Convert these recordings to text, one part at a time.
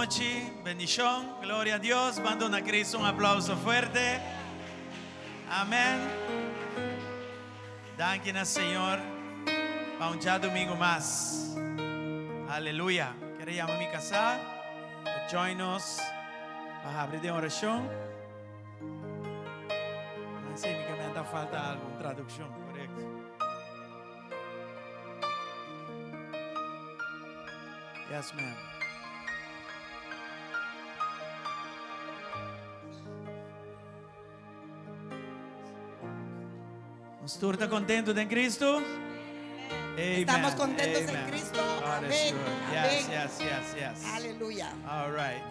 nochi, bendishon, gloria a Dios. Ban duna Cristo un aplauso fuerte. Amen. Danki na Señor pa un djadumingu mas. Aleluya. Kere yama mi kasá pa join nos pa habri den orashon. Sí, mi ke menta falta algu, un tradukshon, korekto. Yes, ma'am. Nos tur ta contento den Cristo? Amen. Estamos contentos en Amen. Cristo. God is Amén. good. Yes, Amén. yes, yes, yes. Aleluya. All right.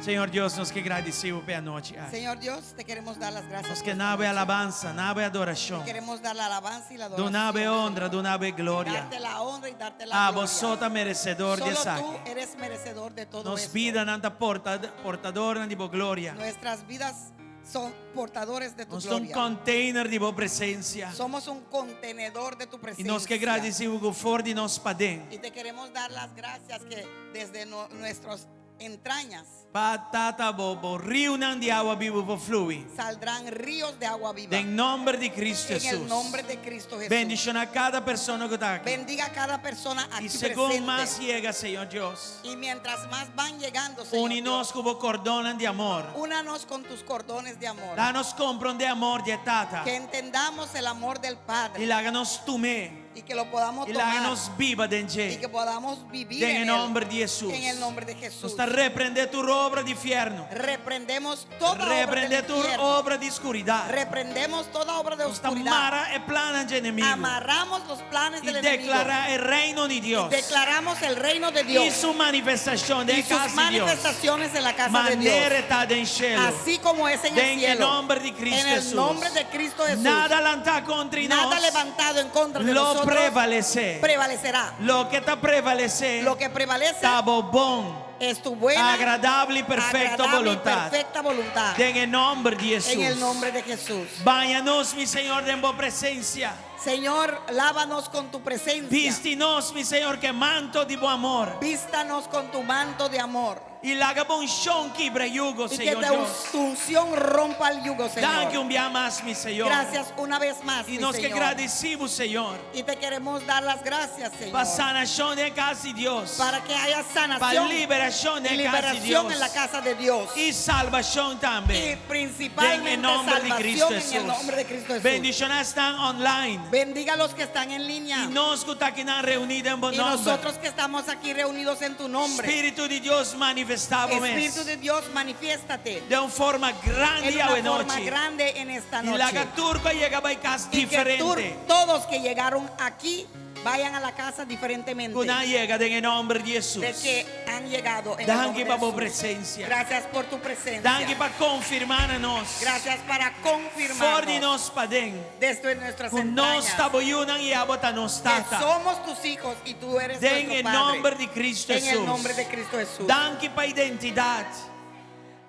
Señor Dios, nos ke gradisí bo p'e anochi aki. Señor Dios, te queremos dar las gracias. Nos por ke esta na bo e noche. alabansa, na bo e adorashon. Queremos dar la alabanza y la adoración. Duna bo e honra, Señor. duna bo e gloria. Darte la honra y darte la Abo gloria. so ta meresedor di Solo esaki. tú eres merecedor de todo Nos esto. bidanan ta porta, portadornan di bo gloria. Nuestras vidas son portadores de tu Nos ta un gloria. container di bo presencia. Somos un contenedor de tu Y presencia. nos ke gradisí bo ku for di nos paden. Y te queremos dar las gracias que desde no- nuestras entrañas Pa Tata bo bo riunan di awa bibu por flui. saldrán ríos de agua viva. Den nomber di Cristo En el Jesús. nombre de Cristo Jesús. Bendiciona cada persona ku ta aki. Bendiga a cada persona aquí Y segun presente. mas yega, Señor Dios, Y mientras más van llegando, Señor uni nos Dios, ku bo kordonnan di amor. únanos con tus cordones de amor. Laga nos komprondé amor di e Tata. Que entendamos el amor del Y Padre laga nos tum'é. y que lo podamos Y laga tomar nos biba den y dje. que podamos vivir Den en e él. nomber di Jesús. En el nombre de Jesús. Nos ta reprendé tur obra di fièrnu. Reprendemos toda obra del Reprendé tur infierno. obra di skuridat. Reprendemos toda obra de Nos ta oscuridad. mara e plannan dje enemigu. Amarramos los planes Y del enemigo. deklará e reino di Dios. Y declaramos el reino de Y Dios. su manifestashon den Y e sus kas di Dios. manifestaciones en la casa de Dios. Manera e ta den shelu. Así como es en el Den e cielo. nomber di Cristo En el Jesús. nombre de Cristo Jesús. Nada lantá kontra nos. Nada levantado en contra de Lo nosotros prevalesé. prevalecerá. Loke ta prevalesé Lo que prevalece ta bo bon, es tu buena, agradabel i perfekto agradable y boluntat. perfecta voluntad. Den e nòmber di Hesus. En el nombre de Jesús. Baña nos, mi Señor, den bo presensia. Señor, lávanos con tu presencia. Bisti nos, mi Señor, ku e manto di bo amor. Vístanos con tu manto de amor. I laga bo unshon kibra yugo, Y que Señor tu Dios. unción rompa el yugo, Danki Señor. un bia mas, mi Señor. Gracias una vez más, I mi nos ke Señor. gradisí bo, Señor. Y te queremos dar las gracias, Pa Señor. sanashon den kas di Dios. Para que haya Pa sanación liberashon y den kas di liberación Dios. en la casa de Dios. I salbashon tambe. Y Den e principalmente nòmber di Cristo salvación en el Jesús. nombre de Cristo Jesús. Bendishoná esnan online. Bendiga a los que están en línea. I nos ku ta akinan reuní den bo Y nòmber. nosotros que estamos aquí reunidos en tu nombre. Spiritu di Dios manifestá bo mes. Espíritu de Dios, manifiéstate Den un forma grandi en una awe forma nochi. grande en esta I laga noche. tur ku a yega bai kas Y que tur- diferente. todos que llegaron aquí vayan a la casa diferentemente Ku nan a yega den e nòmber di Hesus. de que han llegado en el Danki nombre pa de bo Jesús. presensia. Gracias por tu presencia. Danki pa konfirmá na nos. Gracias para For di confirmarnos nos paden. desde nuestras Ku nos entrañas ta bo yunan i abo ta nos que Tata. somos tus hijos y tú eres Den nuestro e Padre. nòmber di Cristo En el Hesus. nombre de Cristo Jesús. Danki pa identidat.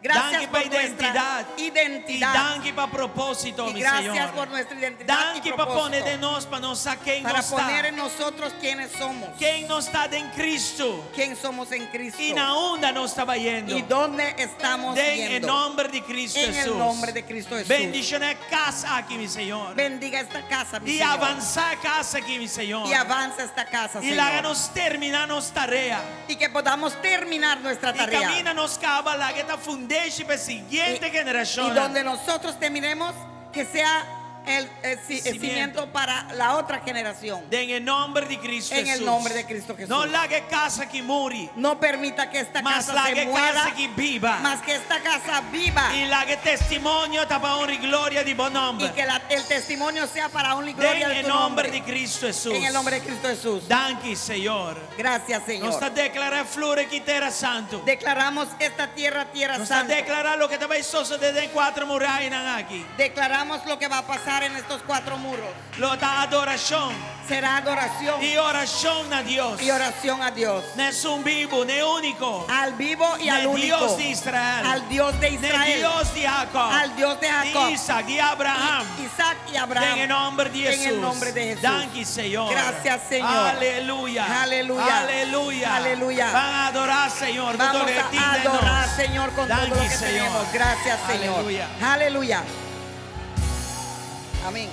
Gracias Danki pa por nuestra identidat. identidad. I danki pa propósito, Y mi gracias Señor. por nuestra identidad y Danki pa pone propósito. den nos pa nos sa ken Para nos ta. poner en nosotros quiénes somos. Ken nos ta den Cristo. Quién somos en Cristo. I na unda nos ta bayendo. Y dónde estamos Den e yendo. nòmber di Cristo En el Jesús. nombre de Cristo Jesús. Bendishoná e kas aki, mi Señor. Bendiga esta casa, mi I Señor. avansá e kas aki, mi Señor. Y avanza esta casa, I laga Señor. nos terminá nos tarea. Y que podamos terminar nuestra I tarea. kaminda nos kaba laga e ta fundeshi pa e siguiente Y generashonnan. donde nosotros terminemos, que sea el, el ci- el Cimiento. cimiento para la otra generación. Den e nomber di Cristo En el Jesús. nombre de Cristo Jesús. No laga e kas aki muri. No permita que esta Mas casa laga se e muera, kas aki biba. mas que esta casa viva I laga e testimonio ta pa honra i gloria di bo y nomber. que la- el testimonio sea para honra y gloria Den de e tu nomber nombre. di Cristo Jesús. En el nombre de Cristo Jesús. Danki, Señor. Gracias, Señor. Nos ta deklará e flur aki tera santu. Declaramos esta tierra, tierra Nos ta santa. deklará loke ta bai sosodé den kuater murayanan aki. Declaramos lo que va a pasar. estar en estos cuatro muros. Lo ta adorashon. Será adoración I orashon na Dios. y oración a Dios. Na esun bibu, na e úniko. Al vivo y al Na único. Dios di Israel. Al Dios de Na Israel. Dios di Jacob. Al Dios de Jacob. Di Isaac, di Abraham. Isaac y Abraham. Den nòmber di En Hesus. el nombre de Jesús. Danki, Señor. Gracias, Señor. Aleluya. Aleluya. Aleluya. Aleluya. Ban adorá, Señor. Vamos a adorar, Señor, con todo lo Danki, que Señor. tenemos. Gracias, Señor. Aleluya. Aleluya. Amén.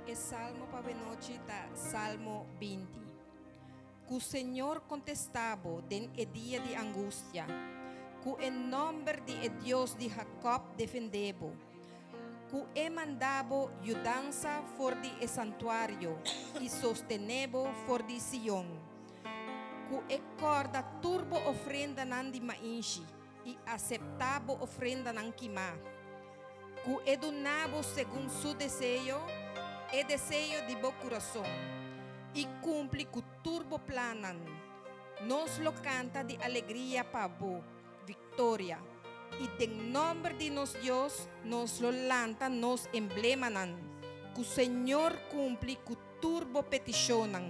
E salmo pa awenochi ta Salmo 20. Ku Señor kontestá bo den e dia di angustia, ku e nòmber di e Dios di Jakòb defendé bo, ku e manda bo yudansa for di e santuario i sostené bo for di Sion, ku e kòrda tur bo ofrendanan di mainshi i aseptá bo ofrendanan kimá. Ku e duna bo segun su deseo, e deseo di bo kurason, i kumpli ku tur bo plannan. Nos lo kanta di alegria pa bo viktoria, i den nòmber di nos Dios nos lo lanta nos emblemanan. Ku Señor kumpli ku tur bo petishonnan.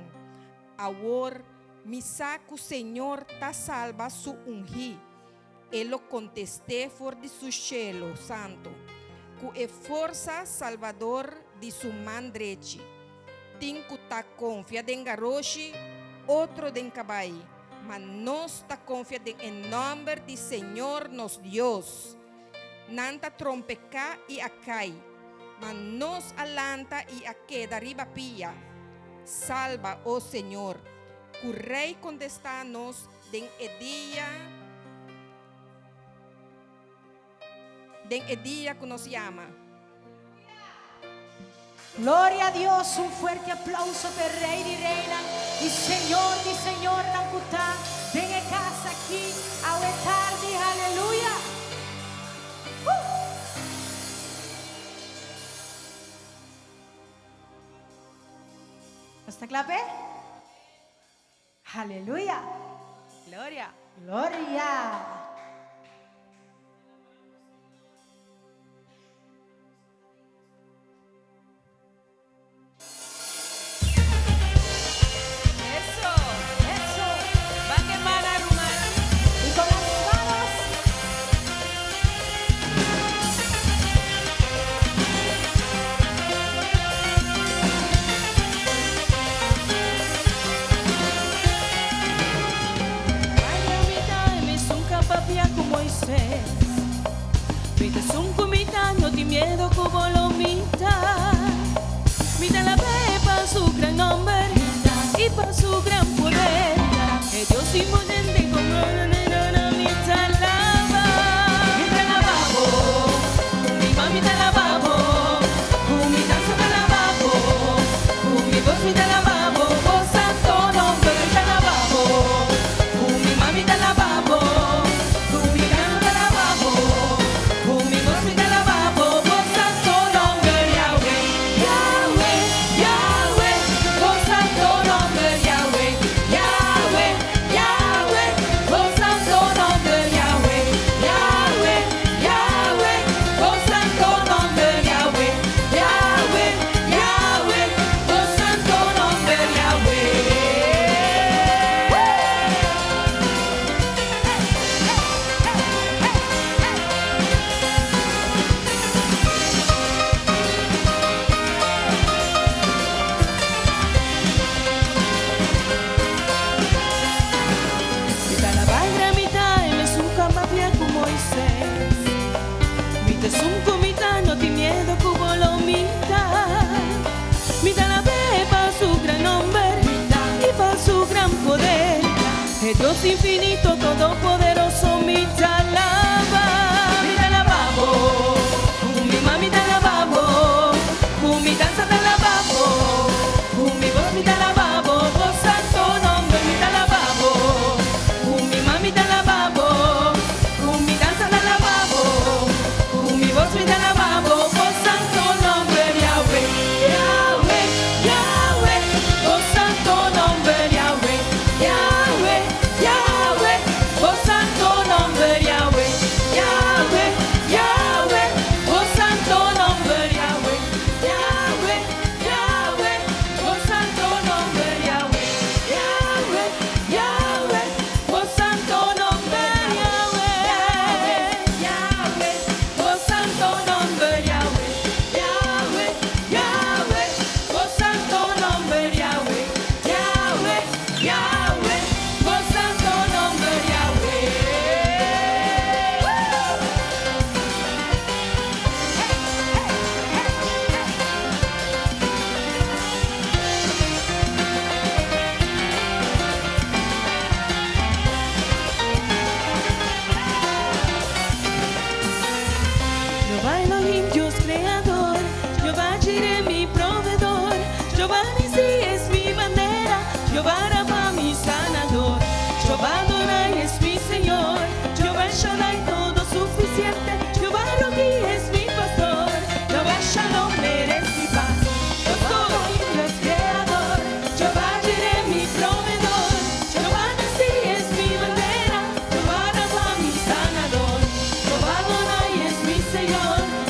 Awor mi sa ku Señor ta salba su ungí. E lo kontest'é for di su shelu santu, ku e forsa salbador di su man drechi. Tin ku ta konfia den garoshi, otro den kabai, ma nos ta konfia den e nòmber di señor nos Dios. Nan ta trompeká i a kai, ma nos a lanta i a keda riba pia. Salba, o señor! Ku Rei kontestá nos Den e dia Den e dia ku nos yama. Gloria a Dios, un fuerte aplauso p'e Rey di Reynan y Señor di Señornan cu ta den e cas aki awe tardi, aleluya. Uh! Nos ta cla p'e? Aleluya! Gloria! Gloria! Eso! Eso! Ba kemana ruman. Y con las manos.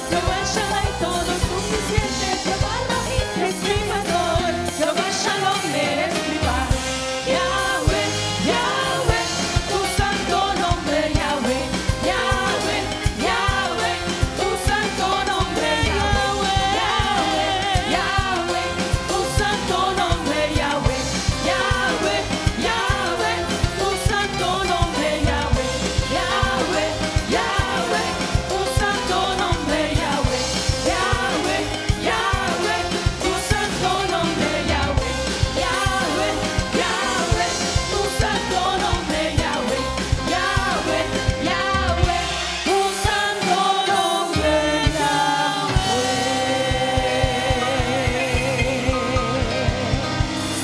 Jehová Shammah todo suficiente, Jehová Rohi es mi pastor, Jehová Shalom eres mi paz. Yahweh, Yahweh, tu santo nombre, Yahweh, Yahweh, Yahweh, tu santo nombre, Yahweh, Yahweh, Yahweh, tu santo nombre, Yahweh, Yahweh, Yahweh, tu santo nombre, Yahweh, Yahweh, Yahweh, tu santo nombre, Yahweh, Yahweh, Yahweh, tu santo nombre, Yahweh, Yahweh, Yahweh, tu santo nombre, Yahweh, Yahweh, Yahweh, tu santo nombre, Yahweh.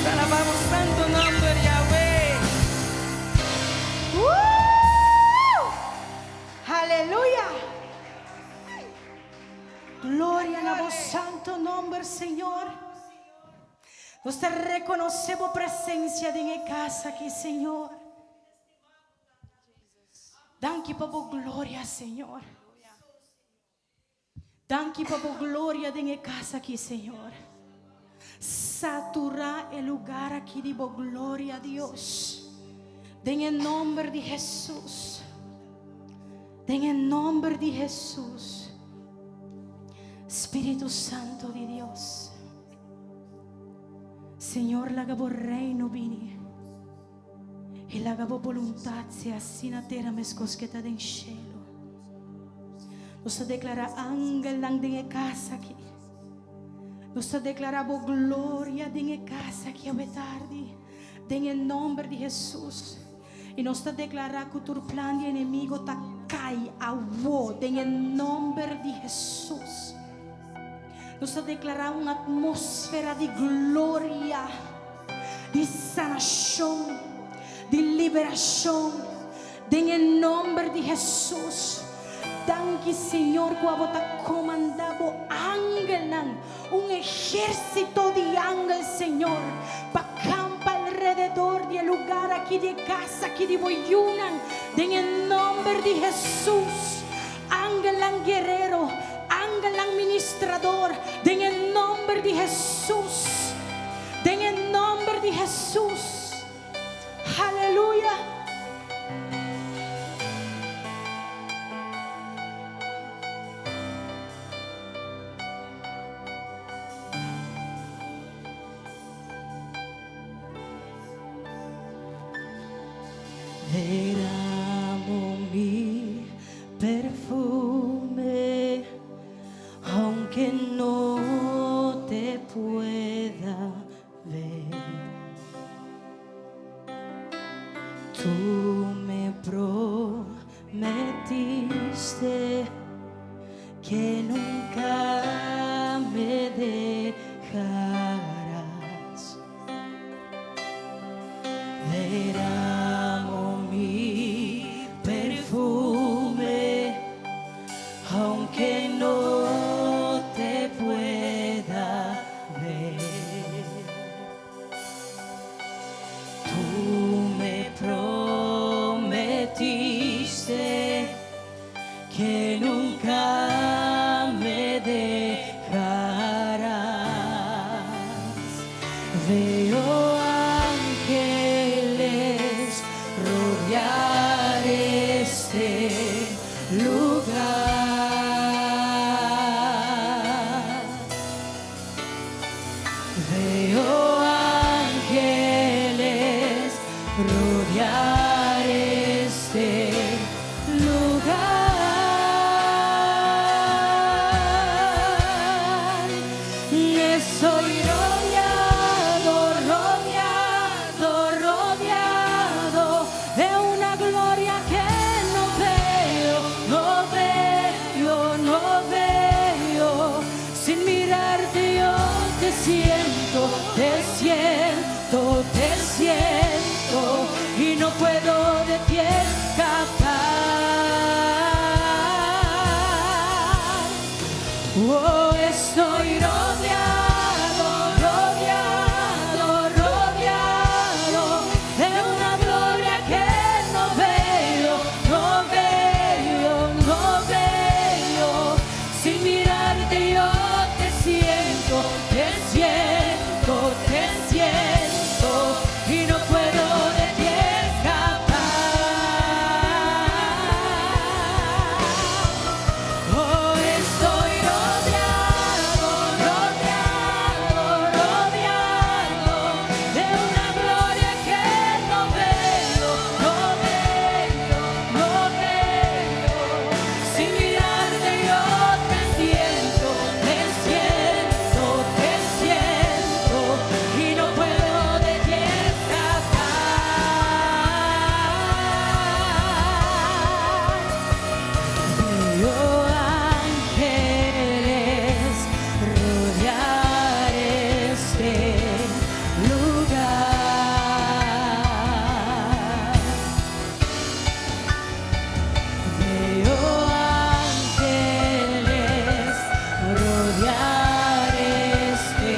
Alabamos santo nomber, Yahweh. ¡Woo! Aleluya. Gloria na bo santo nomber, Señor. Nos ta reconoce bo presencia den e cas aki, Señor. Danki pa bo gloria, Señor. Danki pa bo gloria den e cas aki, Señor. Satura e lugar aki di bo gloria, Dios. Den e nomber di Jesus. Den e nomber di Jesus. Spirito Santo di Dios. Señor, laga bo reino bini. Y laga bo voluntad sea haci na tera mescos cu ta den cielo. Nos ta declara angelnan den e cas aki. Nos ta declara bo gloria den e cas aki awe tardi. Den e nomber di Jesus. Y nos ta declara cu tur plan di enemigo ta cay awo den e nomber di Jesus. Nos ta declara un atmosfera di gloria, di sanacion, di liberacion den e nomber di Jesus. Danki Señor cu abo ta comanda bo angelnan, un ehercito di angel Señor, pa campa alrededor di e lugar aki, di e cas aki, di bo yunan, den e nomber di Jesus. Angelnan guerero, angelnan ministrador, den e nomber di Jesus. Den e nomber di Jesus. Haleluya! Deramo mi perfume, aunque no te pueda ver. Tú me prometiste que nunca me dejarás. Deramo mi perfume, aunque no te pueda ver. Tú me prometiste que nunca me dejarás. Veo ángeles rodear este lugar. Veo ángeles rodear este lugar. Estoy rodeado, rodeado, rodeado de una gloria que no veo, no veo, no veo. Sin mirarte yo te siento, te siento, te siento y no puedo de ti escapar. Oh, estoy rodeado, rodeado, rodeado de una gloria que no veo, no veo, no veo. Sin mirarte. yo te siento, te siento, te siento y no puedo de ti escapar. Oh, estoy rodeado, rodeado, rodeado de una gloria que no veo, no veo, no veo. Sin mirarte yo te siento, te siento, te siento y no puedo de ti escapar. Veo ángeles rodear este lugar. Veo ángeles rodear este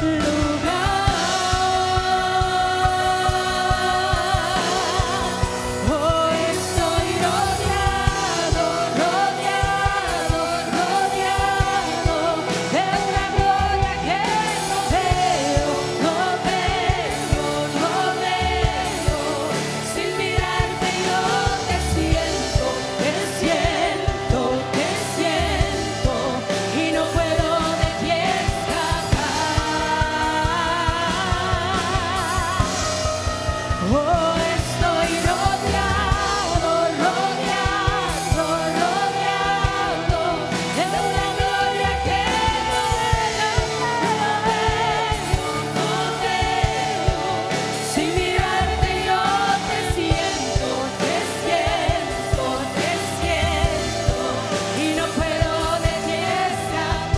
lugar. Oh, estoy rodeado, rodeado, rodeado de una gloria que no veo, no veo, no veo. Sin mirarte yo te siento, te siento, te siento y no puedo de ti escapar. Oh, estoy rodeado, rodeado, rodeado de una gloria que no veo, no veo. Sin mirarte yo te siento, te siento, te siento y no puedo de ti escapar.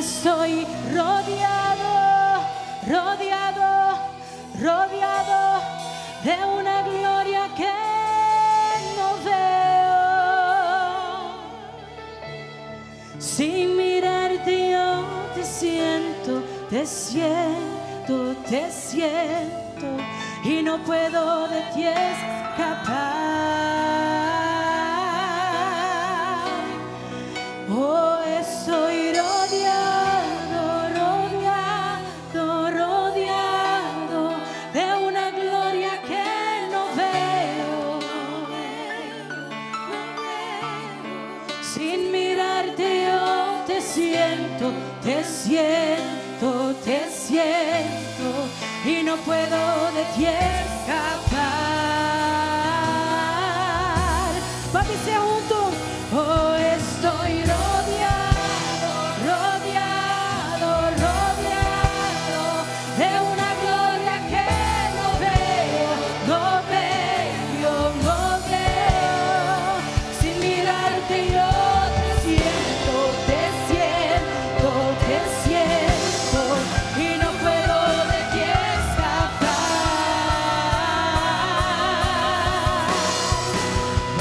Estoy rodeado, rodeado, rodeado de una gloria que no veo. Sin mirarte yo te siento, te siento, te siento y no puedo de ti escapar. Oh, estoy rodeado, rodeado, rodeado de una gloria que no veo. Sin mirarte yo te siento, te siento, te siento y no puedo de ti escapar. Ban bisa huntu. Oh, estoy rodeado, rodeado, rodeado de una gloria que no veo, no veo, no veo. Sin mirarte yo te siento, te siento, te siento y no puedo de ti escapar.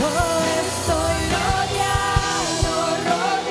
Oh, estoy rodeado, rodeado.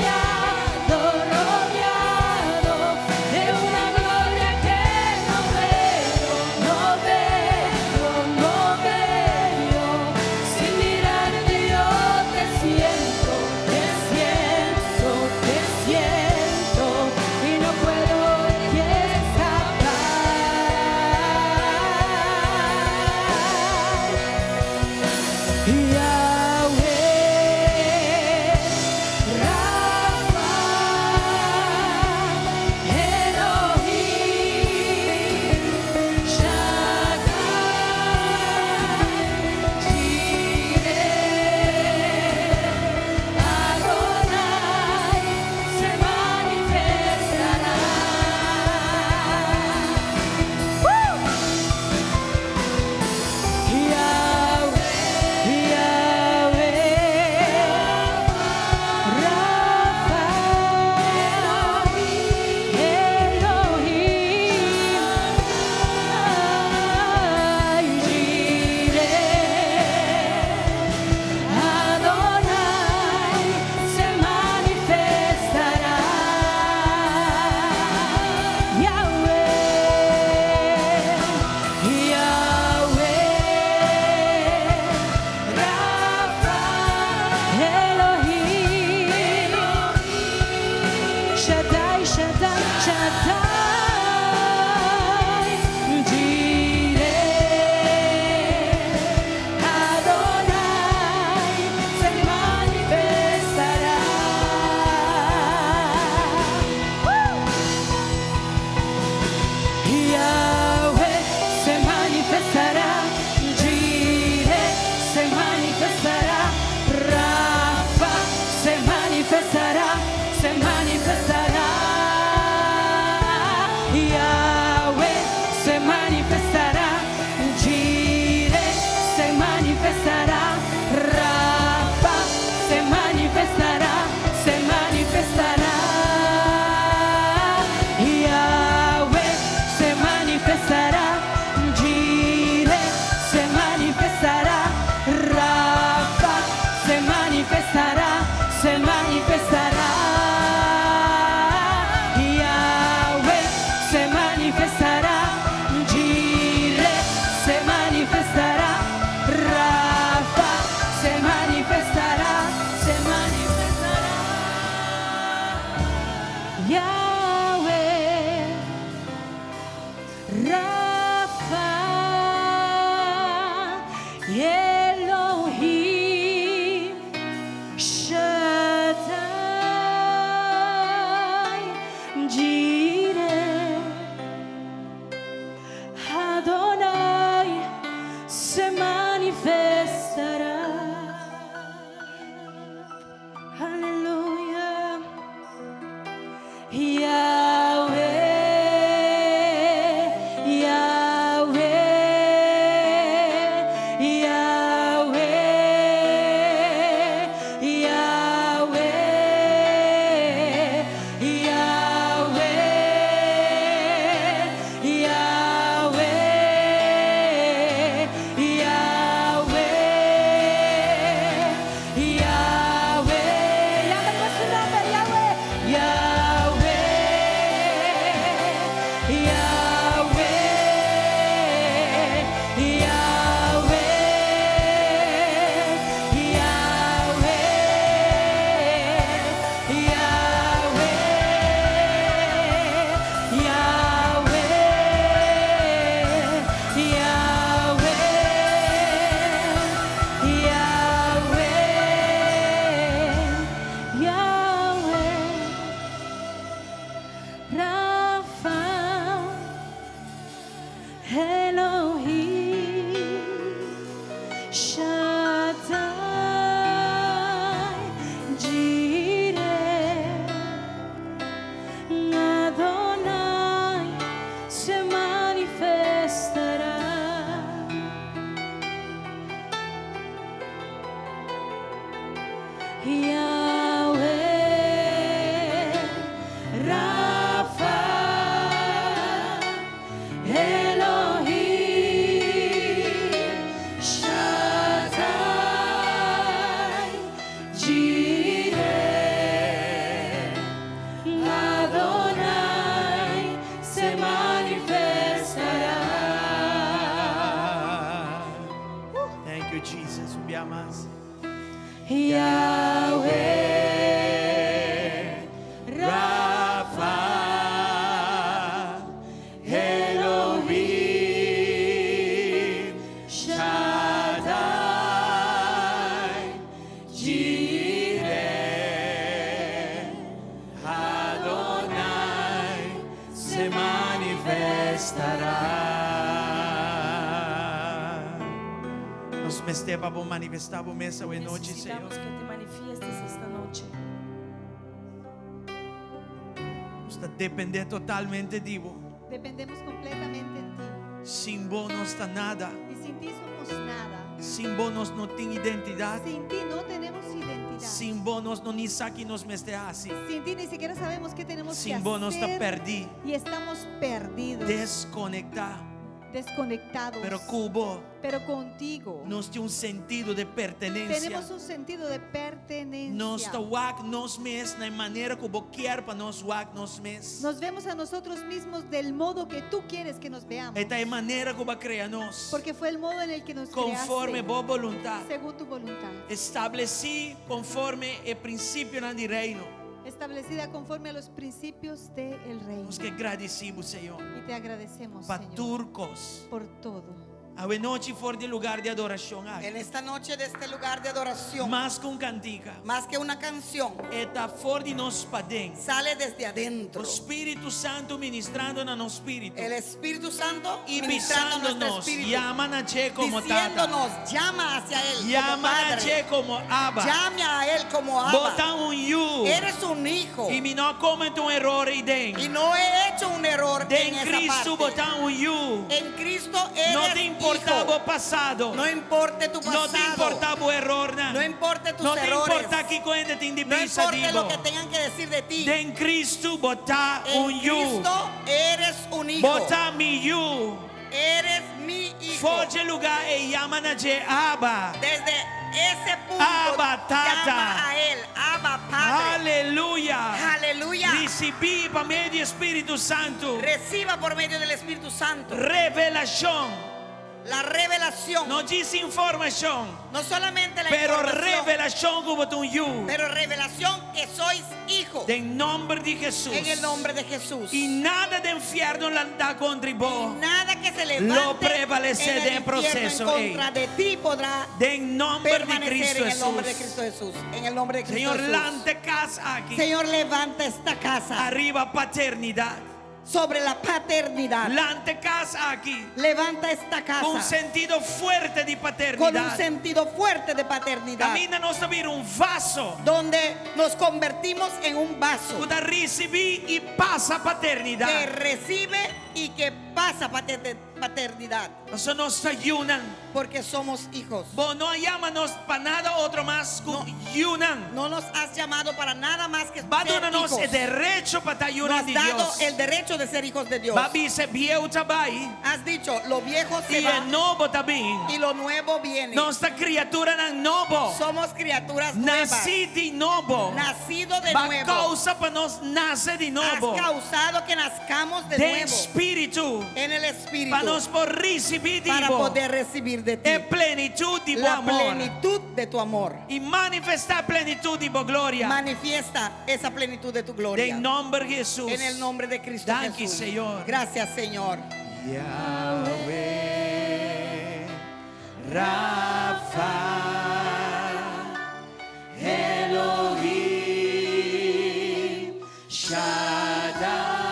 manifestará, se manifestará. Yahweh se manifestará, Jireh se manifestará, Rafa se manifestará, se manifestará. Yahweh, Rafa, Elohim, Shaddai, Jireh, Adonai se manifestará. Aleluya. Yahweh, Yahweh, Yahweh, Yahweh, Yahweh, Yahweh, Yahweh, Yahweh. Yama riba su nòmber, Yahweh. Yahweh, Yahweh, Yahweh, Yahweh, Yahweh, Yahweh, Yahweh, Yahweh, Yahweh. Rafa, Elohim, Shaddai, Jireh, Adonai se manifestará. Yahweh, Rafa, Elohim, Shaddai, Jireh, Adonai se manifestará. Thank you, Jesus. Un bia mas. Yahweh, Rafa, Elohim, Shaddai, Jireh, Adonai se manifestará. Nos mester pa manifestá bo mes awe nochi, Señor. Necesitamos que te manifiestes esta noche. Nos ta dependé totalmente di bo. Dependemos completamente en ti. Sin bo no ta nada. Y sin ti somos nada. Sin bo nos no tin identidat. Sin ti no tenemos identidad. Sin bo nos no ni sa ki nos mester hasi. Sin ti ni siquiera sabemos qué tenemos que Sin bo nos ta hacer. pèrdí. Y estamos perdidos, Deskonektá. desconectados. Pero ku bo Pero contigo nos tin un sentido di pertenensia. tenemos un sentido de pertenencia. Nos ta wak nos mes na manera ku bo ke pa nos wak nos mes. Nos vemos a nosotros mismos del modo que tú quieres que nos veamos. E ta e manera ku bo a krea nos. Porque fue el modo en el que nos Konforme creaste, bo boluntat. según tu voluntad. Establesí konforme e prinsipionan di reino. Establecida conforme a los principios del reino. Nos ke gradisí, Señor. Y te agradecemos, Pa Señor, tur kos. por todo. Awe nochi for di e lugá di adorashon. En esta noche de este lugar de adoración, Mas ku un kantika. más que una canción, E ta for di nos paden. sale desde adentro. Spiritu Santu ministrando na nos spiritu. El Espíritu Santo I ministrando nuestro bisándonos. espíritu, Yama na dje komo tata. diciéndonos, llama hacia Él como Yama na Padre, dje komo Abba. llame a Él como Bo Abba. ta un yu. Eres un hijo I mi no a kometé un eror eiden. y no he hecho un error Den en esa Kristu parte. bo ta un yu. En Cristo eres No ta importá hijo. bo pasado. No importa tu No pasado. ta importá bo erornan. No importa tus No ta errores. importá kiko hende tin di No bisa importa di bo. lo que tengan que decir de ti. Den Kristu bo ta En un yu. Cristo eres un hijo. Bo ta mi yu. Eres mi hijo. For di e lugá ei yama na dje Abba. Desde ese punto Abba, Tata. llama Risibí pa medio di Spiritu Santu. Reciba por medio del Espíritu Santo. Revelashon. La revelación. No djis informashon. No solamente la Pero información. revelashon ku bo ta un yu. Pero revelación que sois hijo. Den nòmber di Hesus. En el nombre de Jesús. I nada den fièrnu lantá kontra bo. Nada que se levante Lo prevalesé en el den infierno proseso en contra ei. de ti podrá Den nòmber di permanecer Cristo en el nombre de Hesus. Cristo Jesús. En el nombre de Cristo Señor, Jesús. lanta e kas aki. Señor, levanta esta casa. Ariba paternidat. Sobre la paternidad. Lanta e kas aki. Levanta esta casa. Ku un sentido fuerte di Con un paternidat. sentido fuerte de paternidad. Kaminda nos ta bira un vaso. Donde nos convertimos en un vaso. Ku ta risibí i pasa paternidat. Que recibe y que pasa paternidad. Pasobra nos ta yunan. Porque somos hijos. Bo no a yama nos pa nada otro mas ku yunan. No nos has llamado para nada más que Ba ser duna nos hijos. e derecho pa ta yunan Nos di has dado Dios. el derecho de ser hijos de Dios. Ba bisa bieu ta bai. Has dicho, lo viejo se I va e nobo ta bin. y lo nuevo viene. Nos ta kriaturanan nobo. Somos criaturas nuevas. Nasí di nobo. Nacido de Ba nuevo. kousa pa nos nase di nobo. Has causado que nazcamos de Den nuevo. spiritu. En el espíritu. Pa nos por risibí di Para bo. poder recibir de ti. E plenitut di bo La amor. plenitud de tu amor. I manifestá plenitut di bo gloria. Manifiesta esa plenitud de tu gloria. Den nòmber di Hesus. En el nombre de Cristo Danki, Jesús. Señor. Gracias, Señor. Yahweh Rafa Elohim Shaddai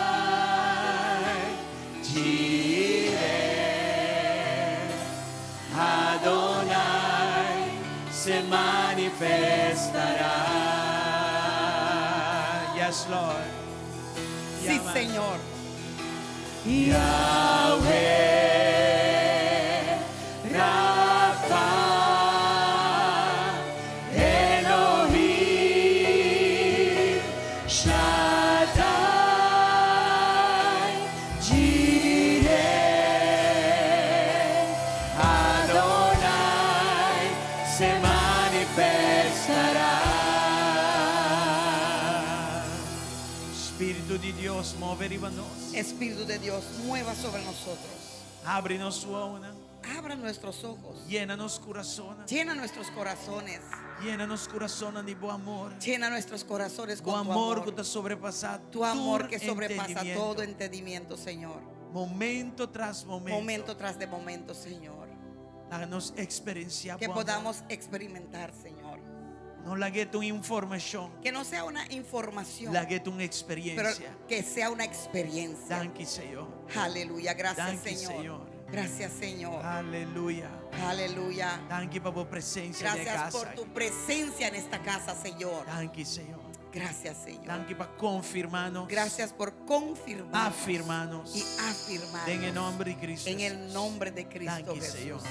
Jireh Adonai se manifestará. Yes, Lord. Sí, Llama. Señor. Yahweh Rafa Elohim Shaddai Jireh Adonai se manifestará. Spiritu di Dios, move riba nos. Espíritu de Dios, mueva sobre nosotros. Habri nos wowonan. Abra nuestros ojos. Yena nos kurasonnan. Llena nuestros corazones. Yena nos kurasonnan di bo amor. Llena nuestros corazones Bo con tu amor amor. ku ta sobrepasá Tu amor tur que sobrepasa entendimiento. todo entendimiento, Señor. Momento tras momento. Momento tras de momento, Señor. Laga nos eksperensiá Que bo amor. podamos experimentar, Señor. No lag'é ta un informashon. Que no sea una información, Lag'é ta un pero eksperensia. que sea una experiencia. Danki, Señor. Aleluya. Gracias, Danki, Señor. Señor. Gracias, Señor. Aleluya. Aleluya. Danki pa bo presensia den Gracias kas. por tu presencia en esta casa, Señor. Danki, Señor. Gracias, Señor. Danki pa konfirmá nos. Gracias por confirmarnos. Afirmá nos. Y afirmarnos. Den e nòmber di Cristo. En el nombre de Cristo Danki, Jesús. Señor.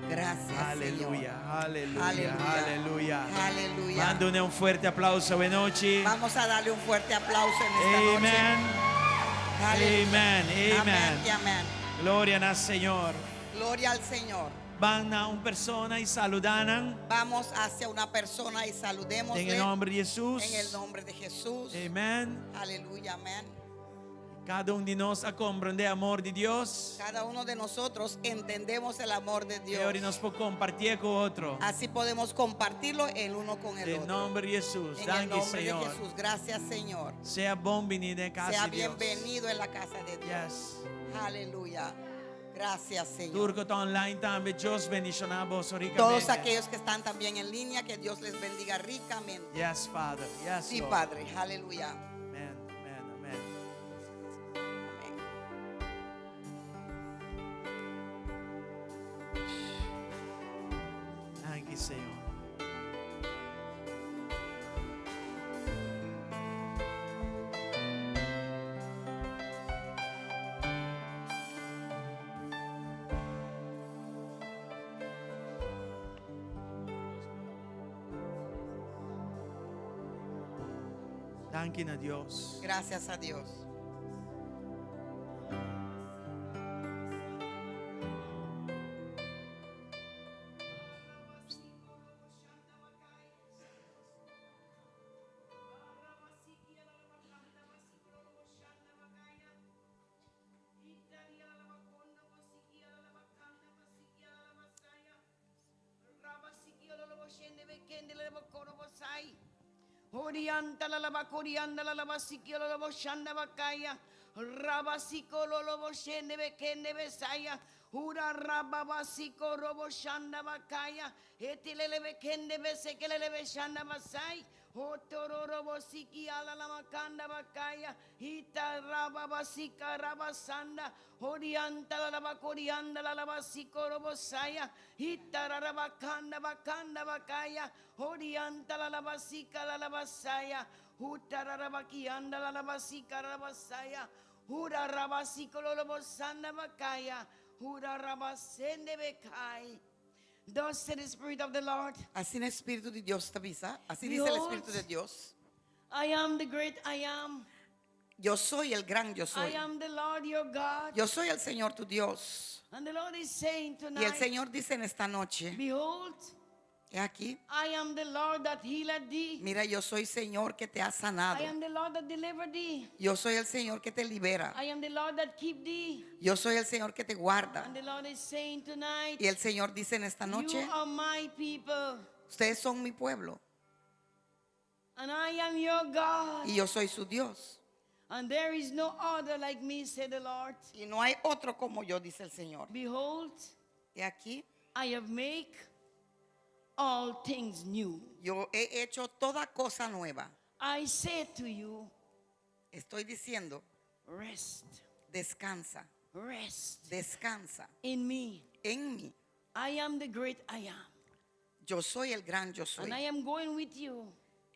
Gracias, Aleluya, Señor. aleluya, Aleluya. aleluya. Aleluya. Manda un fuerte aplauso, buena noche. Vamos a darle un fuerte aplauso en esta Amén. noche. Aleluya. Amén. Amén Amén. y amén. Gloria al Señor. Gloria al Señor. Ban na un persona i saludá nan. Vamos hacia una persona y saludémosle. Den e nòmber di Hesus. En el nombre de Jesús. Amén. Aleluya, amén. Kada un di nos a komprondé amor di Dios. Cada uno de nosotros entendemos el amor de I awor Dios. nos por kompartí ku otro. Así podemos compartirlo el uno con el Den otro. nòmber di Hesus. En el Danki, nombre de Señor. Jesús. Gracias, Señor. Sea bon biní den kas Sea di Dios. bienvenido en la casa de Dios. Yes. Aleluya. Gracias, Señor. Tur ku ta online tambe, Dios bendishoná boso rikamente. Todos aquellos que están también en línea, que Dios les bendiga ricamente. Yes, Father. Yes, Sí, Lord. Padre. Aleluya. Amén, amén, amén. Amén. Danki, Señor. Danki na Dios. Gracias a Dios. Orianta la laba corianda la laba sikiolo lobo shanda bakaya. Raba sikolo lobo shende bekende besaya. Ura raba basiko robo shanda bakaya. Etilele bekende besekelele beshanda basai. Otoro robo siki ala la makanda bakaya. Ita raba basika raba sanda. Orianta la laba corianda la laba sikoro bosaya. Ita raba kanda bakanda bakaya. Orianta la laba sika la laba saya. Uta raba kianda la laba sika raba saya. Ura raba sikolo lobo sanda bakaya. Ura raba sende bekai. Thus said the Spirit of the Lord. Asina e Spiritu di Dios ta bisa. Así dice el Behold, Espíritu de Dios. I am the great I am. Yo soy el gran yo soy. I am the Lord your God. Yo soy el Señor tu Dios. And the Lord is saying Y el tonight, Señor dice en esta noche, Behold, he aquí, I am the Lord that healeth thee. mira, yo soy Señor que te ha sanado. I am the Lord that delivered thee. Yo soy el Señor que te libera. I am the Lord that keep thee. Yo soy el Señor que te guarda. And the Lord is saying tonight, Y el Señor dice en esta noche, You are my people, ustedes son mi pueblo and I am your God. y yo soy su Dios. And there is no other like me, said the Lord. Y no hay otro como yo, dice el Señor. Behold, Y aquí I have made all things new. yo he hecho toda cosa nueva. I say to you, Estoy diciendo, rest, descansa, rest descansa in me. en mí. I am the great I am. Yo soy el gran yo soy. And I am going with you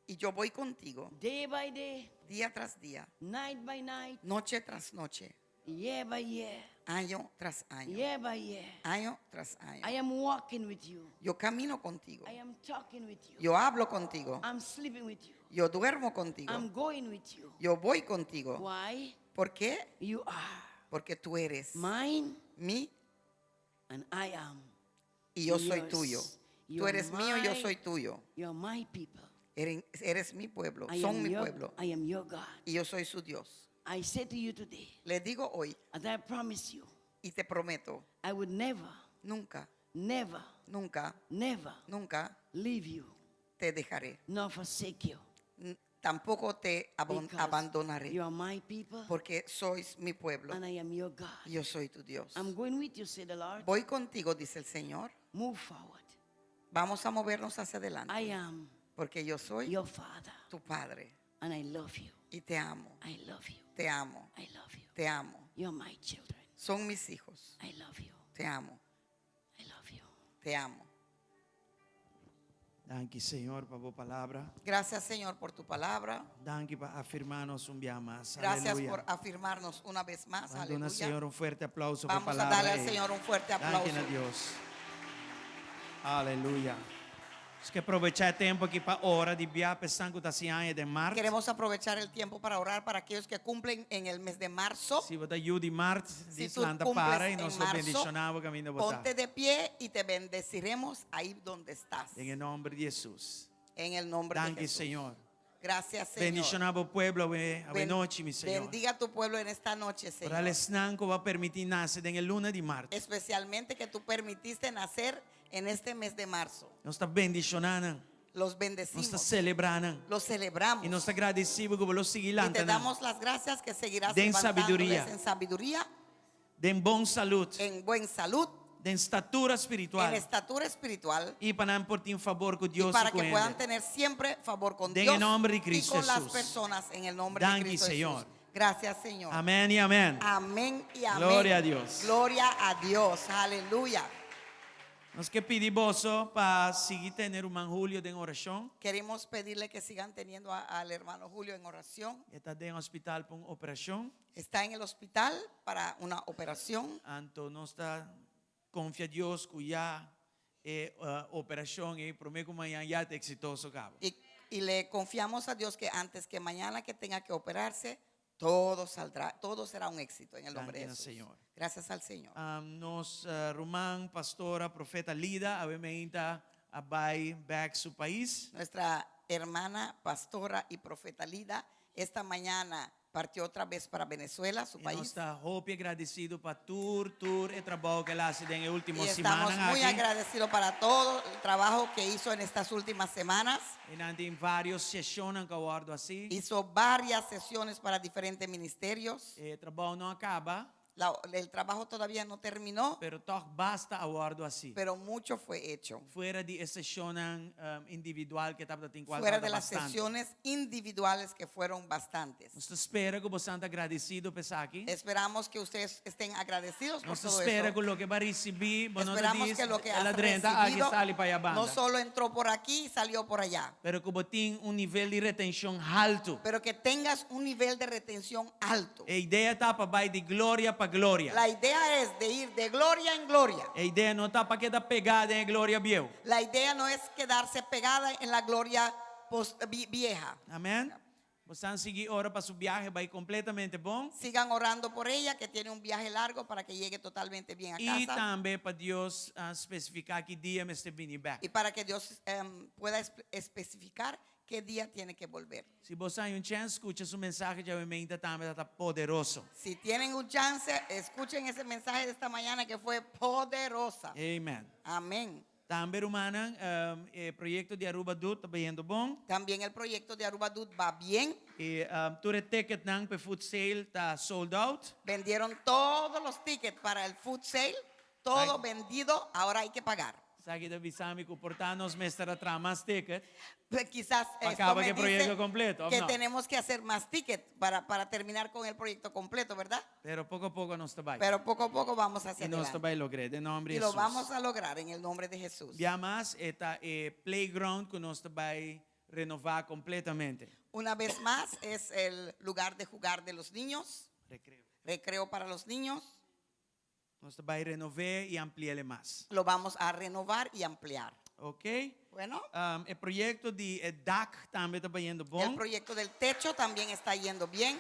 Y yo voy contigo day by day, día tras día, night by night, noche tras noche, year by year, año tras año, year by year. año tras año. I am walking with you. Yo camino contigo. I am talking with you. Yo hablo contigo. I'm sleeping with you. Yo duermo contigo. I'm going with you. Yo voy contigo. Why? ¿Por qué? You are Porque tú eres mine mi and I am. y yo soy yours. tuyo. You Tú are eres mío, yo my- soy tuyo. You're my people. Eres, eres mi pueblo, I son am mi your, pueblo I am your God. y yo soy su Dios. I say to you today, Les digo hoy and I promise you, y te prometo, I would never, nunca, never, nunca, never nunca leave you te dejaré. nor forsake you. Tampoco te Because abandonaré, You are my people porque sois mi pueblo and I am your God. y yo soy tu Dios. I'm going with you, said the Lord. Voy contigo, dice el Señor. Move forward. Vamos a movernos hacia adelante, I am porque yo soy your father tu padre and I love you. y te amo, I love you. te amo, I love you. te amo. You're my children. Son mis hijos. I love you. Te amo, I love you. te amo. Danki, Señor, pa bo palabra. Gracias, Señor, por tu palabra. Danki pa afirmá nos un biaha mas. Gracias Aleluya. por afirmarnos una vez más. Manda al Aleluya. Señor un fuerte aplauso pa Vamos a palabra. darle al Señor un fuerte Danki aplauso. na Dios. Aleluya. Nos ke probechá e tempu aki pa ora di bia pa esnan ku ta hasi aña den mart. Queremos aprovechar el tiempo para orar para aquellos que cumplen en el mes de marzo. Si bo ta yu di mart, Si di tú lanta cumples para i en nos lo marzo, bendishoná bo kaminda bo ta. ponte de pie y te bendeciremos ahí donde estás. Den e nòmber di Hesus. En el nombre de Danki, Jesús. Señor. Gracias, Señor. Bendishoná bo pueblo awe nochi, mi Señor. Bendiga a tu pueblo en esta noche, Señor. Foral esnan ku bo a permití nase den e luna di mart. Especialmente que tú permitiste nacer en este mes de marzo. Nos ta bendishoná nan. Los Nos ta bendecimos. selebrá nan. Los celebramos. I nos ta gradisí bo ku bo lo sigui Y te lanta nan. damos las gracias que seguirás Den levantándoles sabiduria. en sabiduría, Den bon salú. en buen salud, Den estatura spiritual. en estatura espiritual. I pa nan por tin fabor ku Y Dios para i ku que puedan hende. tener siempre favor con Den Dios el nombre de y Cristo con las Jesús. personas en el nombre de Danki, Cristo Señor. Jesús. Gracias, Señor. Amèn i amèn. Amén y amén. Gloria a Dios. Gloria a Dios. Aleluya. Nos ke pidi boso pa sigui tene ruman Julio den orashon. Queremos pedirle que sigan teniendo al hermano Julio en oración. E ta den hospital pa un operashon. Está en el hospital para una operación. Anto nos ta konfia Dios ku ya e operashon ei promé ku mañan ya ta eksitoso kaba. Y, y le confiamos a Dios que antes que mañana que tenga que operarse, todo saldrá, todo será un éxito en el nombre de Danki na Jesús. Señor. Gracias al Señor. Nos ruman, pastora, profeta Lida, awe meinta a bai bèk su pais. Nuestra hermana, pastora y profeta Lida, esta mañana Partió otra vez para Venezuela, su I nos país. ta hopi agradesido pa tur tur e trabou ku el a hasi den e último Y estamos simannan muy aki. agradecidos para todo el trabajo que hizo en estas últimas semanas. E nan tin vários seshonnan ku a wòrdu hasí. Hizo varias sesiones para diferentes ministerios. E trabou no a kaba. La, el trabajo todavía no terminó, Pero tòg basta a wòrdu hasí. pero mucho fue hecho. Fuera di e seshonnan individual ku e tabata tin kual Fuera tabata de las bastante. sesiones individuales que fueron bastantes. Nos ta spera ku bosan ta agradesido pa esaki. Esperamos que ustedes estén agradecidos por Nos ta todo spera eso. ku loke bo a risibí, bo no ta Esperamos dis que lo que el a has drenta aki recibido sali pa allá no banda. solo entró por aquí y salió por allá, Pero ku bo tin un nivel di retenshon haltu. pero que tengas un nivel de retención alto. E idea ta pa bai di gloria pa gloria. La idea es de ir de gloria en gloria. E idea no ta pa keda pegá den e gloria bieu. La idea no es quedarse pegada en la gloria post- vi- vieja. Amen. Bosan sigui ora pa su biahe bai completamente bon. Sigan orando por ella que tiene un viaje largo para que llegue totalmente bien a I casa. tambe pa Dios specifica ki dia mester bini bek. Y para que Dios em, pueda espe- especificar qué día tiene que volver. Si boso hay un chance, scucha su mensahe djawe meinta tambe ta poderoso. Si tienen un chance, escuchen ese mensaje de esta mañana que fue poderosa. Amen. Amén. Tambe rumannan, e proyecto di Aruba Dut ta bayendo bon. También el proyecto de Aruba Dut va bien. E tur e ticketnan p'e food sale ta sold out. Vendieron todos los tickets para el food sale, todo Ay. vendido, ahora hay que pagar. Esaki ta bisa mi ku por ta nos mester a traha mas ticket. Pues quizás Pa esto caba me cu e proyecto dice completo, of que no? tenemos que hacer más tickets para, para terminar con el proyecto completo, ¿verdad? Pero poco poco nos ta bai. Pero poco a poco vamos hacia Y nos ta adelante. bai logr'é den nomber Y di lo Hesus. vamos a lograr en el nombre de Jesús. Bia mas e ta e playground cu nos ta bai renova completamente. Una vez más es el lugar de jugar de los niños. Recreo. Recreo para los niños. Nos ta bai renové y ampliele mas. Lo vamos a renovar y ampliar. Ok? Bueno. Um, e proyecto di e dak tambe ta bayendo bon. El proyecto del techo también está yendo bien.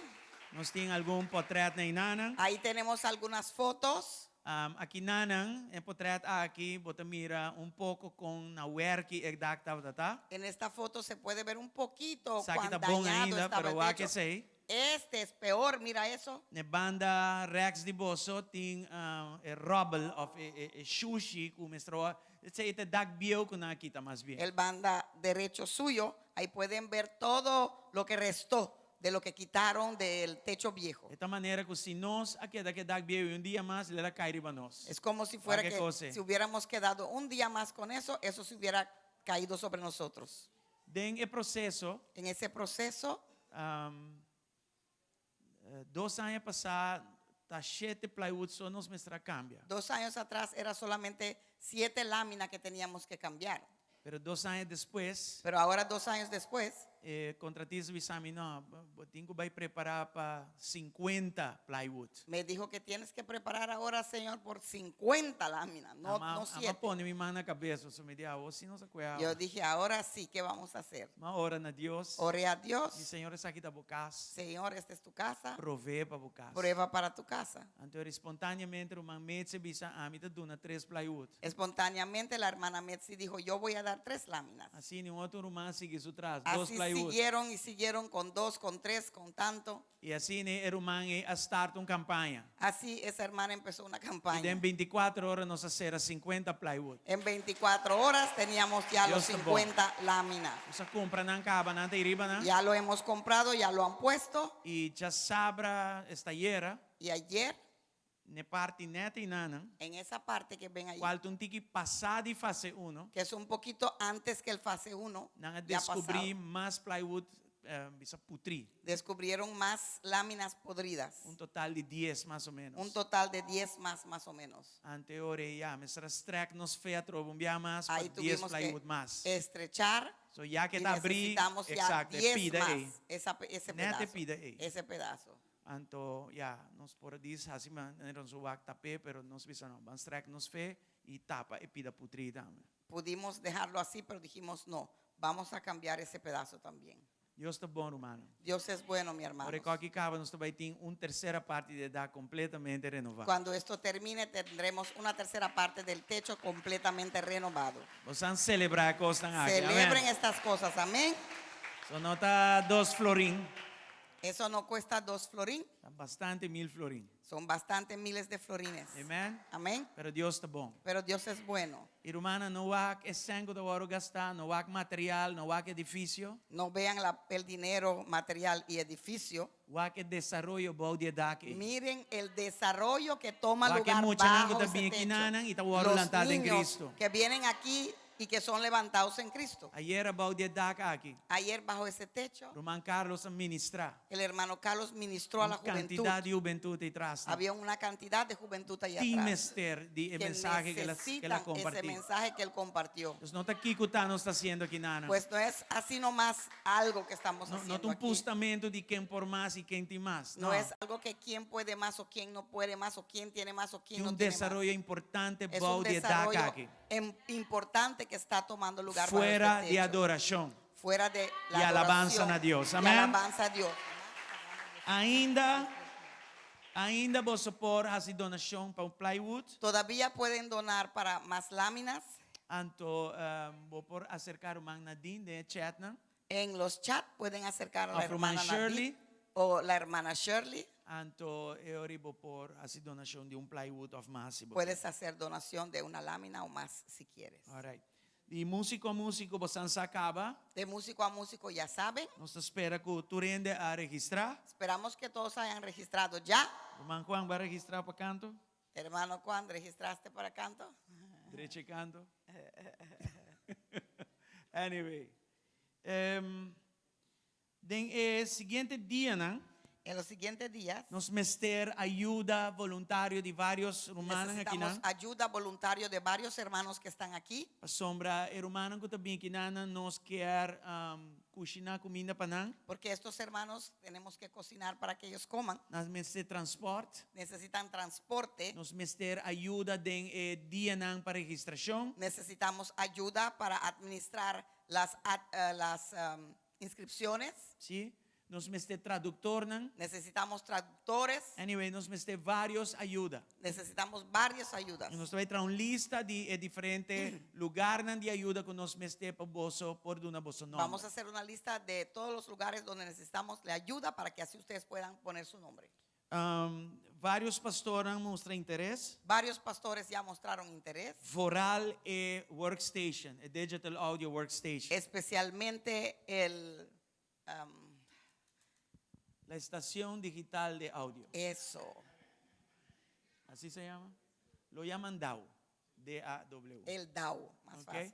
Nos tin algun potret na einanan. Ahí tenemos algunas fotos. Um, aki nanan, e potret aki, bo ta mira un poco con na werki e dak tabata ta. En esta foto se puede ver un poquito Esaki cuán ta bon dañado ainda, estaba pero el wak techo. esei. Este es peor, mira eso. Ne banda rechts di boso tin e rubble of e, e, e shushi ku mester a, esei ta e dak bieu ku nan a kita mas bien. El banda derecho suyo, ahí pueden ver todo lo que restó de lo que quitaron del techo viejo. E ta manera ku si nos a keda ku e dak bieu un dia mas, lo a kai riba nos. Es como si fuera Wak e que kos ei. si hubiéramos quedado un día más con eso, eso se hubiera caído sobre nosotros. Den e proseso. En ese proceso. Dos aña pasá ta shete plywood so nos mester a kambia. Dos años atrás era solamente siete láminas que teníamos que cambiar. Pero dos aña despues. Pero ahora dos años después. E kontratista bisa mi, no, bo tin ku bai prepará pa sinkuenta plywood. Me dijo que tienes que preparar ahora, señor, por 50 láminas, no, Ama, no ama siete. pone mi man na kabes, so mi di, awor si nos a kue awa. Yo dije, ahora sí, ¿qué vamos a hacer? M'a ora na Dios. Oré a Dios. Di, Señor, esaki ta bo kas. Señor, esta es tu casa. Provee pa bo kas. Prueba para tu casa. Anto espontáneamente ruman Metzi bisa, ami ta duna tres plywood. Espontáneamente la hermana Metzi dijo, yo voy a dar tres láminas. Asina un otro ruman a sigui su tras, dos Así plywood. siguieron y siguieron con dos, con tres, con tanto. I asina e ruman ei a start un campaña. Así esa hermana empezó una I campaña. den binticuatro ora nos a cera sinkuenta plywood. En 24 horas teníamos ya los Dios ta bon. 50 láminas. Nos a cumpra nan caba, nan ta ei riba nan. Ya lo hemos comprado, ya lo han puesto. I djasabra esta ayera. Y ayer. Ne parti net einanan. En esa parte que ven ahí. Cual ta un tiki pasá di fase uno. Que es un poquito antes que el fase uno. Nan a ya pasado. descubrí mas plywood bisa putrí. Descubrieron más láminas podridas. Un total di dies mas o menos. Un total de 10 más, más o menos. Ante ora ei ya mester a strek nos fe atrobe un bia mas pa Ahí dies tuvimos que plywood mas. estrechar. So ya que y ta abrí, necesitamos ya exacto, e 10 pida más, ei. esa pe-, ese Net e pedazo, pida ei. ese pedazo. Anto ya, nos por a dis hasi manera nos wak tap'é, pero nos bisa no, ban strek nos fe i tapa e pida putrí tambe. Pudimos dejarlo así, pero dijimos no, vamos a cambiar ese pedazo también. Dios ta bon, rumannan. Dios es bueno, mi hermano. Ora e kòki kaba, nos ta bai tin un tersera parti di e dak kompletamente renová. Cuando esto termine, tendremos una tercera parte del techo completamente renovado. Bosan selebrá e kosnan aki. Amén. Celebren estas cosas, amén. So no ta dos florin. Eso no cuesta dos florín, Ta bastante mil florin. son bastante miles de florines. Amen. Amén. Pero Dios ta bon. Pero Dios es bueno. I rumannan, no wak e sèn ku ta wòrdu gastá, no wak material, no wak edifisio. No vean la- el dinero, material y edificio. Wak e desaroyo bou di e dak ei. Miren el desarrollo que toma Wak e lugar muchanan ku bajo ta ese bin techo. akinan i ta wòrdu Los lantá den niños Cristo. que vienen aquí y que son levantados en Cristo. Ayera bou di e dak aki, Ayer bajo ese techo, Ruman Carlos a ministrá. el hermano Carlos ministró a la Un juventud. kantidat di hubentut ei tras. Había una cantidad de juventud allá Tin atrás mester di e que mensahe ku el a necesitan ese kompartí. mensaje que él compartió. Dus no ta kiko ta nos ta hasiendo akinan. Pues no es así nomás algo que estamos No, no haciendo ta un aquí. pustamentu di ken por mas i ken tin mas. No No. es algo que quién puede más o quién no puede más o quién tiene más o quién Tin no un tiene más. desaroyo importante Es bou un di e dak desarrollo aki. importante que está tomando lugar bajo Fuera este di techo. adorashon. Fuera de la I alabansa adoración na Dios. y Amén. alabanza a Dios. Ainda, ainda boso por hasi donashon pa un plywood. Todavía pueden donar para más láminas. Anto um, bo por aserká ruman Nadine den e chatnan. En los chats pueden acercar a la Of ruman hermana Nadine Shirley. o la hermana Shirley. Anto e ora bo por hasi donashon di un plywood òf mas si bo Puedes hacer donación de una lámina o más si quieres. All right. Di músiko a músiko boso sa kaba. De músico a músico ya saben. Nos ta spera ku tur hende a registrá. Esperamos que todos hayan registrado ya. Ruman Juan, bo a registrá pa kanto? Hermano Juan, ¿registraste para canto? Drecha kanto. Anyway. Um, den e siguiente dianan. En los siguientes días. Nos mester ayuda voluntario di varios rumannan Necesitamos akinan. ayuda voluntario de varios hermanos que están aquí. Pasobra e rumannan ku ta bin akinan nos kier um, kushiná kuminda pa nan. Porque estos hermanos tenemos que cocinar para que ellos coman. Nan mester transport. Necesitan transporte. Nos mester ayuda den e dianan pa registrashon. Necesitamos ayuda para administrar las, eh, las inscripciones. Sí. Nos mester traduktornan. Necesitamos traductores. Anyway, nos mester varios ayuda. Necesitamos varias ayudas. I nos ta bai traha un lista di e diferente lugarnan di ayuda ku nos mester pa boso por duna boso nòmber. Vamos a hacer una lista de todos los lugares donde necesitamos la ayuda para que así ustedes puedan poner su nombre. Um, varios pastornan a mustra interes. Varios pastores ya mostraron interés. Vooral e workstation, e digital audio workstation. Especialmente el um, La estación digital de audio. Eso. Así se llama? Lo llaman DAW. D-A-W. El DAW, más Ok. fácil.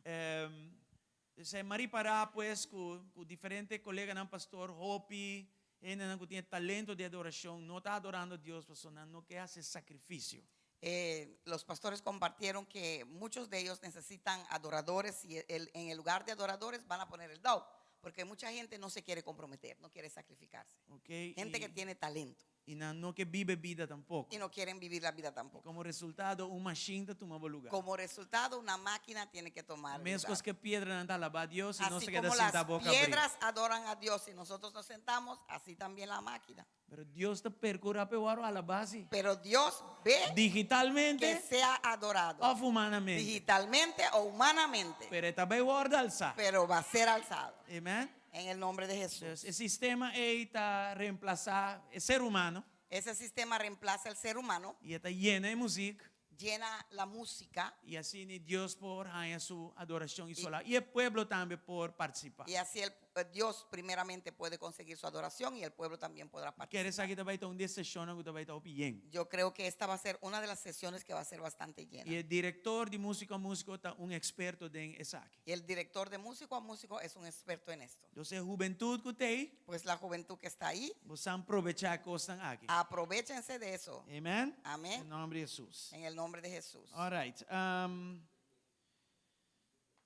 Um, se m'a ripará pues ku ku diferente koleganan pastor hopi hendenan ku tin talento di adorashon no ta adorando Dios pasobra nan no ke hasi sakrifisio. Eh, los pastores compartieron que muchos de ellos necesitan adoradores y el- en el lugar de adoradores van a poner el DAW, porque mucha gente no se quiere comprometer, no quiere sacrificarse. Ok, Gente i, que tiene talento i nan no ke biba e bida tampoko. y no quieren vivir la vida tampoco. Komo resultado, un mashin ta tuma bo lugá. Como resultado, una máquina tiene que tomar el Meskos lugar. ku piedranan ta alabá Dios i nos Así ta keda como las sintá boka abrí. piedras adoran a Dios y nosotros nos sentamos, así también la máquina. Pero Dios ta perkurá p'e wòrdu alabá si. Pero Dios ve que Digitalmente sea adorado. òf humanamente. Digitalmente o humanamente. Pero e ta bai wòrdu alsá. Pero va a ser alzado. Amen. En el nombre de Jesús. Entonces, e sistema ei ta reemplasá e ser humano. Ese sistema reemplaza al ser humano. I e ta yena e muzik. Llena la música. I asina Dios por haña su adorashon i su alabansa. I e pueblo tambe por partisipá. Y así el, eh, Dios primeramente puede conseguir su adoración y el pueblo también podrá Kere participar. esaki ta bai ta un di e seshonnan ku ta bai ta hopi yen. Yo creo que esta va a ser una de las sesiones que va a ser bastante llena. I e direktor di Músiko a Músiko ta un eksperto den esaki. Y el director de Músico a Músico es un experto en esto. Dus e hubentut ku t'ei, Pues la juventud que está ahí, boso probechá e kosnan aki. aprovéchense de eso. Amen. Amén. Den nòmber di Hesus. En el nombre de Jesús. All right. Um,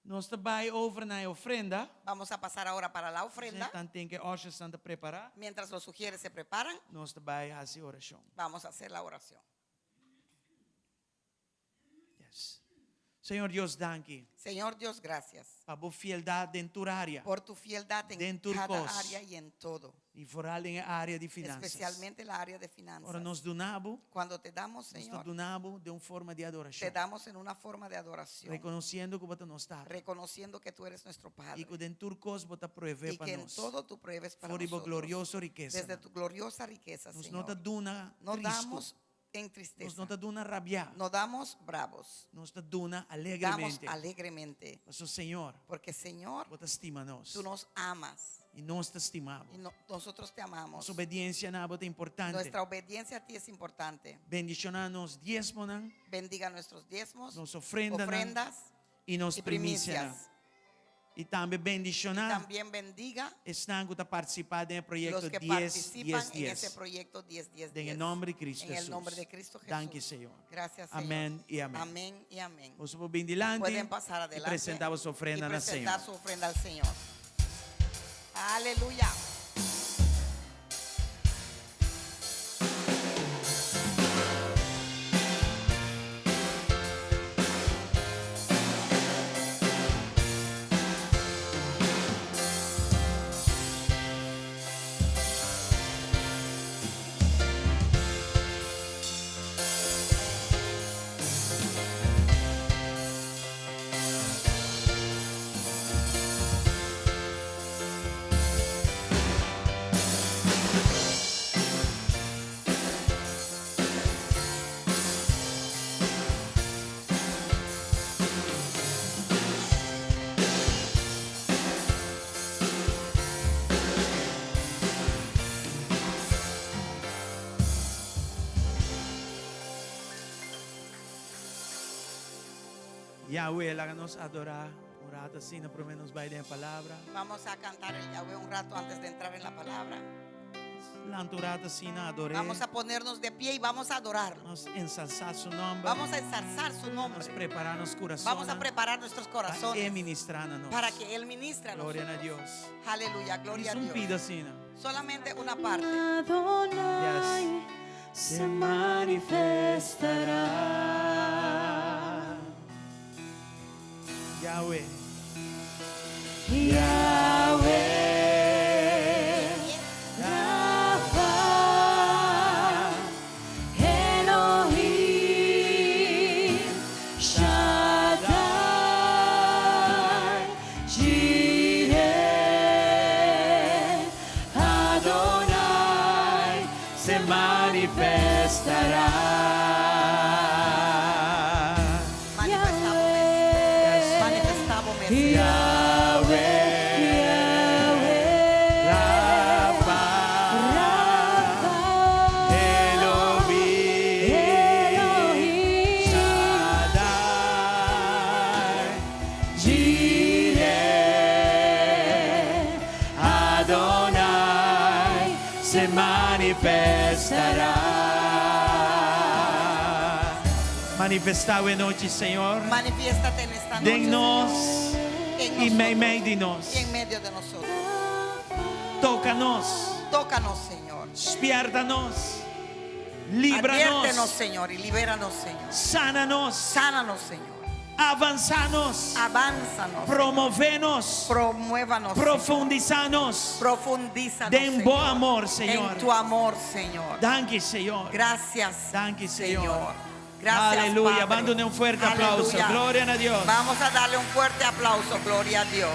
nos ta bai over na e ofrenda. Vamos a pasar ahora para la ofrenda. Tanten ku e ushers ta prepará. Mientras los ujieres se preparan, Nos ta bai hasi orashon. vamos a hacer la oración. Yes. Señor Dios, danki. Señor Dios, gracias. Pa bo fieldad den tur area. Por tu fieldad en Den tur cada cos. área y en todo. Y vooral den e area di finanzas. Especialmente la área de finanzas. Ora nos duna bo. Cuando te damos, Nos ta Señor. duna bo den un forma di adoracion. Te damos en una forma de adoración. Reconociendo cu bo ta nos Tata. Reconociendo que tú eres nuestro Padre. Y cu den tur cos bo ta provee Y pa que en nos. todo tú provees para For di bo nosotros. glorioso rikesa. Desde tu gloriosa riqueza, Nos Señor. no ta duna No tristo. damos en tristeza. Nos no ta duna rabiá. No damos bravos. Nos ta duna Damos alegremente. alegremente. Paso Señor. Porque Señor. Bo ta stima nos. Tú nos amas. Y nos ta stima bo. Y no, nosotros te amamos. Nos obediencia na bo ta importante. Nuestra obediencia a ti es importante. Bendiciona nos diezmonan. Bendiga nuestros diezmos. Nos ofrendanan. Ofrendas. Y nos y primicianan. primicias. Y tambe bendiciona. Y también bendiga. Esnan cu ta participa den e proyecto Los que 10, participan 10, en 10. ese proyecto 10, 10, Den e 10. nomber di Cristo En el Jesús. nombre de Cristo Jesús. Danki, Señor. Gracias, Señor. Amén y amén. Amén y amén. Boso por bin dilanti Pueden pasar y adelante presenta boso ofrenda y na presentar Señor. su ofrenda al Señor. Aleluya. Yahweh, laga nos adorá un rato asina promé nos bai den e palabra. Vamos a cantar el Yahweh un rato antes de entrar en la palabra. Lanta un rato asina, ador'é. Vamos a ponernos de pie y vamos a adorarlo. Nos ensalzá su nomber. Vamos a ensalzar su nombre. Nos prepará nos corazón. Vamos a preparar nuestros corazones. Pa E ministrá na nos. Para que Él ministre a Gloria na nosotros. Dios. Aleluya, gloria a Djis un Dios. pida asina. Solamente una parte. Adonai Yes. se manifestará. Yahweh. Yahweh Rafa Elohim Shaddai Jireh Adonai se manifestará. Manifestá bo mes. Yahweh, Rafa, Elohim, Shaddai, Jireh, Adonai se manifestará. Manifestá awe nochi, Señor. Manifiéstate en esta noche. Den nos En y nosotros meimei di nos. Y en medio de nosotros. Toca nos. Tócanos, Señor. Spierta nos. Libra Adviértenos, nos. Señor, y libéranos, Señor. Sana nos. Sánanos, Señor. Avanzá nos. Avánzanos. Promové nos. Promuévanos. Señor. Profundisá nos. Profundízanos. Den bo Señor. amor, Señor. En tu amor, Señor. Danki, Señor. Gracias. Danki, Señor. Señor. Gracias, Aleluya. Padre. Ban duna un fuerte aplauso. Aleluya. Gloria na Dios. Vamos a darle un fuerte aplauso. Gloria a Dios.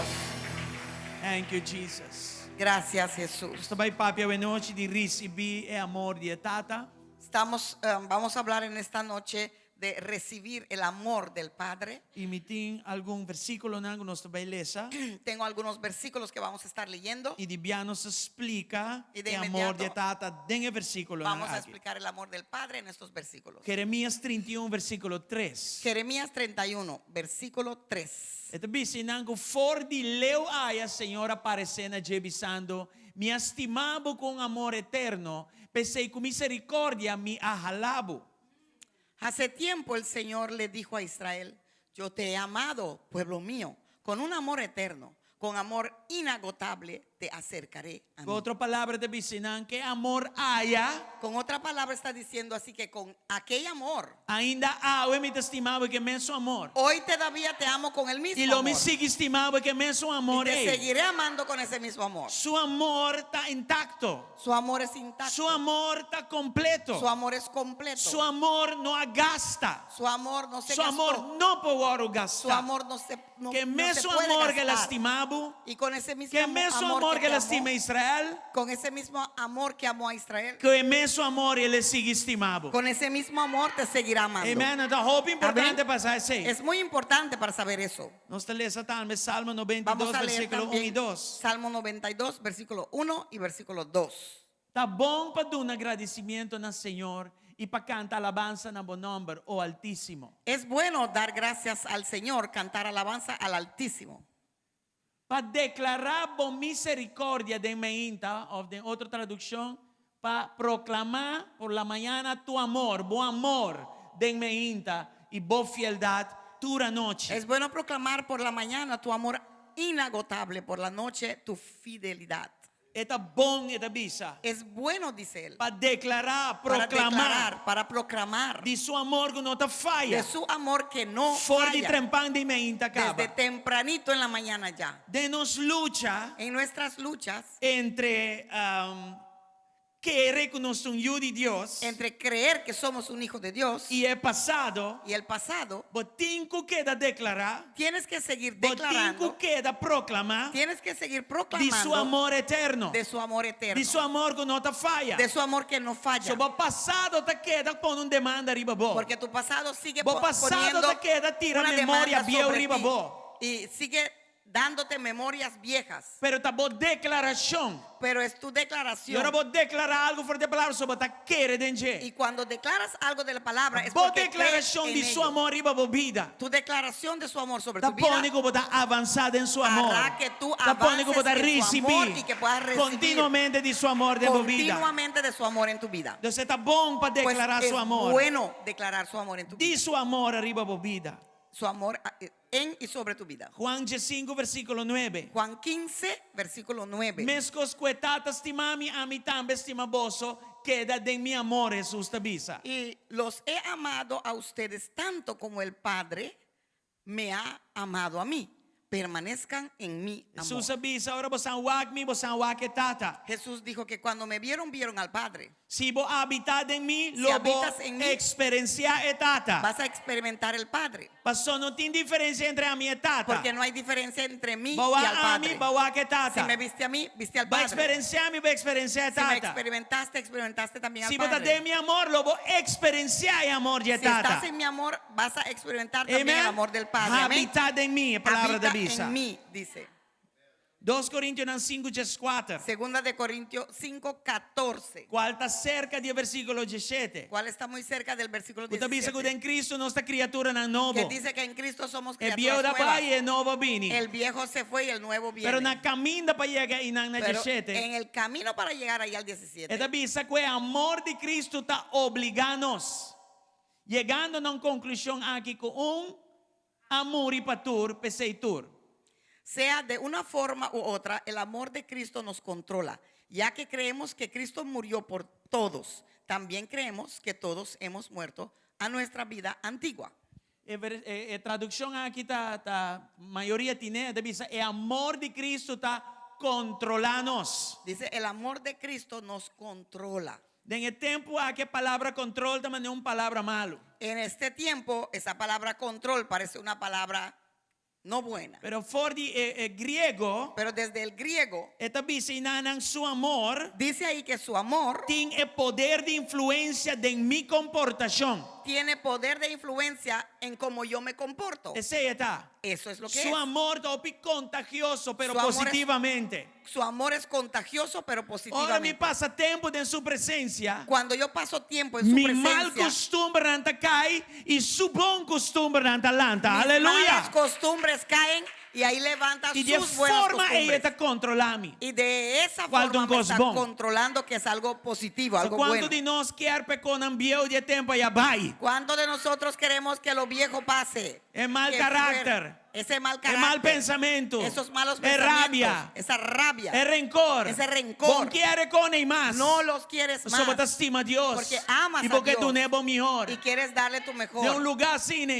Thank you, Jesus. Gracias, Jesús. Nos ta bai papia awe nochi di risibí e amor di e Tata. Estamos, eh, vamos a hablar en esta noche de recibir el amor del Padre. I mi tin algun versíkulonan ku nos ta bai lesa. Tengo algunos versículos que vamos a estar leyendo. I di bia nos ta splika I de e amor di e inmediato Tata den e versíkulonan Vamos a aki. explicar el amor del Padre en estos versículos. Jeremías 31, versíkulo 3. Jeremías 31, versículo 3. E ta bisa einan ku for di leu aya Señor a paresé na dje bisando, Mi a stima bo ku un amor eterno, p'esei ku misericordia mi a hala bo. Hace tiempo el Señor le dijo a Israel, Yo te he amado, pueblo mío, con un amor eterno. Con amor inagotable te acercaré a Ku mí. otro palabra ta bisa nan ku e amor aya. Con otra palabra está diciendo así que con aquel amor. Ainda awe mi ta stima bo ku e mesun amor. Hoy todavía te amo con el mismo I lo mi amor. sigui stima bo ku e mesun Y amor te ei. seguiré amando con ese mismo amor. Su amor ta intacto. Su amor es intacto. Su amor ta kompleto. Su amor es completo. Su amor no a gasta. Su amor no se Su amor gastó. no por wòrdu Su gastá. amor no se, no, Ku no se mesun puede amor ku el a gastar. stima bo, Y con ese mismo ku amo- mesun amor amor que ku el te a stima amó, Israel, con ese mismo amor que amó a Israel, ku e mesun amor el ta sigui stima bo. con ese mismo amor te seguirá amando. Amen. Ta hopi importante Amén. pa sa esei. Es muy importante para saber eso. Nos ta lesa tambe Salmo Vamos 92, a leer versíkulo 1 i también 2. Salmo 92, versículo 1 y versículo 2. Ta bon pa duna gradisimentu na Señor i pa kanta alabansa na bo nòmber, o Altísimo. Es bueno dar gracias al Señor, cantar alabanza al Altísimo. Pa deklará bo miserikòrdia den mainta, òf den otro tradukshon, pa proklamá por la mañana tu amor, bo amor den mainta i bo fieldat tur anochi. Es bueno proclamar por la mañana tu amor inagotable, por la noche tu fidelidad. E ta bon, e ta bisa. Es bueno, dice él. Pa deklará, Para proklamá. declarar, para proclamar. Di su amor ku no ta faya. De su amor que no For di falla. trempan di mainta kaba. Desde tempranito en la mañana ya. Den nos lucha. En nuestras luchas. Entre kere ku nos ta un yu di Dios. Entre creer que somos un hijo de Dios. I e pasado. Y el pasado. Bo tin ku keda deklará. Tienes que seguir Bo tin declarando. ku keda proklamá. Tienes que seguir Di su proclamando. amor eterno. De su amor eterno. Di su amor ku no ta faya. De su amor que no falla. So bo pasado ta keda pone un demanda riba bo. Porque tu pasado sigue Bo pasado poniendo ta keda tira una memoria demanda bieu sobre riba ti. bo. Y sigue dándote memorias viejas. Pero ta bo deklarashon. Pero es tu declaración. I ora bo deklará algu for di e palabra, so bo ta kere den dje. Y cuando declaras algo de la palabra, es Bo porque crees deklarashon en di su ello. amor riba bo bida. Tu declaración de su amor sobre Ta tu vida pone ku bo ta avansá den su amor. hará que tú Ta pone ku bo ta avances en su amor risibí y que puedas recibir continuamente di su amor den bo bida. continuamente de su amor en tu vida. Entonces ta bon pa Pues deklará es su amor. bueno declarar su amor en tu vida. Di su amor ariba bo bida. Su amor en y sobre tu vida. Juan 15, versíkulo 9. Juan 15, versículo 9. Meskos ku e Tata stima mi, ami tambe stima boso, keda den mi amor, Hesus ta bisa. Y los he amado a ustedes tanto como el Padre me ha amado a mí. Permanezcan en mi amor. Hesus a bisa, ora boso a wak mi, boso a wak e Tata. Jesús dijo que cuando me vieron, vieron al Padre. Si bo habitá den mi, Si lo bo habitas en mí, eksperensiá e Tata. Vas a experimentar el Padre. Paso no tin diferensia entre ami i e Tata. Porque no hay diferencia entre mí Bo y wak al ami, Padre. bo wak e Tata. Si me viste a mí, viste al Bo Padre. eksperensiá mi, bo eksperensiá e Si me Tata. experimentaste, experimentaste también al Si bo ta Padre. den mi amor, lo bo eksperensiá e amor di e Si Tata. estás en mi amor, vas a experimentar también Amen. el amor del Padre. Amén. Habitá den mi, e palabra Habita ta bisa. en mí, dice. 2 Korintionan 5, 14. Segunda de Corintios 5, 14. Kual ta serka di e versíkulo 17. Cual está muy cerca del versículo Ku ta bisa ku 17. den Kristu nos ta kriaturanan nobo. Que dice que en Cristo somos E criaturas bieu a nuevas. bai i e nobo a bini. El viejo se fue y el nuevo viene. Pero na kaminda pa yega einan na Pero 17. en el camino para llegar ahí al 17. E ta bisa ku e amor di Kristu ta obligá nos. Yegando na un konklushon aki ku un a muri pa tur, p'esei tur. Sea de una forma u otra, el amor de Cristo nos controla, ya que creemos que Cristo murió por todos. También creemos que todos hemos muerto a nuestra vida antigua. E, e, e tradukshon aki ta, ta mayoria tin e, ta bisa e amor di Cristo ta kontrolá nos. Dice, el amor de Cristo nos controla. Den e tempu aki e palabra kontrol ta manera un palabra malu. En este tiempo, esa palabra control parece una palabra no buena. Pero for di e, e griego, Pero desde el griego, e ta bisa einan su amor, dice ahí que su amor tin e poder di influensia den mi komportashon. tiene poder de influencia en cómo yo me comporto. Esei e ta. Eso es lo que Su es. amor ta hopi kontagioso, pero Su amor es positivamente. Su amor es contagioso, pero Ora mi positivamente. pasa tempu den su presensia, Cuando yo paso tiempo en su mi mal presencia, kustumbernan ta kai i su bon kustumbernan ta lanta. mis Aleluya! malas costumbres caen y ahí levanta I di e sus buenas forma ei costumbres. e ta kontrolá mi. Y de esa Cual forma un me cos está bon. controlando que es algo positivo, algo Kuantu bueno. di nos kier pa e kosnan bieu di e tempu ei a bai? ¿Cuántos de nosotros queremos que lo viejo pase? E mal Que karakter. Ese mal E carácter. mal pensamentu. Esos malos E pensamientos. rabia. Esa rabia. E renkor. Ese rencor. Bo n' kier e kos ei mas. No los quieres Pasobra más. bo ta stima Dios. Porque amas I bo a ke Dios. dun'é bo mihó. Y quieres darle tu mejor. Den un lugá asina.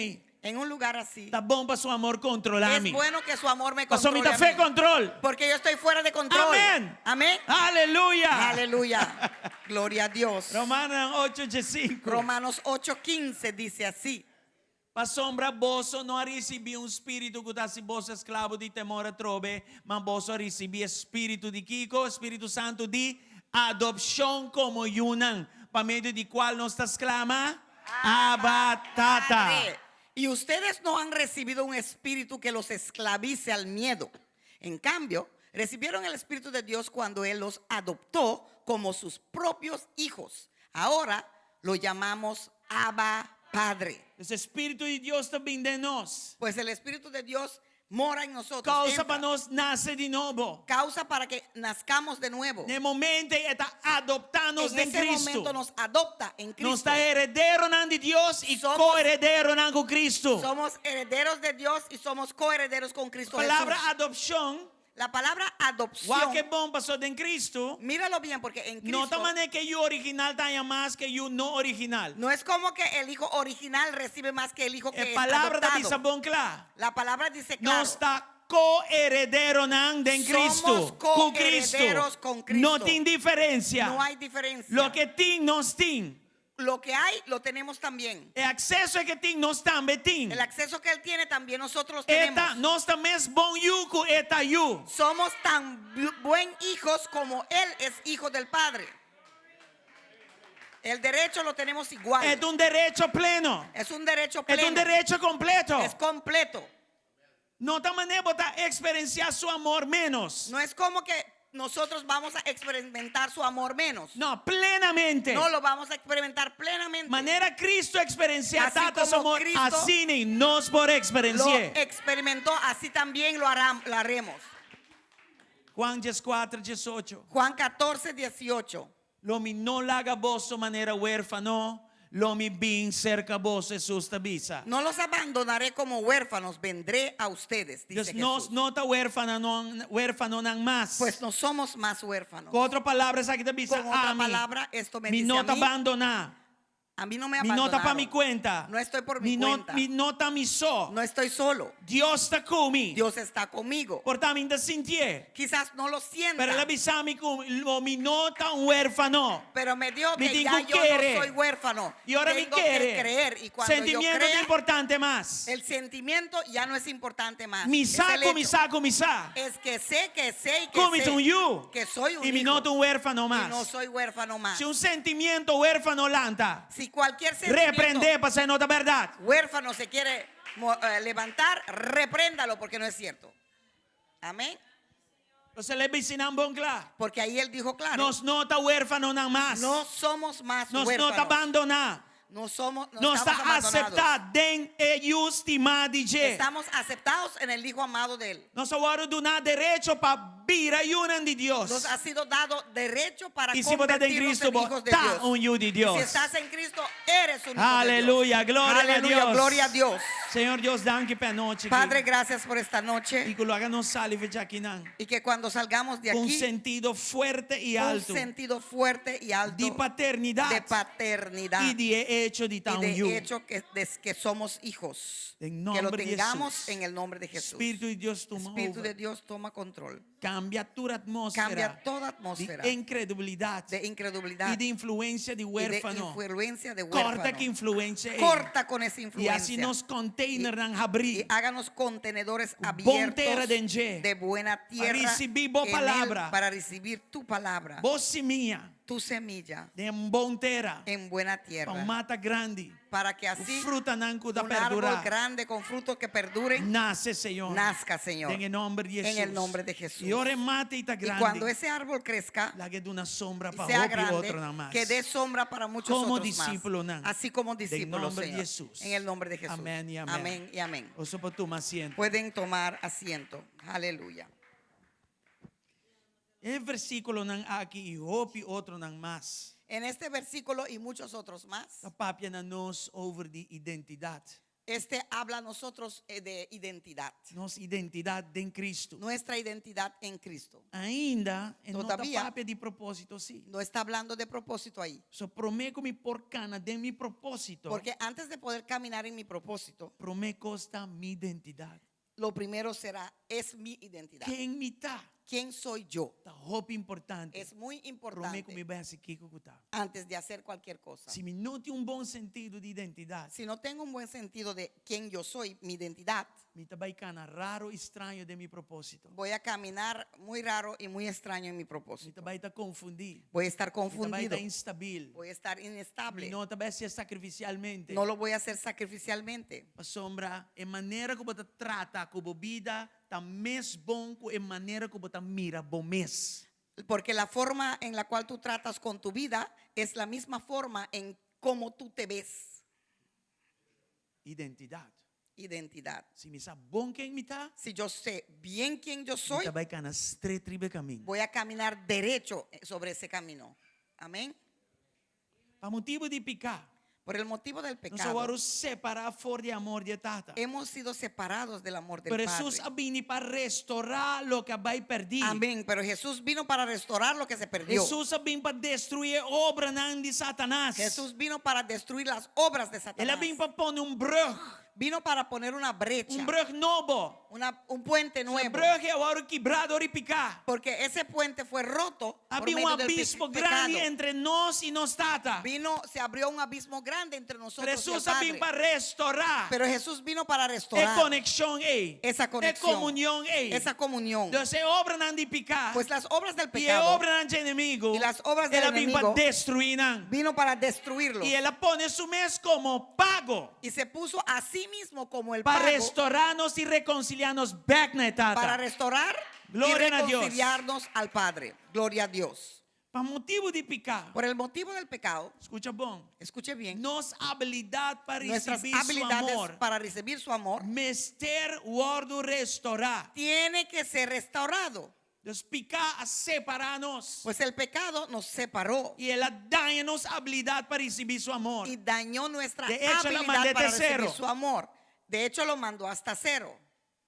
En un lugar así. Ta bon pa su amor kontrolá Es mi. bueno que su amor me Pasobra mi controle. ta a fo'i mí. kontrol. Porque yo estoy fuera de control. Amén. Amén. Aleluya. Aleluya. Gloria a Dios. Romanonan 8, 5. Romanos 8:15 dice así. Pasobra boso no a risibí un spiritu ku ta hasi boso esklabo di temor atrobe, ma boso a risibí e spiritu di kiko? Spiritu Santu di adopshon komo yunan, pa medio di kual nos ta sklama, Abba, Tata. Padre. Y ustedes no han recibido un espíritu que los esclavice al miedo. En cambio, recibieron el Espíritu de Dios cuando Él los adoptó como sus propios hijos. Ahora lo llamamos Abba Padre. E Spiritu di Dios ta bin den nos. Pues el Espíritu de Dios mora en nosotros. Kousa entra. pa nos nase di nobo. Causa para que nazcamos de nuevo. Na e momento ei e ta adoptá nos En den ese Cristo. momento nos adopta en Cristo. Nos ta herederonan di Dios i Somos- koherederonan ku Cristo. Somos herederos de Dios y somos coherederos con Cristo Palabra Jesús. adopshon. La palabra adopción. Wak e bon paso den Cristo. Míralo bien porque en No Cristo ta manera ku e yu original ta haña mas ku e yu no original. no es como que el hijo original recibe más que el hijo que E es palabra ta adoptado. bisa bon kla. La palabra dice claro. Nos ta koherederonan den Somos Cristo. Ku Cristo. coherederos con Cristo. No tin diferensia. No hay diferencia. Loke tin, nos tin. Lo que hay, lo tenemos también. E akseso ku e tin, nos tambe tin. El acceso que él tiene, también nosotros los tenemos. E ta, nos ta mes bon yu ku e ta yu. Somos tan buen hijos como él es hijo del Padre. El derecho lo tenemos igual. E ta un derecho pleno. Es un derecho E ta pleno. un derecho kompleto. Es completo. No ta manera bo ta eksperensiá su amor ménos. No es como que nosotros vamos a experimentar su amor menos. No, plenamente. No lo vamos a experimentar plenamente. Manera Cristo a eksperensiá Así Tata su como amor, Cristo asina nos por Lo eksperensi'é. experimentó, así también lo hará, lo haremos. Juan 14, 18. Juan 14, 18. Lo mi no laga boso manera huérfano, lo mi bin serka boso, Hesus ta bisa. No los abandonaré como huérfanos, vendré a ustedes, dice Dus nos Jesús. no ta huérfano, huérfanonan mas. Pues no somos más huérfanos. Ku otro palabra esaki ta bisa Con otra ami. palabra, esto me Mi dice no a ta mí. abandoná. A mí no me Mi no ta pa abandonaron. mi kuenta. No estoy por Mi mi no, cuenta. mi no ta mi so. No estoy solo. Dios ta ku mi. Dios está conmigo. Por ta mi n' ta sintié. Quizás no lo sienta. Pero el a bisa mi ku lo mi no ta un huérfano. Pero me dijo Mi que tin ya ku yo no kere. soy huérfano. I ora mi Tengo que kere. creer. Y cuando yo Sentimiento crea, ta importante mas. el sentimiento ya no es importante más. Mi Es el sa ku mi hecho. sa ku mi sa. Es que sé, que sé y que Ku mi sé ta un yu. que soy un I mi hijo. no ta un huérfano Y mas. no soy huérfano más. Si un sentimiento huérfano lanta, Si cualquier sentimiento reprendé pasobra e no ta bèrdat. huérfano se quiere eh, levantar, repréndalo porque no es cierto. Amén. Entonces el a bisa nan bon kla. Porque ahí él dijo claro. Nos no ta huérfanonan mas. No somos más Nos no huérfanos. ta abandoná. No somos, no Nos estamos ta abandonados. aseptá den e yu stimá di dje. Estamos aceptados en el Hijo amado de él. Nos a wòrdu duná derecho pa bira yunan di Dios. Nos ha sido dado derecho para I si bo ta den convertirnos Cristo, en bo hijos de ta Dios. un yu di Y Dios. si estás en Cristo, eres un hijo Aleluya, de Dios. gloria a Aleluya, Dios. gloria a Dios. Señor Dios, danki pa e anochi. Padre, gracias por esta noche. I ku laga nos sali for di akinan. Y que cuando salgamos de Ku un aquí, sentido fuerte i un alto. sentido fuerte y alto Di paternidat. de paternidad. I di e echo di y ta un de yu. hecho que, de que somos hijos. En Que lo nombre de tengamos Jesús. en el nombre de Jesús. Spiritu di Dios tuma Espíritu over. de Dios toma control. Kambia tur atmósfera. Cambia toda atmósfera Di inkredulidat. de incredulidad I di influensia di y de huérfano. influencia de huérfano. Korta ku influensia ei. Corta con esa I influencia. hasi nos containernan habrí. Y háganos contenedores Bon tera abiertos den dje. de buena tierra risibí bo en él palabra. para recibir tu palabra, Bo simia tu semilla den bon tera. en buena Pa tierra. un mata grandi. Para que así Frutanan ku ta un árbol perdurá. grande con frutos que perduren Nase, Señor. nazca, Señor. Den e nòmber di En Hesus. el nombre de Jesús. I ora e mata ei ta Y grandi. cuando ese árbol crezca Lag'é duna sombra y pa sea hopi grande, otronan mas. que dé sombra para muchos Como otros más. disípulonan. Así como Den discípulos, nòmber di Señor. Hesus. En el nombre de Jesús. Amèn i amèn. Amén y amén. Boso por tuma asiento. Pueden tomar asiento. Aleluya. E versíkulonan aki i hopi otronan mas. En este versículo y muchos otros más, Ta papia na nos over di identidat. Este habla a nosotros eh, de identidad. Nos identidat den Kristu. Nuestra identidad en Cristo. Ainda e no ta Todavía. papia di propósito sí. No está hablando de propósito ahí. So promé ku mi por kana den mi propósito. Porque antes de poder caminar en mi propósito, Promé kos ta mi identidat. lo primero será, es mi identidad. Ken mi ta? ¿Quién soy yo? Ta hopi importante. Es muy Promé ku mi importante bai hasi kiko ku ta. antes de hacer cualquier cosa. Si mi no tin un bon sentido di identidat, Si no tengo un buen sentido de quién yo soy, mi identidad, mi ta bai kana raro i straño den mi propósito. voy a caminar muy raro y muy extraño en mi Mi propósito. ta bai ta konfundí. Voy a estar Mi ta bai confundido. ta instabil. Voy a estar Mi inestable. no ta bai hasié sakrifisialmente. No lo voy a hacer sacrificialmente. Pasobra e manera ku bo ta trata ku bo bida ta mes bon ku e manera ku bo ta mira bo mes. Porque la forma en la cual tú tratas con tu vida es la misma forma en cómo tú te ves. Identidat. Identidad. Si mi sa bon ken mi ta, Si yo sé bien quién yo mi soy, ta bai kana stret riba e kaminda. voy a caminar derecho sobre ese camino. Amén. Pa motibu di piká, Por el motivo del nos a pecado, wòrdu separá for di amor di e Tata. hemos sido separados del amor del Pero Hesus Padre. a bini pa restorá loke a bai pèrdí. Amén. Pero Jesús vino para restaurar lo que se perdió. Hesus a bin pa destruí e obranan di Satanas. Jesús vino para destruir las obras de El a Satanás. bin pa pone un brùg, Vino para poner una brecha, un brùg nobo. un puente E nuevo. brùg a wòrdu kibrá dor di piká. Porque ese puente fue roto por A bin un medio del pe- abismo grandi pecado. entre nos i nos Tata. Vino, se abrió un abismo grande entre nosotros y el Hesus a bin Padre. pa restorá Pero Jesús vino para e restaurar konekshon ei, esa e conexión, komunion ei. esa comunión. Dus e obranan di piká Pues las obras del i e pecado obranan di enemigu, Y las obras del el a bin pa enemigo destruí nan. vino para destruirlo. I el a pone su mes komo pago Y se puso a sí mismo como el pa pago restorá nos i rekonsiliá nos bèk na e para Tata. restaurar Gloria y a Dios. reconciliarnos al Padre. Gloria a Dios. Pa motibu di piká, Por el motivo del pecado, skucha bon, escuche bien, nos abilidat pa nuestras risibí su habilidades amor para recibir su amor mester wòrdu restorá. tiene que ser restaurado. Dus piká a separá nos. Pues el pecado nos separó I el a daña nos abilidat pa risibí su amor. y dañó nuestra De hecho, la habilidad mandé para de cero. recibir su amor. De hecho, lo mandó hasta cero.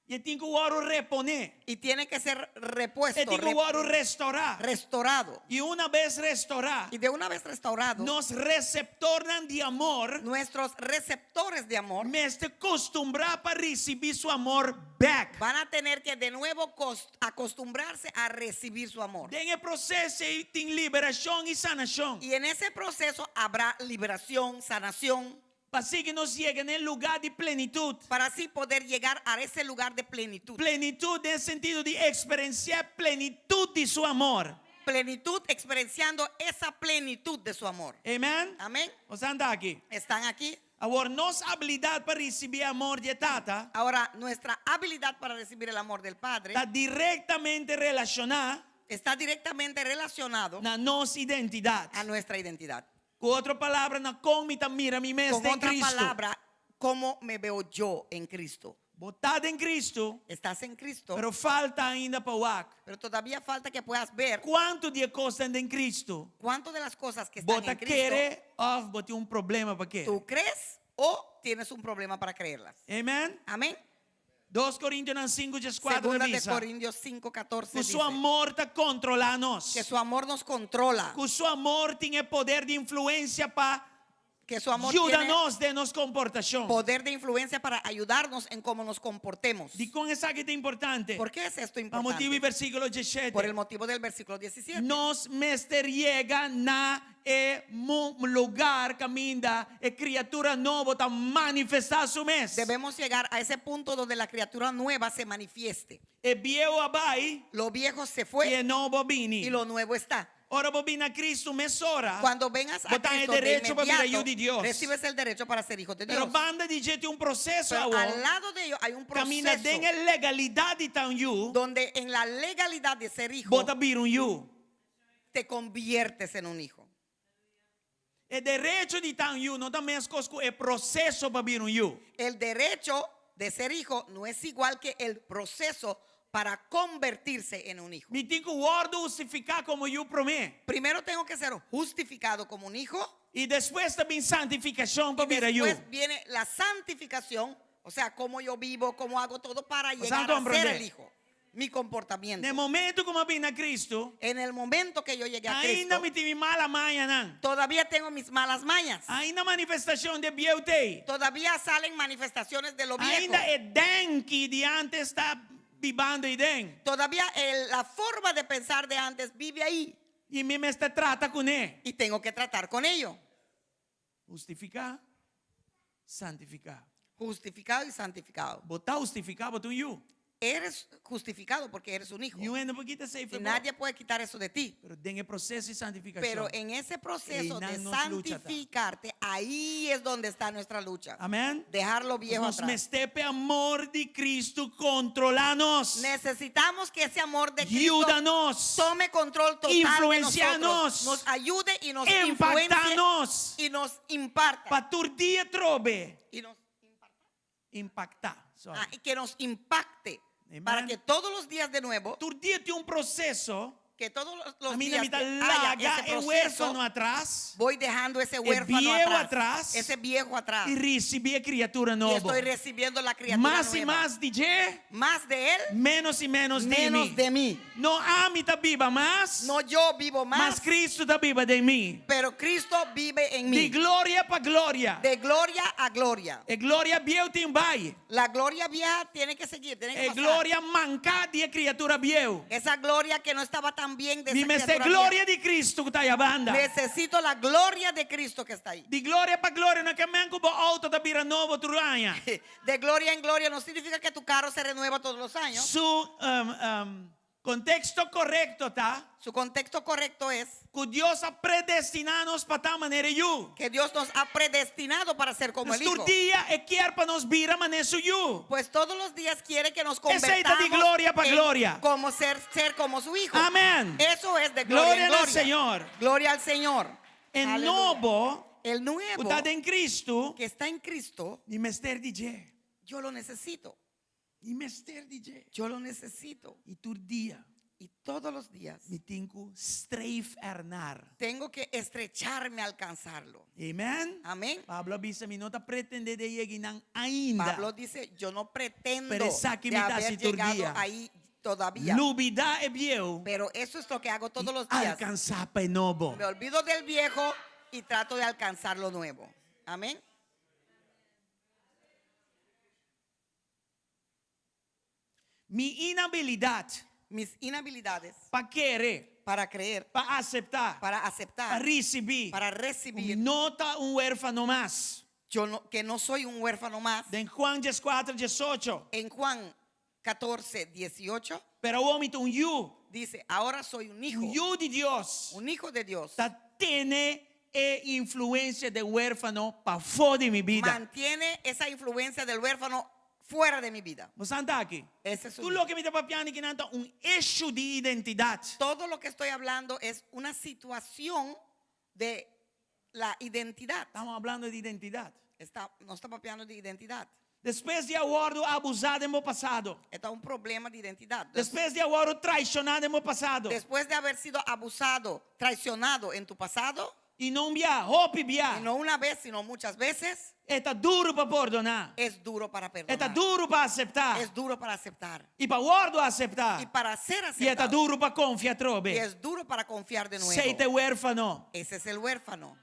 I e tin ku wòrdu reponé. Y tiene que ser repuesto, E tin ku re- wòrdu restorá. restaurado. I una bes restorá, Y de una vez restaurado, nos reseptornan di amor nuestros receptores de amor mester kustumbrá pa risibí su amor bèk. van a tener que de nuevo cos- acostumbrarse a recibir su amor. Den e proseso ei tin liberashon i sanashon. Y en ese proceso habrá liberación, sanación, Pa asina nos yega na e lugá di plenitut. para así poder llegar a ese lugar de plenitud. Plenitut den sentido di eksperensiá plenitut di su amor. Plenitud, experienciando esa plenitud de su amor. Amen? Amén. Boso ta aki. ¿Están aquí? Awor, nos abilidat pa risibí amor di Tata Ahora, nuestra habilidad para recibir el amor del Padre ta direktamente relashoná está directamente relacionado na nos identidat. a nuestra identidad. Ku otro palabra, na kon mi ta mira mi mes Con den otra Kristu. palabra, ¿cómo me veo yo en Cristo? Bo ta den Kristu, Estás en Cristo, pero falta ainda pa wak. pero todavía falta que puedas ver Kuantu di e kosnan den Kristu cuánto de las cosas que están bo ta en Cristo kere òf bo tin un problema pa kere. tú crees o tienes un problema para creerlas. Amen? Amén. 2 Korintionan 5, 14 Segunda de bisa. Corintios 5, 14 Ku su dice amor ta kontrolá nos. que su amor nos controla, Ku su amor tin e poder di influensia pa que su amor yuda tiene nos den nos komportashon. poder de influencia para ayudarnos en cómo nos comportemos. Dikon esaki ta importante? ¿Por qué es esto Pa motibu importante? versíkulo 17. Por el motivo del versículo 17. Nos mester yega na e lugá kaminda e kriatura nobo ta manifestá su mes. Debemos llegar a ese punto donde la criatura nueva se manifieste. E bieu a bai Lo viejo se i fue e nobo a bini. y lo nuevo está. Ora bo bin na Kristu mesora. Cuando vengas a Bo ta e Cristo de derecho pa bira inmediato, yu di Dios. recibes el derecho para ser hijo de Pero Dios. banda di dje tin un proseso Pero awor. al lado de ello hay un Kaminda proceso den e legalidat di ta un yu. donde en la legalidad de ser hijo Bo ta bira un yu. te conviertes en un hijo. E derecho di ta un yu no ta meskos ku e proseso pa bira un yu. El derecho de ser hijo no es igual que el proceso para convertirse en un hijo. Mi tin ku wòrdu hustifiká komo yu promé. Primero tengo que ser justificado como un hijo. I despues ta bin santifikashon pa bira yu. Después viene la santificación, o sea, cómo yo vivo, cómo hago todo para O sea, llegar a ser comprende. el hijo. Mi comportamiento. Na momento ku mi a bin na Kristu, En el momento que yo llegué a ainda Cristo, mi tin mi mal mañanan. todavía tengo mis malas mañas. Ainda manifestashon di bieu t'ei. Todavía salen manifestaciones de lo viejo. Ainda e denki di antes ta bibando eiden. Todavía el- la forma de pensar de antes vive ahí I mi mester trata kuné. y tengo que tratar con ello. Hustifiká, santifiká. Justificado y santificado. Bo ta hustifiká, bo ta un yu. Eres justificado porque eres un hijo. Niun hende no por kita esei Y for bo. nadie puede quitar eso de ti. Pero den e proseso di santifikashon. Pero en ese proceso de Einan nos lucha ta. santificarte, ahí es donde está nuestra lucha. Amèn. Dejar lo viejo Nos atrás. mester p'e amor di Cristo kontrolá nos. Necesitamos que ese amor de Cristo Yuda nos. tome control total de Influencia nosotros, nos. nos ayude y nos Impacta influencie nos. y nos imparta. Pa tur dia trobe. Y nos Impaktá. Sorry. Ah, y que nos impacte Amen. para que todos los días de nuevo, Tur dia tin un proseso. que todos los- los A mi días mi ta que haya laga ese e proceso, huérfano atras voy dejando ese huérfano viejo atrás, atrás, ese viejo atrás, i risibí e kriatura y nobo. estoy recibiendo la criatura Mas i nueva. mas di dje, Más de él, ménos i ménos di menos mi. de mí. No ami ta biba mas, No yo vivo más, mas Cristo ta biba den mi. pero Cristo vive en Di mí. gloria pa gloria. De gloria a gloria. E gloria bieu tin bai. La gloria vieja tiene que seguir, tiene que E pasar. gloria manká di e kriatura bieu. Esa gloria que no estaba tan bien de Mi esa mester criatura gloria di Cristo ku ta aya banda. vieja. Necesito la gloria de Cristo que está ahí. Di gloria pa gloria, no ke men ku bo outo ta bira nobo tur aña. De gloria en gloria no significa que tu carro se renueva todos los años. Su um, um, konteksto korekto ta Su contexto correcto es ku Dios a predestiná nos pa ta manera yu. que Dios nos ha predestinado para ser como el Tur Hijo. dia e kier pa nos bira manera su yu. Pues todos los días quiere que nos Esei ta di convertamos gloria pa en gloria. como ser, ser como su Hijo. Amén. Eso es de gloria, Gloria en al gloria. Señor. Gloria al Señor. E Aleluya. nobo El nuevo ku ta den Cristo, que está en Cristo, mi mester di dje. yo lo necesito. Mi mester di dje. Yo lo necesito. I tur dia Y todos los días mi tin ku streef ernaar. tengo que estrecharme a alcanzarlo. Amen. Amén. Pablo a bisa mi no ta pretendé di yega einan ainda. Pablo dice, yo no pretendo Pero esaki de mi ta haber hasi tur llegado dia. ahí todavía. Lubidá e bieu Pero eso es lo que hago todos i los días. alkansá pa e nobo. Me olvido del viejo y trato de alcanzar lo nuevo. Amén. Mi inabilidat Mis inhabilidades pa kere, para creer, pa aseptá, para pa aceptar, risibí, para recibir. Mi no ta un huérfano mas. Yo no, que no soy un huérfano más. Den Juan 14, 18. En Juan 14, 18 Pero awor mi ta un yu, dice, ahora soy un hijo, un yu di Dios. un hijo de Dios. Ta tene e influensia di huérfano pafó di mi bida. Mantiene esa influencia del huérfano fuera de mi vida. Bo ta aki. Ese es un Tur hijo. loke mi ta papiando akinan ta un issue di identidat. Todo lo que estoy hablando es una situación de la identidad. Estamos hablando di identidat. Está, no está papiando de identidad. Despues di a wòrdu abusá den bo pasado. Está un problema de identidad. Despues di a wòrdu traishoná den bo pasado. Después de haber sido abusado, traicionado en tu pasado, I no un bia, hopi bia. y no una vez, sino muchas veces, E ta duru pa pordoná. es duro para E ta perdonar. duru pa aseptá. Es duro para aceptar. I pa wòrdu aseptá. Y para ser I e ta aceptado. duru pa konfia Y trobe. es duro para confiar de Esei ta nuevo. huérfano. Ese es el huérfano.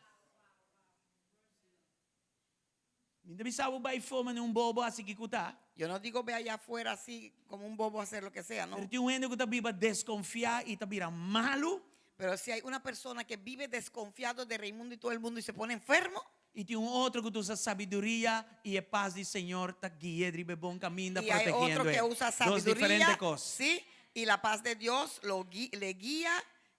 Mi no ta bisa bo bai afó manera un bobo hasi kiko ta. Yo no digo ve allá afuera así como un bobo a hacer lo que sea, no. Pero tin un hende ku ta biba deskonfiá i ta bira malu. Pero si hay una persona que vive desconfiado de Raimundo y todo el mundo y se pone enfermo, I tin un otro ku ta usa sabiduria i e pas di Señor ta gui'é riba e bon kaminda y hay otro protegiendo que e. usa Dos sabiduría, diferente kos. sí, y la paz de Dios lo gui- le guía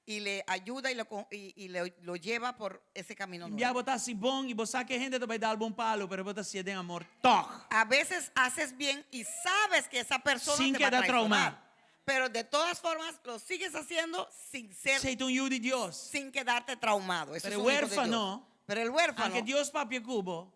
y le ayuda y lo, con- y, y le- lo lleva por ese camino Bia nuevo. bo ta hasi bon i bo sa ku e hende ta bai dal bo un palu, pero bo ta hasié den amor tòg. A veces haces bien y sabes que esa persona Sin te va a quedar traicionar. traumado. Pero de todas formas lo sigues haciendo sin ser, Esei ta un yu di Dios. sin quedarte traumado. Eso Pero es un hijo de huérfano, Dios. Pero el huérfano, Aunke Dios papia ku bo,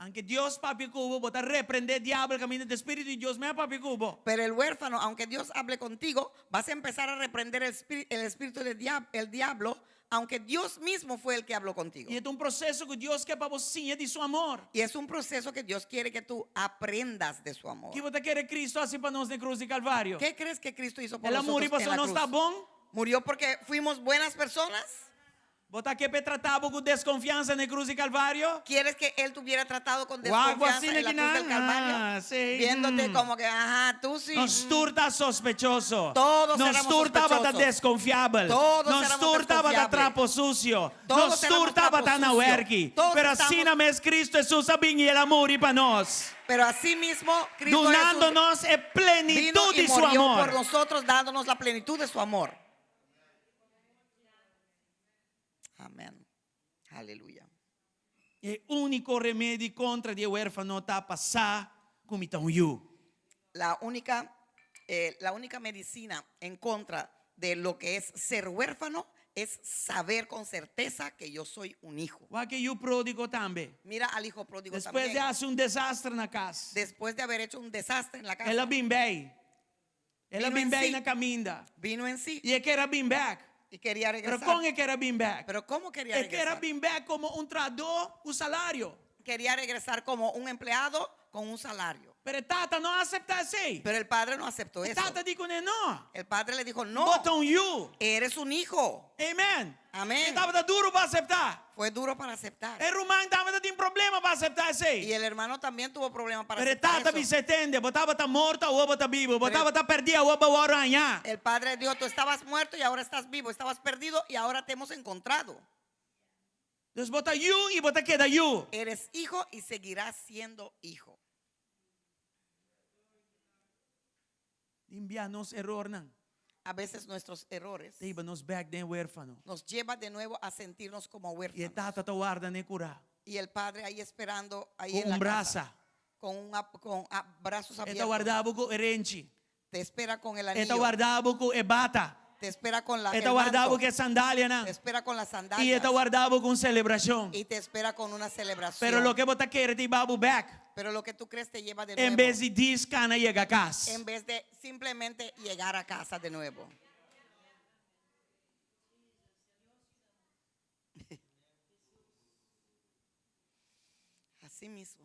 Aunke Dios papia ku bo, bo ta reprendé diabel kaminda di Spiritu di Dios mes a papia ku bo. Pero el huérfano, aunque Dios hable contigo, vas a empezar a reprender el espí- el espíritu del diab- el diablo, aunque Dios mismo fue el que habló contigo. I e ta un proseso ku Dios ke pa bo siña di su amor. Y es un proceso que Dios quiere que tú aprendas de su amor. Ki bo ta kere Kristu hasi pa nos na e krus di Kalvario? ¿Qué crees que Cristo hizo por El a muri nosotros en pasobra la nos ta cruz? bon? ¿Murió porque fuimos buenas personas? Bo ta ke p'e trata bo ku deskonfiansa na e krus di Kalvario? ¿Quieres que Él te hubiera tratado con Wak bo desconfianza asina en la ki cruz del nan? Calvario? Ah, sí. Viéndote Mm. como que, ajá, tú sí. Nos tur ta sospechoso. Todos Nos éramos tur tabata sospechosos. deskonfiabel. Todos Nos éramos tur tabata desconfiables. trapo susio. Todos Nos tur éramos trapo tabata na sucio. werki. Todos Pero estamos- asina mes Cristo Hesus a bin i El a muri pa nos. Pero así mismo Cristo Jesús Dunando nos e vino plenitud y di su murió por amor. nosotros, dándonos la plenitud de su amor. Amén. Aleluya. E úniko remedi kontra di e huérfano ta pa sa ku mi ta un yu. La única, eh, la única medicina en contra de lo que es ser huérfano es saber con certeza que yo soy un hijo. Wak e yu pródigo tambe. Mira al hijo pródigo Despues di también. hasi un desaster na kas, Después de haber hecho un desastre en la casa, el a bin bei. El a Vino bin en bei sí. na kaminda. vino en sí I e ker a bin bèk. y quería Pero regresar. kon e ker a bin bèk? Pero ¿cómo quería E ker a regresar? bin bèk komo un trahadó ku salario. Quería regresar como un empleado con un salario. Pero e tata no a aseptá esei. Pero el padre no aceptó E eso. tata di kuné, No, El padre le dijo, no, bo ta un yu. eres un hijo. Amen. Amén. E tabata duru pa aseptá. Fue duro para aceptar. E ruman tambe tin problema pa aseptá esei. Y el hermano también tuvo problemas para Pero e aceptar tata eso. bis'é, Tende, bo tabata morto, awor bo ta bibu. Bo Pero- tabata pèrdí, awor bo a wòrdu hañá. El padre dijo, tú estabas muerto y ahora estás vivo, estabas perdido y ahora te hemos encontrado. Dus bo ta yu i bo ta keda yu. Eres hijo y seguirás siendo hijo. Tin bia nos erornan. A veces nuestros errores Ta hiba nos bèk den huérfano. nos lleva de nuevo a sentirnos como I e huérfanos. tata ta warda den kurá. Y el padre ahí esperando, ahí Ku en un la brasa. casa, con, un, ap- con a- brazos E ta abiertos. warda bo ku e renchi. Te espera con el E ta anillo. warda bo ku e bata. Te espera con la E el ta warda bo manto, ku e sandalianan. Te espera con las I e sandalias. ta warda bo ku un selebrashon. Y te espera con una celebración. Pero loke bo ta kere ta hiba bo bèk. Pero lo que tú crees te lleva de En nuevo. bes di djis kana yega kas. En vez de simplemente llegar a casa de nuevo. Así mismo.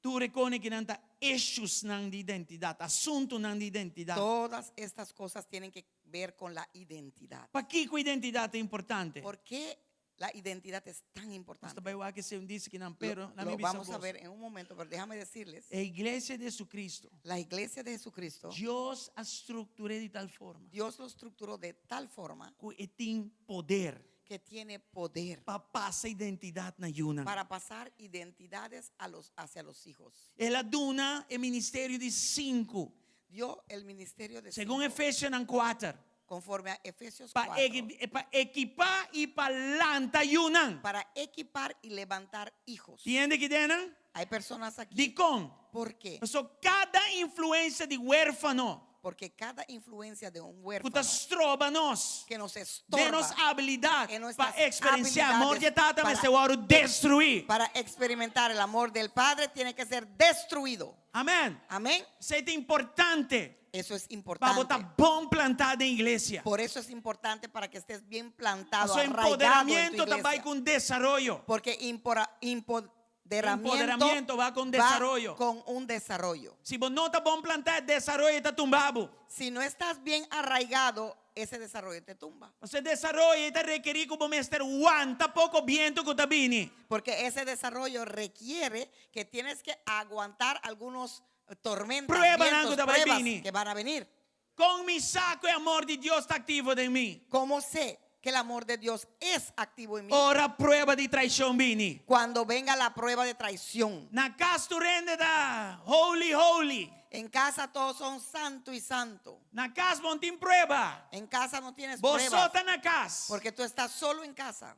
Tur e kosnan aki nan ta issuesnan di identidat, asuntunan di identidat. Todas estas cosas tienen que ver con la identidad. Pakiko identidat ta importante? ¿Por qué la identidad es tan Nos importante? ta bai wak esei un dia akinan, Lo, pero la lo mi bisa vamos a boso. ver en un momento, pero déjame decirles, E iglesia di Jesucristo, la iglesia de Jesucristo, Dios a struktur'é di tal forma Dios lo estructuró de tal forma ku e tin poder que tiene poder pa pasa identidat na yunan. para pasar identidades a los, hacia los hijos. El a duna e ministerio di sinku, Dio el ministerio de segun cinco, Efesionan kuater, conforme a Efesios pa 4, pa ekipá i pa lanta yunan. para equipar y levantar hijos. Tin hende aki den? Hay personas aquí. Dikon? ¿Por qué? Pasobra kada influensia di huérfano Porque cada influencia de un ku huérfano ta stroba nos, que nos den estorba nos habilidat en nuestras pa eksperensiá amor di habilidades Tata para- mester wòrdu destruí. para experimentar el amor del Padre tiene que ser destruido. Amèn. Amén. Esei ta importante Eso es pa bo importante. ta bon plantá den iglesia. Por eso es importante para que estés bien plantado, Su arraigado en tu empoderamiento ta bai iglesia. ku desaroyo. Porque impora- empoderamiento Empoderamiento va con desarrollo. con un desarrollo. Si bo no ta bon plantá, desaroyo ta tumba bo. Si no estás bien arraigado, ese desarrollo te tumba. E desaroyo ta rekerí ku bo mester wanta poko bientu ku ta bini. Porque ese desarrollo requiere que tienes que aguantar algunos tormentas, Prueba vientos, nan ku ta bai pruebas bini. que van a venir. Kon mi sa ku e amor di Dios ta aktivo den mi? ¿Cómo sé que el amor de Dios es activo en mí? Ora prueba di traishon bini. Cuando venga la prueba de traición. Na kas tur hende ta holy, holy. En casa todos son santo y santo. Na kas bo no tin prueba. En casa no tienes Bo pruebas. so ta na kas. Porque tú estás solo en casa.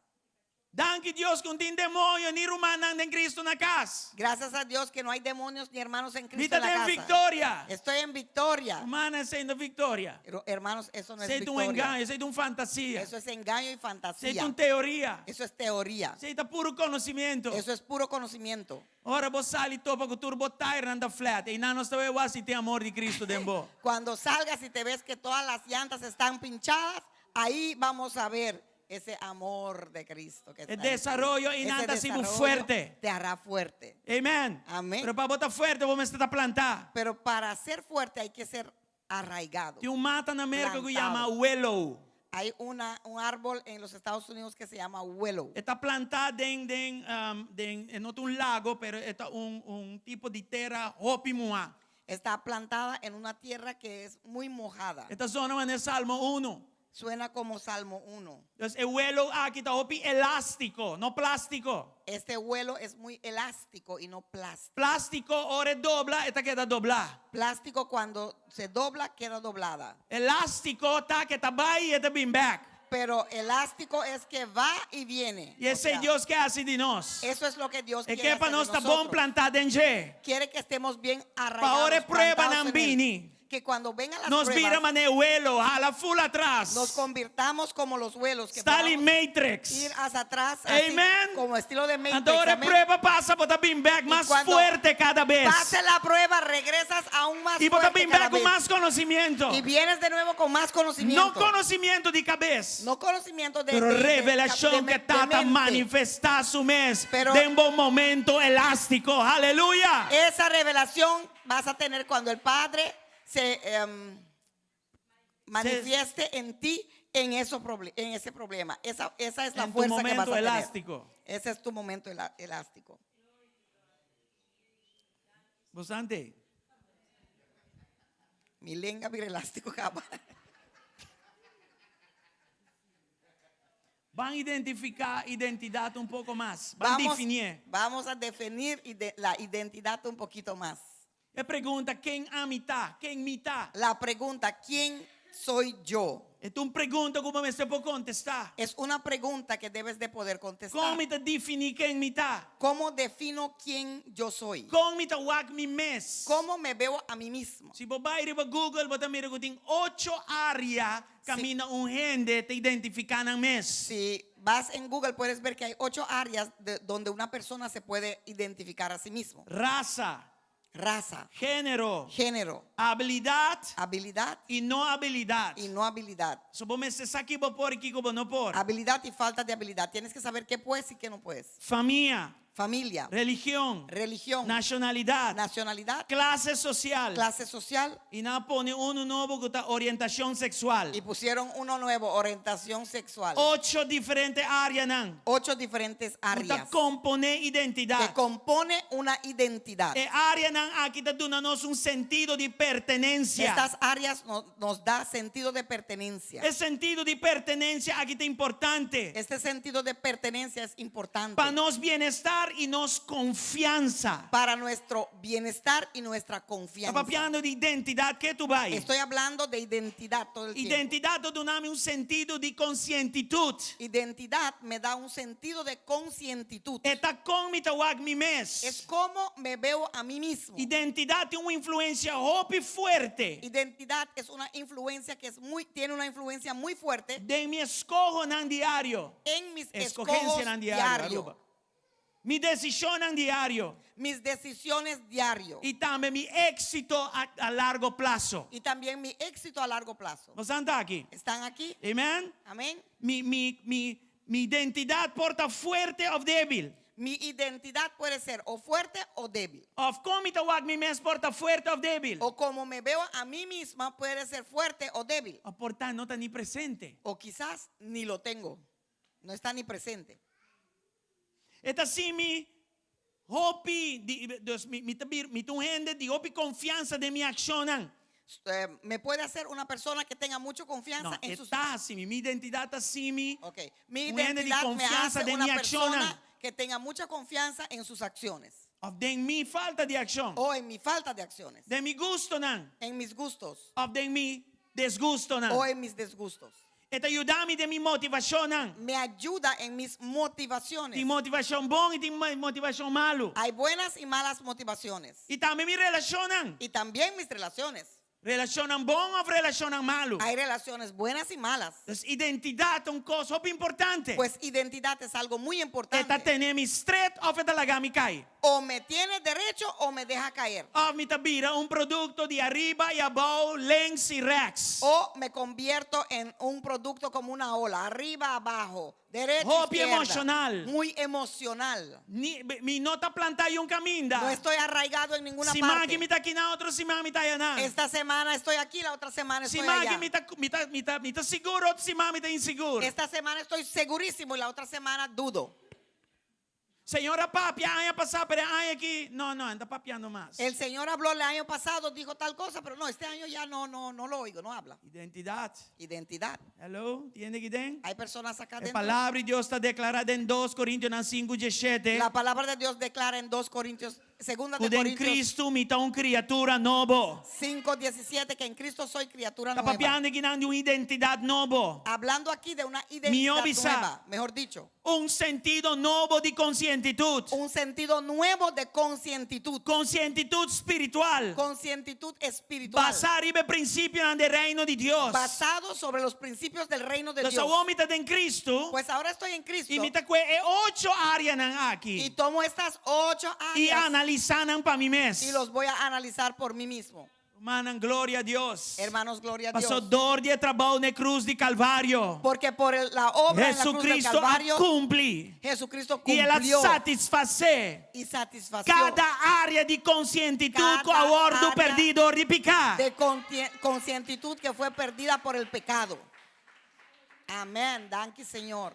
Danki Dios ku no tin demoño ni rumannan den Kristu na kas. Gracias a Dios que no hay demonios ni hermanos en Mi Cristo ta en la den casa. viktoria. Estoy en victoria. Rumannan, esei no viktoria. Pero, hermanos, eso no es Esei ta un victoria. engaño, esei ta un fantasia. Eso es engaño y Esei ta fantasía. un teoria. Eso es teoría. Esei ta puru konosimiento. Eso es puro conocimiento. Ora bo sali topa ku tur bo tairnan ta flat. Einan nos ta bai wak si tin amor di Kristu den bo. Cuando salgas y te ves que todas las llantas están pinchadas, ahí vamos a ver ese amor de Cristo. Que El está en ti. desarrollo y Ese nada si desarrollo fuerte. Te hará fuerte. Amen. Amén. Pero pa bo ta fuerte, bo mester ta plantá. Pero para ser fuerte hay que ser arraigado. Tin un mata na Merka ku yama Plantado. willow. Hay una, un árbol en los Estados Unidos que se llama willow. E ta plantá den den um, den e no ta un lago, pero e ta un un tipo di tera hopi muhá. Está plantada en una tierra que es muy mojada. E ta zona manera Salmo uno. Suena como Salmo 1. Dus e willow aki ta hopi elástiko, no plástiko. Este huelo es muy elástico y no plástico. Plástiko ora e dobla e ta keda doblá. Plástico cuando se dobla queda doblada. Elástiko ta ke ta bai i e ta bin bèk. Pero elástico es que va y viene. I O esei sea, Dios ke hasi di nos. Eso es lo que Dios E quiere ke pa hacer de nos ta bon nosotros. plantá den dje. Quiere que estemos bien Pa arraigados, ora e plantados pruebanan en él. bini. Que cuando vengan las Nos bira pruebas, manera welo, hala full atras. nos convirtamos como los huelos que Stali podamos Matrix. ir hacia atrás, así Amen. como estilo de Matrix. Anto ora e amén. prueba pasa, bo ta bin bek Y mas cuando fuerte kada bes. Pase la prueba, regresas aún más I bo ta fuerte bin cada bek ku vez. mas konosimiento. Y vienes de nuevo con más conocimiento. No konosimiento di kabes. No conocimiento de Pero de- de- revelashon de- ke de Tata mente. manifestá su mes Pero- den bo momento elástiko. Aleluya! Esa revelación vas a tener cuando el Padre se em, manifieste en ti en, eso proble- en ese problema. Esa, esa es la En tu fuerza que vas momento a tener. elástico. Ese es tu momento ela- elástico. Bosante. Mi lenga bir elástico capa. Ban identifiká identidat un poko mas. Ban Vamos, definié. vamos a definir ide- la identidad un poquito más. E pregunta ken ami ta, ken mi ta. La pregunta, ¿quién soy yo? E ta un pregunta ku bo mester por kontestá. Es una pregunta que debes de poder contestar. Kon mi ta definí ken mi ta? ¿Cómo defino quién yo soy? Kon mi ta wak mi mes? ¿Cómo me veo a mí mismo? Si bo bai riba Google bo ta mira ku tin ocho área kaminda un hende ta identifiká nan mes. Si vas en Google puedes ver que hay ocho áreas de- donde una persona se puede identificar a sí mismo. Rasa, Raza, género, género, habilidat habilidad i no habilidat. y no habilidad. So bo mester sa ki bo por i kiko bo no por. Habilidad y falta de habilidad. Tienes que saber qué puedes y qué no puedes. Famia, Familia, religion, religión, nashonalidat, nacionalidad, klase sosial. clase social. I nan a pone unu nobo ku ta orientashon seksual. Y pusieron uno nuevo, orientación sexual. Ocho diferente áreanan Ocho diferentes ku ta áreas komponé que identidat. compone una identidad. E áreanan aki ta duna nos un sentido di pertenensia. Estas áreas no- nos da sentido de pertenencia. E sentido di pertenensia aki ta importante Este sentido de pertenencia es importante pa nos bienestar i nos konfiansa. para nuestro bienestar y nuestra Ta confianza. papiando di identidat ketu bai. Estoy hablando de identidad todo el tiempo. Identidat ta duna mi un sentido di konsientitut. Identidad me da un sentido de concientitud. E ta kon mi ta wak mi mes. Es como me veo a mí mismo. Identidat tin un influensia hopi fuerte Identidad es una influencia que es muy, tiene una influencia muy fuerte den mi eskohonan diario. en mis escojos Escogencianan diario, diario, Aruba. Mi desishonnan diario. mis decisiones diario I tambe mi éksito a, a largo plaso. y también mi éxito a largo plazo. Nos ta aki. ¿Están aquí? Amen. Amén. Mi, mi, mi, mi identidat por ta fuerte òf débil. Mi identidad puede ser o fuerte o débil. Òf kon mi ta wak mi mes por ta fuerte òf débil. O como me veo a mí misma puede ser fuerte o débil. Òf por ta no ta ni presente. O quizás ni lo tengo. No está ni presente. E ta hasi mi hopi, di, dus mi, mi ta bir, mi ta un hende di hopi konfiansa den mi akshonnan. Eh, me puede hacer una persona que tenga mucha confianza No, en e sus ta hasi mi, mi identidat ta hasi mi Ok. Mi un hende di identidad me konfiansa hace den una mi persona akshonnan. que tenga mucha confianza en sus acciones Òf den mi falta di akshon. o en mi falta de acciones, Den mi gustonan. en mis gustos Òf den mi desgustonan. o en mis desgustos. E ta yuda mi den mi motivashonnan. Me ayuda en mis motivaciones. Tin motivashon bon i tin motivashon malu. Hay buenas y malas motivaciones. I tambe mi relashonnan. Y también mis relaciones. Relashonnan bon òf relashonnan malu. Hay relaciones buenas y malas. Dus identidat ta un kos hopi importante. Pues identidad es algo muy E ta importante. tene mi stret òf e ta laga mi kai. O me tiene derecho o me deja caer. Òf mi ta bira un produkto di ariba i abou, links i rèks. O me convierto en un producto como una ola, arriba, abajo, derecha, Hopi izquierda. emocional. Muy emocional. Ni, mi no ta plantá un kaminda. No estoy arraigado en ninguna Siman parte. aki mi ta akinan, otro siman mi ta ayanan. Esta semana estoy aquí, la otra semana estoy Siman allá. aki mi ta, mi ta, mi ta, mi ta sigur, otro siman mi ta insigur. Esta semana estoy segurísimo y la otra semana dudo. Señor a papia aña pasá, pero e aña aki, no, no, e no ta papiando mas. El Señor habló el año pasado, dijo tal cosa, pero no, este año ya no, no, no lo oigo, no habla. Identidad. Identidad. Hello, tin hende aki den? Hay personas acá E dentro. palabra di Dios ta deklará den 2 Korintionan 5, 17. La palabra de Dios declara en 2 Corintios, segunda Ku de den Corintios Cristo mi ta un kriatura nobo. 5, 17, que en Cristo soy criatura Ta nueva. papiando akinan di un identidat nobo. Hablando aquí de una identidad Mihó bisá. nueva, mejor dicho. Un sentido nobo di konsientitut. Un sentido nuevo de concientitud. Konsientitut spiritual. Concientitud espiritual. Basá riba e prinsipionan di Reino di Dios. Basado sobre los principios del reino de Entonces, Dios. awor mi ta den Cristo. Pues ahora estoy en Cristo. I mi ta kue e ocho áreanan aki. Y tomo estas ocho I áreas. analisá nan pa mi mes. Y los voy a analizar por mí mismo. Rumannan, gloria a Dios. Hermanos, gloria a Pasó Dios. dor di e trabou na e krus di Kalvario. Porque por el, la obra en la cruz del Jesucristo a Calvario, kumpli. Jesucristo I el a cumplió satisfasé y satisfació kada área di konsientitut ku a Cada wòrdu área pèrdí dor di piká. de concientitud que fue perdida por el pecado. Amén. Danki, Señor.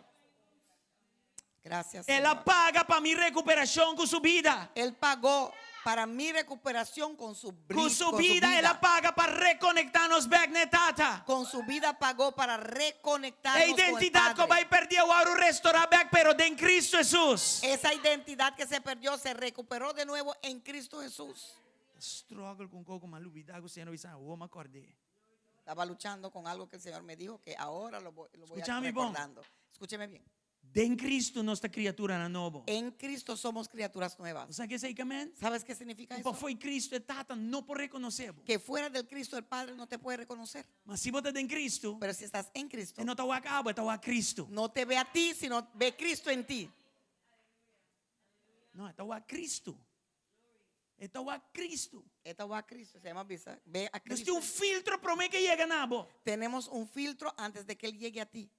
Gracias, El a Señor. paga pa mi rekuperashon ku su bida. Él pagó para mi recuperación con su, Ku su con su bida el a vida. paga pa rekonektá nos bèk na e Tata. Con su vida pagó para reconectarnos E con el identidat ku Padre. bai pèrdí a wòrdu restorá bèk pero den Cristo Hesus. Esa identidad que se perdió se recuperó de nuevo en Cristo Jesús. Struggle ku un kos ku m'a lubidá ku Señor a bisa, awor m'a kòrd'é. Estaba luchando con algo que el Señor me dijo que ahora lo voy, lo voy a Escúchame, bon. recordando. Escúcheme bien. Den Cristo nos ta kriaturanan nobo. En Cristo somos criaturas nuevas. Bo sa kiko esei ke men? ¿Sabes qué significa Ku eso? pafó di Cristo e Tata no por rekonosé bo. Que fuera del Cristo el Padre no te puede reconocer. Ma si bo ta den Cristo, Pero si estás en Cristo, e no ta wak abo, e ta wak Cristo. no te ve a ti, sino ve Cristo en ti. No, e ta wak Cristo. E ta wak Cristo. E ta wak Cristo, se llama visa. Ve a Nos Cristo. tin un filtro promé ku e yega na bo. Tenemos un filtro antes de que Él llegue a ti.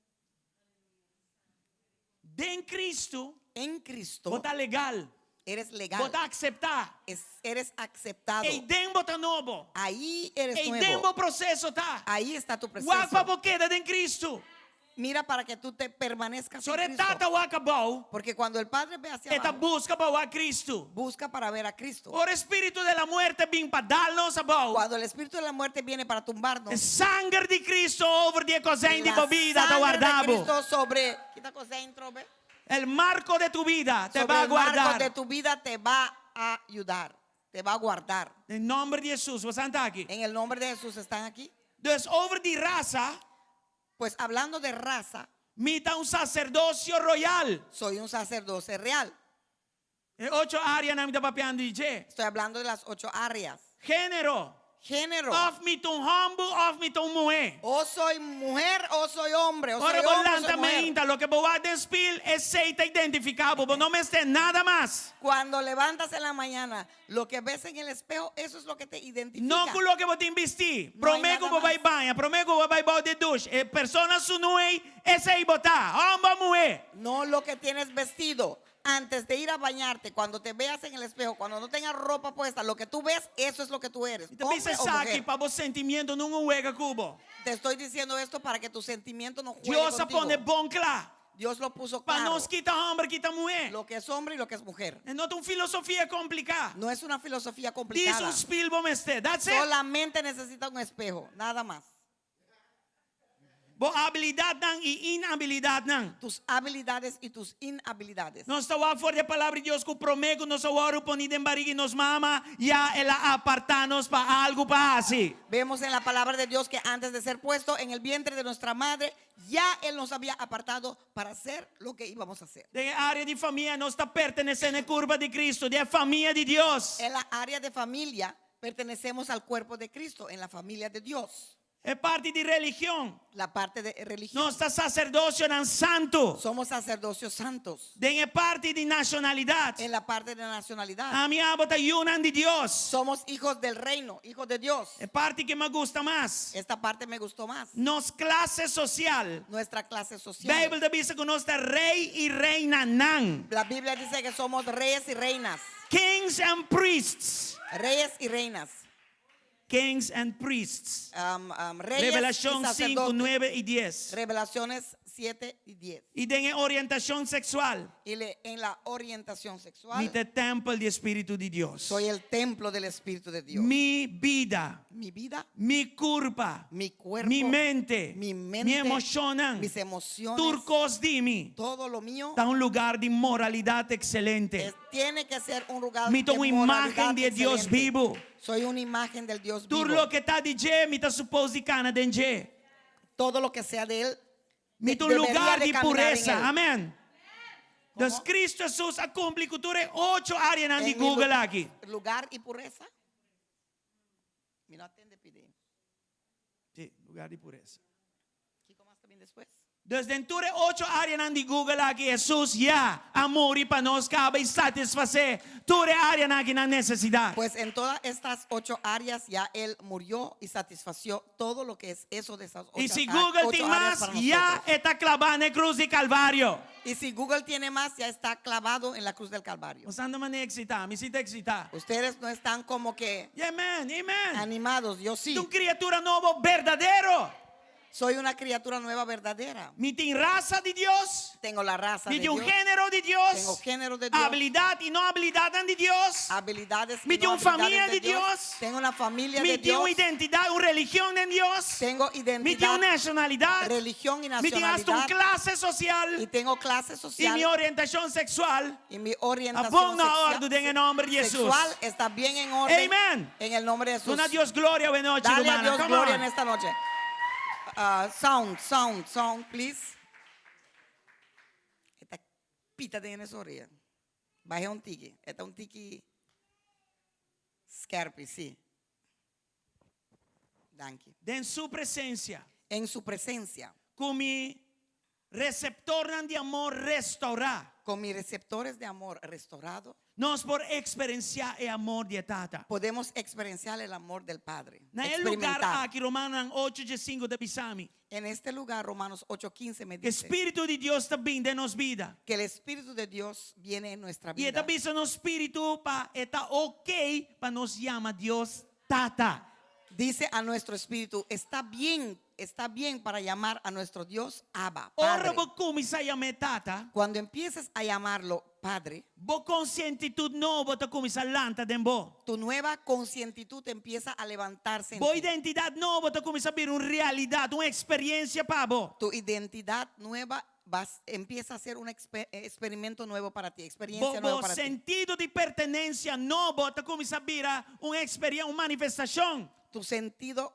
Den Cristo, En Cristo, bo ta legal. eres legal. Bo ta akseptá. Es, eres aceptado. Ei den bo ta nobo. Ahí eres Ei nuevo. den bo proseso ta. Ahí está tu Wak pa proceso. bo keda den Cristo. Mira para que tú te permanezcas Sore en Cristo. tata wak abou. Porque cuando el Padre ve hacia E ta abajo, buska pa wak Cristo. busca para ver a Cristo. Ora spiritu di la muerte bin pa dal nos abou. Cuando el espíritu de la muerte viene para tumbarnos, E sanger di Cristo over di e kozijn di la bo bida ta sangre de warda bo. Cristo sobre, kita kozijn trobe? El marco de tu vida te Sobre va a el marco guardar. de tu vida te va a ayudar, te va a guardar. Den nòmber di Hesus, bo ta aki. En el nombre de Jesús están aquí. Dus over di rasa, Pues hablando de raza, mi ta un saserdosio royal. soy un sacerdote real. E ocho áreanan mi ta papiando di dje. Estoy hablando de las ocho áreas. Género. Género. Òf mi ta un hòmber, òf mi ta un muhé. O soy mujer o soy hombre. O soy Ora bo hombre o lanta soy mujer. mainta, loke bo wak den spil, esei ta identifiká bo, bo no mester nada mas. Cuando levantas en la mañana, lo que ves en el espejo, eso es lo que te identifica. No ku loke bo tin bistí. No Promé hay ku nada bo bai mas. baña, promé ku bo bai bou di douche. E persona sunú ei, esei bo ta, hòmber o muhé. No lo que tienes vestido. Antes de ir a bañarte, cuando te veas en el espejo, cuando no tengas ropa puesta, lo que tú ves, eso es lo que tú eres. Mi ta Hombre bisa o esaki mujer. pa bo sentimiento no wega ku bo. Te estoy diciendo esto para que tu sentimiento no juegue Dios a contigo. pone bon kla. Dios lo puso Pa claro. nos ki ta hòmber, ki ta muhé. Lo que es hombre y lo que es mujer. E no ta un filosofia kompliká. No es una filosofía Djis complicada. un spil bo mester. That's it. Solamente necesita un espejo, nada más. Bo abilidatnan i inabilidatnan. Tus habilidades y tus inhabilidades. Nos ta wak for di e Palabra di Dios ku promé ku nos a wòrdu poní den barigi nos mama, ya el a apartá nos pa algu pa hasi. Vemos en la palabra de Dios que antes de ser puesto en el vientre de nuestra madre, ya Él nos había apartado para hacer lo que íbamos a hacer. Den e área di famia nos ta pertenesé na e kurpa di Kristu, di e famia di Dios. En la área de familia pertenecemos al cuerpo de Cristo, en la familia de Dios. E parti di religion. La parte de religión. Nos ta saserdosionan santu. Somos sacerdocios santos. Den e parti di nashonalidat. En la parte de nacionalidad. Ami abo ta yunan di Dios. Somos hijos del reino, hijos de Dios. E parti ku mi a gusta mas. Esta parte me gustó más. Nos klase sosial. Nuestra clase social. Beibel ta bisa ku nos ta rei i reinanan. La Biblia dice que somos reyes y reinas. Kings and priests. Reyes y reinas. Kings and priests. Um, um, reyes y Revelashon sinku, sacerdotes. nuebe i dies. Revelaciones 7 y 10. I den e orientashon seksual. Y le- en la orientación sexual, Mi ta e tèmpel di e Spiritu di Dios. soy el templo del Espíritu de Dios. Mi bida. Mi vida, Mi kurpa. mi cuerpo, Mi mente. mi mente, Mi emoshonnan. mis emociones, Tur kos di mi. todo lo mío Ta un lugar di moralidat ekselente. es- tiene que ser un lugar Mi ta de un moralidad imagen di e Dios excelente. bibu. Soy una imagen del Dios Tur vivo. loke ta di dje, mi ta supos di kana den dje. Todo lo que sea de él Mi de- ta un debería lugar de di caminar en puresa. él. Amén. Dus Como? Cristo Jesus a cumpli cu tur e ocho areanan di En mi Google lu- aki. Lugar y pureza. Mi no a tende pidi. Sí, lugar di puresa. Kiko mas ta bin despues? Dus den tur e ocho areanan di Google aki Jesus ya a muri pa nos caba y satisface tur e areanan aki nan necesidad. Pues en todas estas ocho áreas ya él murió y satisfació todo lo que es eso de esas ocho, Y si á- Google ocho tin áreas mas, para ya nosotros. e ta claba na e cruz di Calvario. Y si Google tiene más, ya está clavado en la cruz del Calvario. Nos anda manera excitá, mi si ta excitá. Ustedes no están como que Amen, amen. animados, yo sí. Mi ta un criatura nobo berdadero. Soy una criatura nueva verdadera. Mi tin rasa di Dios. Tengo la raza Mi de tin un Dios. género di Dios. Tengo género de Dios. Habilidad y no habilidadnan di Dios. Habilidades y Mi no tin un famia habilidades di de Dios. Dios. Tengo una familia Mi de tin un Dios. identidad, un religion den Dios. Tengo Mi tin identidad, un nacionalidad. religión y Mi tin hasta un nacionalidad. clase social. Y tengo clase social. Y mi orientacion sexual. Y mi orientación A bon na sexual, orden den e nomber di Jesus. sexual está bien en orden. Amen. En el nombre de Jesús. Duna Dios gloria awe nochi, Dale a rumana. Dios Come gloria on. en esta noche. Ah, sound, sound, sound, please. Esta pita tiene sonría. Baje un tiki. Esta un tiki skerpi, sí. Danki. Den su presencia. En su presencia. Cu mi receptornan di amor restaurá. Con mis receptores de amor restaurado. Nos por experienciá e amor di e Tata. Podemos experienciar el amor del Padre. Na e lugar Experimentar. aki Romanonan ocho dje sinku ta bisa mi. En este lugar Romanos 8:15 me Ke dice. Spiritu di Dios ta bin den nos bida. Que el Espíritu de Dios viene en nuestra I e ta vida. bisa nos spiritu pa e ta ok pa nos yama Dios Tata. Dice a nuestro espíritu, está bien, está bien para llamar a nuestro Dios Abba, Ora Padre. bo kuminsá yam'é Tata. Cuando empieces a llamarlo Padre, Bo konsientitud nobo ta kuminsá lanta den bo. Tu nueva concientitud empieza a levantarse en Bo ti. identidat nobo ta kuminsá bira un realidat, un eksperensia pa bo. Tu identidad nueva vas, empieza a ser un experimento nuevo para ti, experiencia Bo, nueva bo para ti. sentido di pertenensia nobo ta kuminsá bira un eksperensia, un manifestashon. Tu sentido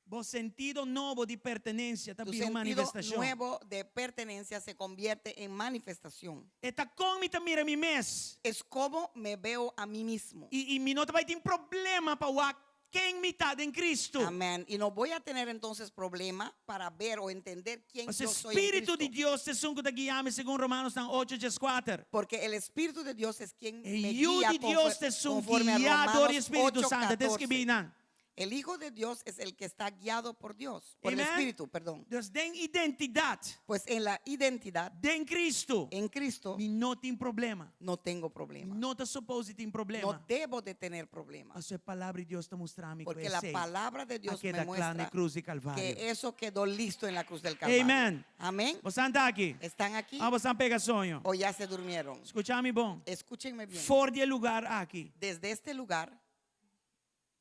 Bo sentido nobo di pertenensia ta Tu bira un sentido manifestashon. nuevo de pertenencia se convierte en manifestación. E ta kon mi ta mira mi mes. Es como me veo a mí mismo. I, i mi no ta bai tin problema pa wak ken mi ta den Cristo. Amén. Y no voy a tener entonces problema para ver o entender quién Mas yo soy en Spiritu di Cristo. Dios ta esun ku ta guia mi segun Romanonan ocho djes kuater. Porque el Espíritu de Dios es quien E me Yu guía di Dios ta esun conforme a guiá dor di Romanos Spiritu Santu. Ta 8:14. skibí nan. El Hijo de Dios es el que está guiado por Dios, por el Amen. Espíritu, perdón. Dus den identidad. Pues en la identidad, Den Cristo. En Cristo. Mi no tin problema. No tengo problema. Mi no ta supose di tin problema. No debo de tener problema. Pasobra e palabra di Dios ta mustra mi Porque la palabra de Dios a keda me kla na muestra cruz di Calvario. que eso quedó listo en la cruz del Calvario. Amen. Amén. Boso ta aki? Están aquí? Ah, boso a pega soño. O ya se durmieron. Skucha mi bon. Escúchenme bien. For di e lugar aki. Desde este lugar.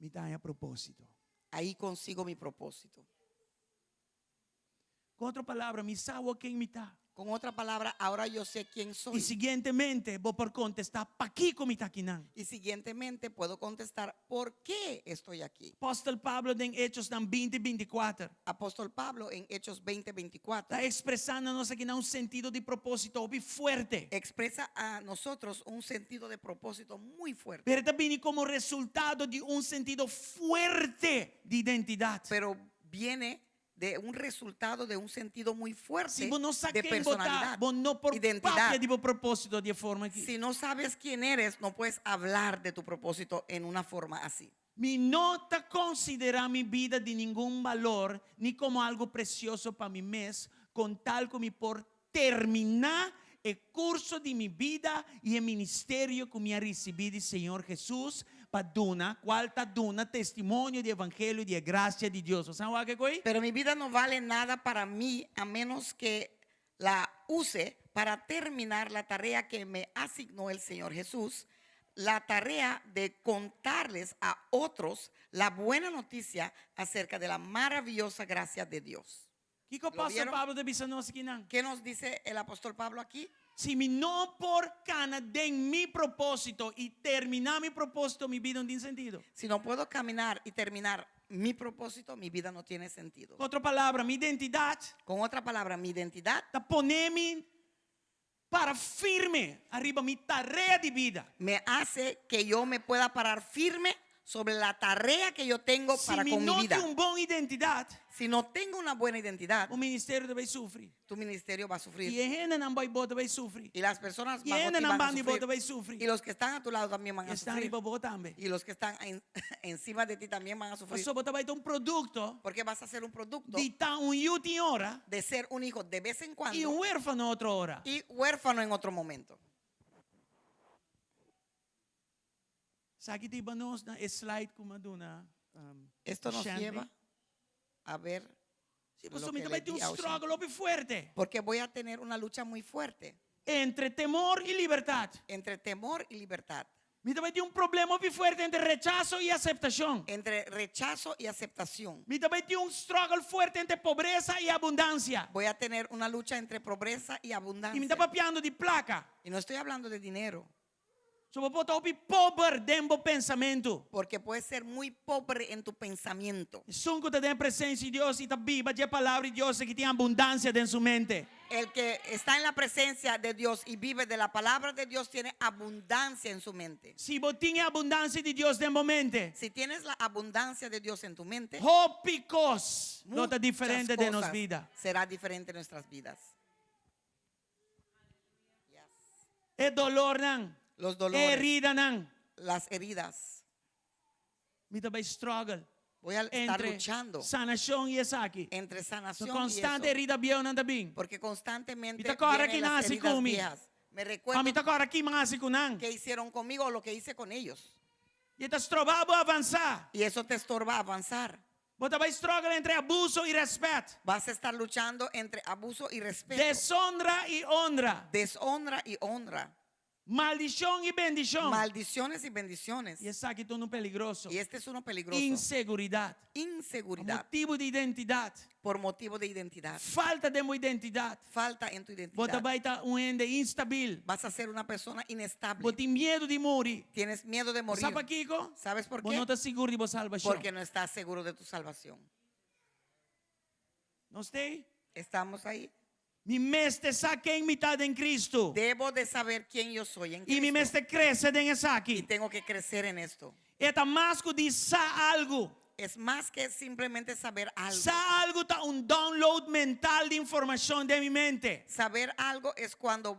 Mi ta haña propósito. Ahí consigo mi propósito. Ku otro palabra, mi sa awor ken mi ta. Con otra palabra, ahora yo sé quién I soy. siguientemente bo por kontestá, Pakiko mi ta akinan? Y siguientemente puedo contestar, ¿por qué estoy aquí? Apòstel Pablo den Hechosnan 20, 24 Apóstol Pablo en Hechos 20, 24 ta ekspresá na nos akinan un sentido di propósito hopi fuerte. expresa a nosotros un sentido de propósito muy fuerte. Pero e ta bini komo resultado di un sentido fuerte di identidat. Pero viene de un resultado de un sentido muy fuerte Si bo no sa de ken bo ta, personalidad, bo no por identidad. papia di bo propósito di e forma aki. Si no sabes quién eres, no puedes hablar de tu propósito en una forma así. Mi no ta konsiderá mi bida di ningun balor ni komo algu presioso pa mi mes, kon tal ku mi por terminá e kurso di mi bida i e ministerio ku mi a risibí di Señor Hesus pa duna, kual ta duna testimonio di e evangelio di e grasia di Dios. Bo sa wak e koi? Pero mi vida no vale nada para mi a menos que la use para terminar la tarea que me asignó el Señor Jesús, la tarea de contarles a otros la buena noticia acerca de la maravillosa gracia de Dios. Kiko Lo apòstel vieron? Pablo ta bisa nos akinan? ¿Qué nos dice el apóstol Pablo aquí? Si mi no por kana den mi propósito i terminá mi propósito, mi bida no tin sentido. Si no puedo caminar y terminar mi propósito, mi vida no tiene sentido. Ku otro palabra, mi identidat Con otra palabra, mi identidad ta pone mi para firme ariba mi tarea di bida. me hace que yo me pueda parar firme sobre la tarea que yo tengo Si para mi con mi no vida. tin un bon identidat, Si no tengo una buena identidad, bo ministerio ta bai sufri. tu ministerio va a sufrir. I e hendenan bai bo ta bai sufri. Y las personas I bajo ti hendenan van a banda di bo sufrir. ta bai sufri. Y los que están a tu lado también van a Esnan sufrir. riba bo tambe. Y los que están encima de ti también van a sufrir. Pasobra bo ta bai ta un produkto Porque vas a ser un producto di ta un yu tin ora de ser un hijo de vez en i cuando un huérfano otro ora. y huérfano en otro momento. Esaki ta hiba nos na e slide ku mi a duna Esto nos Shandy. lleva a ver Sí, lo pasobra mi que ta le bai tin di un a Ocean. struggle hopi fuerte. Porque voy a tener una lucha muy fuerte. Entre temor i libertat. Entre temor y libertad. Mi ta bai tin un problema hopi fuerte entre rechaso i aseptashon. Entre rechazo y aceptación. Mi ta bai tin un struggle fuerte entre pobresa i abundansia. Voy a tener una lucha entre pobreza y I mi abundancia. ta papiando di plaka. Y no estoy hablando de dinero. So bo por ta hopi pober den bo pensamentu. Porque puedes ser muy pobre en tu pensamiento. Esun ku ta den presensia di Dios i ta biba dje palabra di Dios aki tin abundansia den su mente. El que está en la presencia de Dios y vive de la palabra de Dios tiene abundancia en su mente. Si bo tin e abundansia di Dios den bo mente, Si tienes la abundancia de Dios en tu mente, hopi kos lo ta muchas diferente den nos cosas bida. será diferente en nuestras vidas. E dolornan, Los e dolores, heridanan. las heridas. Mi ta bai struggle Voy a estar entre luchando sanashon i esaki. entre sanación So y constante eso. herida bieunan ta bin. Porque constantemente Mi ta kòrda vienen ki las nan hasi heridas ku mi. viejas. Me recuerdo Ma mi ta kòrda ki m'a hasi ku nan. qué hicieron conmigo o lo que hice con ellos. I e ta stroba bo avansá. Y eso te estorba avanzar. Bo ta bai struggle entre abuso i rèspèt. Vas a estar luchando entre abuso y respeto. Deshonra i honra. Deshonra y honra. Maldishon i bendishon. Maldiciones y bendiciones. I esaki ta unu peligroso. Y este es uno peligroso. Inseguridat. Inseguridad. Motibu di identidat. Por motivo de identidad. Falta den bo identidat. Falta en tu Bo ta identidad. bai ta un hende instabil. Vas a ser una persona inestable. Bo tin miedu di muri. Tienes miedo de morir. Sa pakiko? ¿Sabes por Bo qué? no ta sigur di bo salbashon. Porque no estás seguro de tu salvación. Nos t'ei? Estamos ahí. Mi mester sa ken mi ta den Cristo. Debo de saber quién yo soy en I mi Cristo. mester krese den esaki. Y tengo que crecer en esto. E ta mas ku di sa algu. Es más que simplemente saber algo. Sa algu ta un download mental di informashon den mi mente. Saber algo es cuando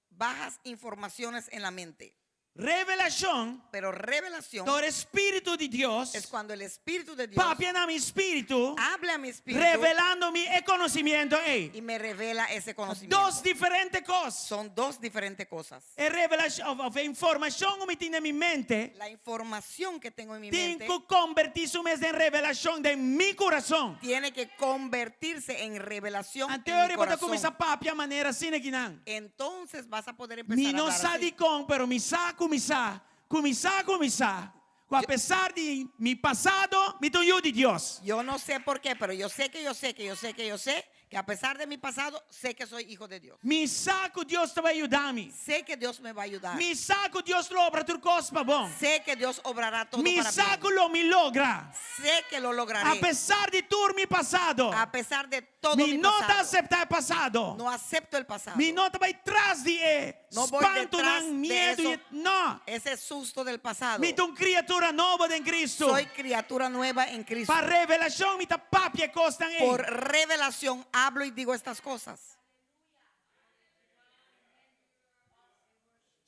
bajas informaciones en la mente. Revelashon Pero revelación ta ora e Spiritu di Dios es cuando el Espíritu de Dios papia na mi spiritu, habla a mi espíritu revelando mi e conocimiento ei. y me revela ese conocimiento. Dos diferente cos. Son dos diferentes cosas. E revelashon of, of e informashon ku mi tin den mi mente La información que tengo en mi tin mente ku convertí su mes den revelashon den mi kurason. tiene que convertirse en revelación en Anto mi ora bo ta corazón. kuminsá papia manera asina akinan. Entonces vas a poder empezar Mi a no hablar sa así. dikon, pero mi sa ku mi sa, ku mi sa ku mi sa, ku apesar di mi pasado, mi ta un yu di Dios. Yo no sé por qué, pero yo sé que yo sé que yo sé que yo sé Que a pesar de mi pasado, sé que soy hijo de Dios. Mi sa ku Dios ta bai yuda mi. Sé que Dios me va a ayudar. Mi sa ku Dios lo obra tur kos pa bon. Sé que Dios obrará todo Mi para sa bien. ku lo mi logra. Sé que lo lograré. Apesar di tur mi pasado. A pesar de todo Mi mi no ta pasado. aseptá e pasado. No acepto el pasado. Mi no ta bai tras di e No voy detrás spantunan, de miedu i eso. no. Ese susto del pasado. Mi ta un kriatura nobo den Kristu. Soy criatura nueva en Cristo. Pa revelashon mi ta papia e kosnan ei. Por revelación hablo y digo estas cosas.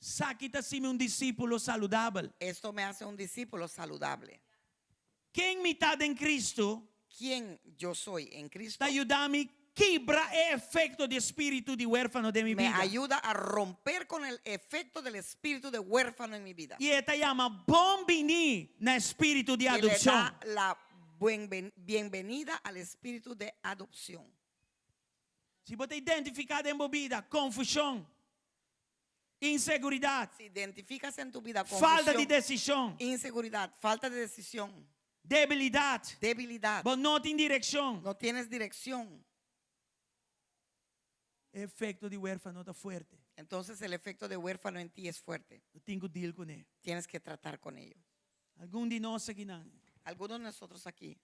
Esaki ta hasi mi un disípulo saludabel. Esto me hace un discípulo saludable. Ken mi ta den Kristu Quién yo soy en Cristo ta yuda mi kibra e efekto di e spiritu di huérfano den mi me bida. ayuda a romper con el efecto del espíritu de huérfano en mi vida. I e ta yama bon biní na e spiritu di Y le adopshon. da la buen- bienvenida al espíritu de adopción. Si bo ta identifiká den bo bida konfushon, inseguridat, Si identificas en tu vida falta di confusión, desishon, inseguridad, falta de decisión, debilidat, debilidad, bo no tin direkshon. no tienes dirección, E efekto di huérfano ta fuerte. entonces el efecto de huérfano en ti es fuerte. Bo tin ku deal kuné. Tienes que tratar con ello. Algun di nos akinan, Algunos de nosotros aquí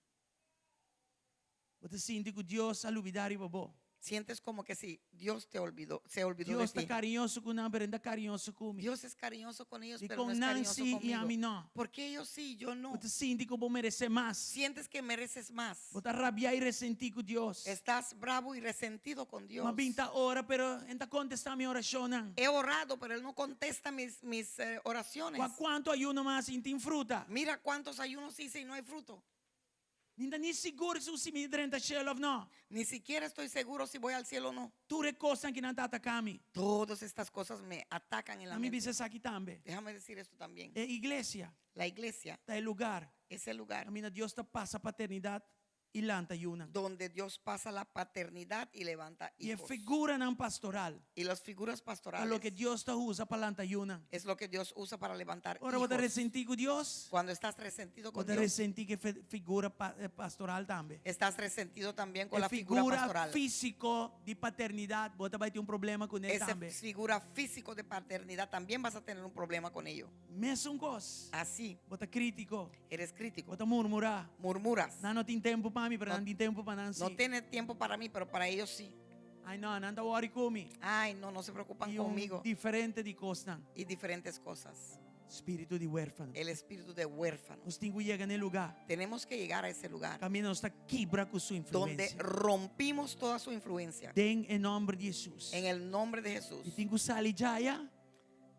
bo ta sinti ku Dios a lubidá riba bo. sientes como que si Dios te olvidó, se olvidó de Dios ta ti. kariñoso ku nan, pero e no ta kariñoso ku mi. Dios es cariñoso con ellos, Di pero no kon es nan cariñoso sí i conmigo. ami no. ¿Por qué ellos sí y yo no? Bo ta sinti ku bo meresé mas. Sientes que mereces más. Bo ta rabiá i resentí ku Dios. Estás bravo y resentido con Dios. M'a bin ta ora, pero e n' ta kontestá mi orashonnan. He orado, pero Él no contesta mis, mis eh, oraciones. Wak kuantu ayuno m'a hasi i n' tin fruta. Mira cuántos ayunos hice y no hay fruto. Mi n' ta ni sigur si mi ta drenta shelu òf no. Ni siquiera estoy seguro si voy al cielo o no. Tur e kosnan akinan ta ataká mi. Todas estas cosas me atacan en la Laga mi mente. bisa esaki tambe. Déjame decir esto también. E iglesia La iglesia ta e lugar es el lugar kaminda Dios ta pasa paternidat i lanta yunan. donde Dios pasa la paternidad y levanta I e hijos. figuranan pastoral Y las figuras ta pastorales loke Dios ta usa pa lanta yunan. es lo que Dios usa para levantar Ora bo ta hijos. resentí ku Dios, Cuando estás resentido bo con ta Dios, resentí ku e figura pastoral tambe. estás resentido también con E la figura figura pastoral. físiko di paternidat, bo ta bai tin un problema kuné Esa tambe. figura físico de paternidad también vas a tener un problema con ello. Mesun kos. Así, Bo ta krítiko. eres crítico. Bo ta murmurá. Murmuras. Nan no tin tempu pa mi, pero No- nan tin tempu pa nan No sí. tiene tiempo para mí, pero para ellos sí. Ai no, nan n' ta wòri ku mi. Ay, no, no se preocupan I un conmigo. diferente di kosnan. Y diferentes cosas. Spiritu di huérfano. El espíritu de huérfano. Nos tin ku yega na e lugá. Tenemos que llegar a ese lugar Kaminda nos ta kibra ku su donde influensia. rompimos toda su influencia. Den e nòmber di Hesus. En el nombre de Jesús. Mi tin ku sali djaya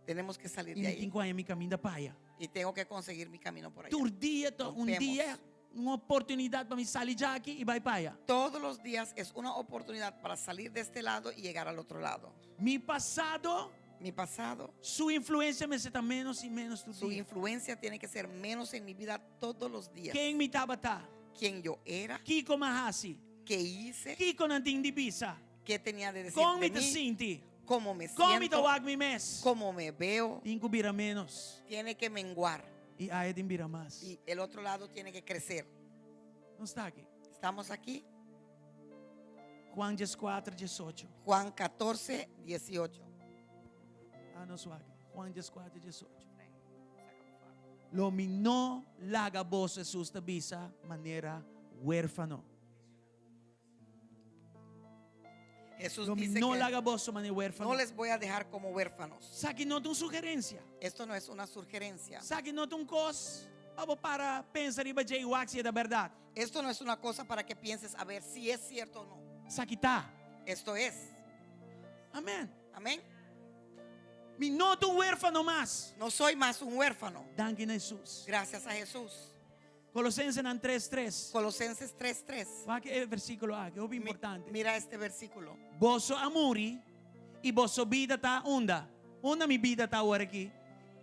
Tenemos que salir i de mi tin ahí. ku haña mi kaminda pa aya. Y tengo que conseguir mi camino por allá. Tur dia ta un Rompemos. dia, un oportunidat pa mi sali djaki i bai pa aya. Todos los días es una oportunidad para salir de este lado y llegar al otro lado. Mi pasado, Mi pasado, su influensia mester ta ménos i ménos tur su dia. influencia tiene que ser menos en mi vida todos los días. Ken mi tabata? Quien yo era, Kiko m'a hasi? qué hice, Kiko nan tin di bisa? qué tenía de decir Kon de mi ta mí, sinti? cómo me Kon mi ta siento, wak mi mes? cómo me veo, Tin ku bira ménos. tiene que menguar I aya tin bira mas. y el otro lado tiene que crecer. Nos ta aki. Estamos aquí, Juan 14, 18. Juan 14, 18. Ah, nos wak. Juan 14, 18. Lo mi no laga boso, Hesus ta bisa, manera huérfano. Jesús Lo mi dice no que laga boso manera huérfano. no les voy a dejar como huérfanos. Esaki no ta un sugerensia. Esto no es una sugerencia. Esaki no ta un kos pa bo para pensa riba dje i wak si e ta bèrdat. Esto no es una cosa para que pienses a ver si es cierto o no. Esaki ta. Esto es. Amèn. Amén. Mi no ta un huérfano mas. No soy más un huérfano. Danki na Hesus. Gracias a Jesús. Kolosensenan 3, 3. Colosenses 3, 3. Wak e versíkulo aki, hopi importante. Mira este versículo. Boso a muri i boso bida ta unda? Unda mi bida ta awor aki?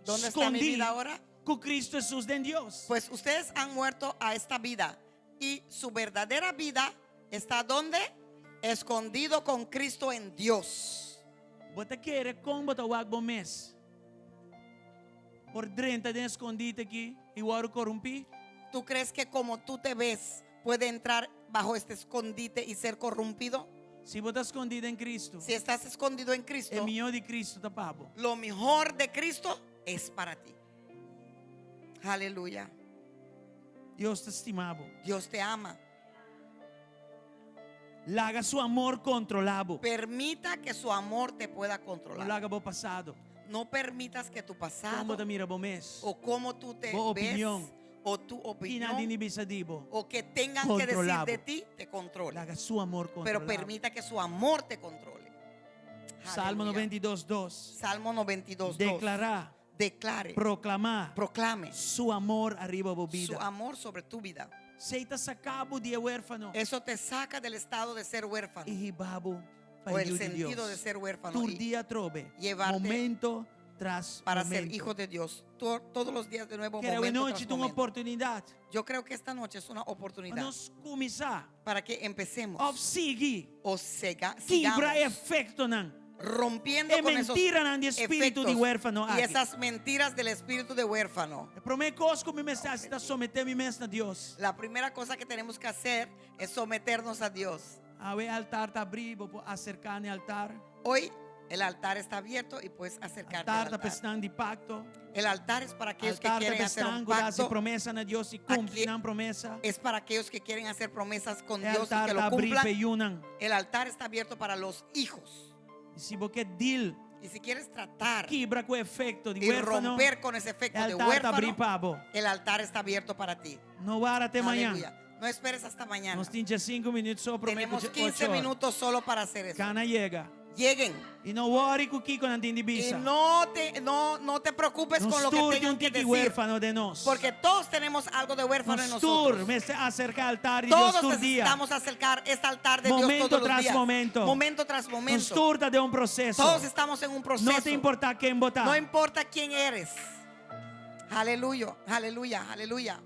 ¿Dónde está mi Skondí vida ahora? Ku Kristu Hesus den Dios. Pues ustedes han muerto a esta vida y su verdadera vida está ¿dónde? Escondido con Cristo en Dios. Bo ta kere kon bo ta wak bo mes? Por drenta den eskondite aki i wòrdu korumpí? ¿Tú crees que como tú te ves puede entrar bajo este escondite y ser corrompido? Si bo ta skondí den Kristu, Si estás escondido en Cristo, e mihó di Kristu ta pa bo. lo mejor de Cristo es para ti. Aleluya. Dios ta stima bo. Dios te ama. Laga su amor kontrolá bo. Permita que su amor te pueda No controlar. laga bo pasado. No permitas que tu Kon bo pasado ta mira bo mes. o cómo tú te Bo ves opinion. o tu Ki nan opinión tin di bisa di bo. o que tengan que decir Controla de bo. ti te controle. Laga su amor Pero kontrolá bo. permita que su amor te controle. Salmo Aleluya. 92, 2. Salmo 92, 2. Deklará, Declare, proklamá proclame su amor ariba bo su bida. amor sobre tu vida. Esei ta saka bo di e huérfano Eso te saca del estado de ser huérfano i hiba bo pa o e el yu di sentido Dios. de ser huérfano Tur y dia atrobe, llevarte momento tras para ser momento. hijo de Dios To- todos los días de nuevo, Kere momento anochi tras ta un momento. oportunidat Yo creo que esta noche es una pa oportunidad nos kuminsá para que empecemos òf sigui o sega- kibra sigamos e efektonan, rompiendo e con esos mentiranan di spiritu di efectos huérfano y aki. esas mentiras del espíritu de huérfano. E promé kos ku mi mester hasi ta someté mi mes na Dios. La primera cosa que tenemos que hacer es someternos a Dios. Awe e altar ta abrí, bo por aserká na e altar. Hoy el altar está abierto y puedes acercarte al Altar ta altar. pa esnan di pakto. El altar es para aquellos que Altar ta quieren pa hacer un esnan ku ta hasi pacto. promesa na Dios i kumpli Aquí nan promesa. Es para aquellos que quieren hacer promesas con E Dios y altar que ta lo abrí cumplan. pa e yunan. El altar está abierto para los hijos. I si bo ke deal, Y si quieres tratar kibra ku e efekto di y huérfano, romper con ese e efecto de altar ta abrí huérfano, pa bo. el altar está abierto para ti. No warda te mañan. Aleluya. No esperes hasta mañana. Nos tin 5 minüt so promé ku Tenemos 15 8 or. minutos solo para hacer eso. Kana yega. Lleguen. I no wòri ku kiko nan tin di Y bisa. no te, no, no te preocupes Nos con lo que tur tin tengan un que tiki decir. huérfano den nos. Porque todos tenemos algo de huérfano en Nos tur nosotros. mester aserká altar di Dios Todos tur dia. necesitamos acercar este altar de Dios Momento todos los tras días. momento. Momento tras Nos momento. tur ta den un proseso. Todos estamos en un proceso. No ta importá ken bo ta. No importa quién eres. Aleluya, aleluya, aleluya.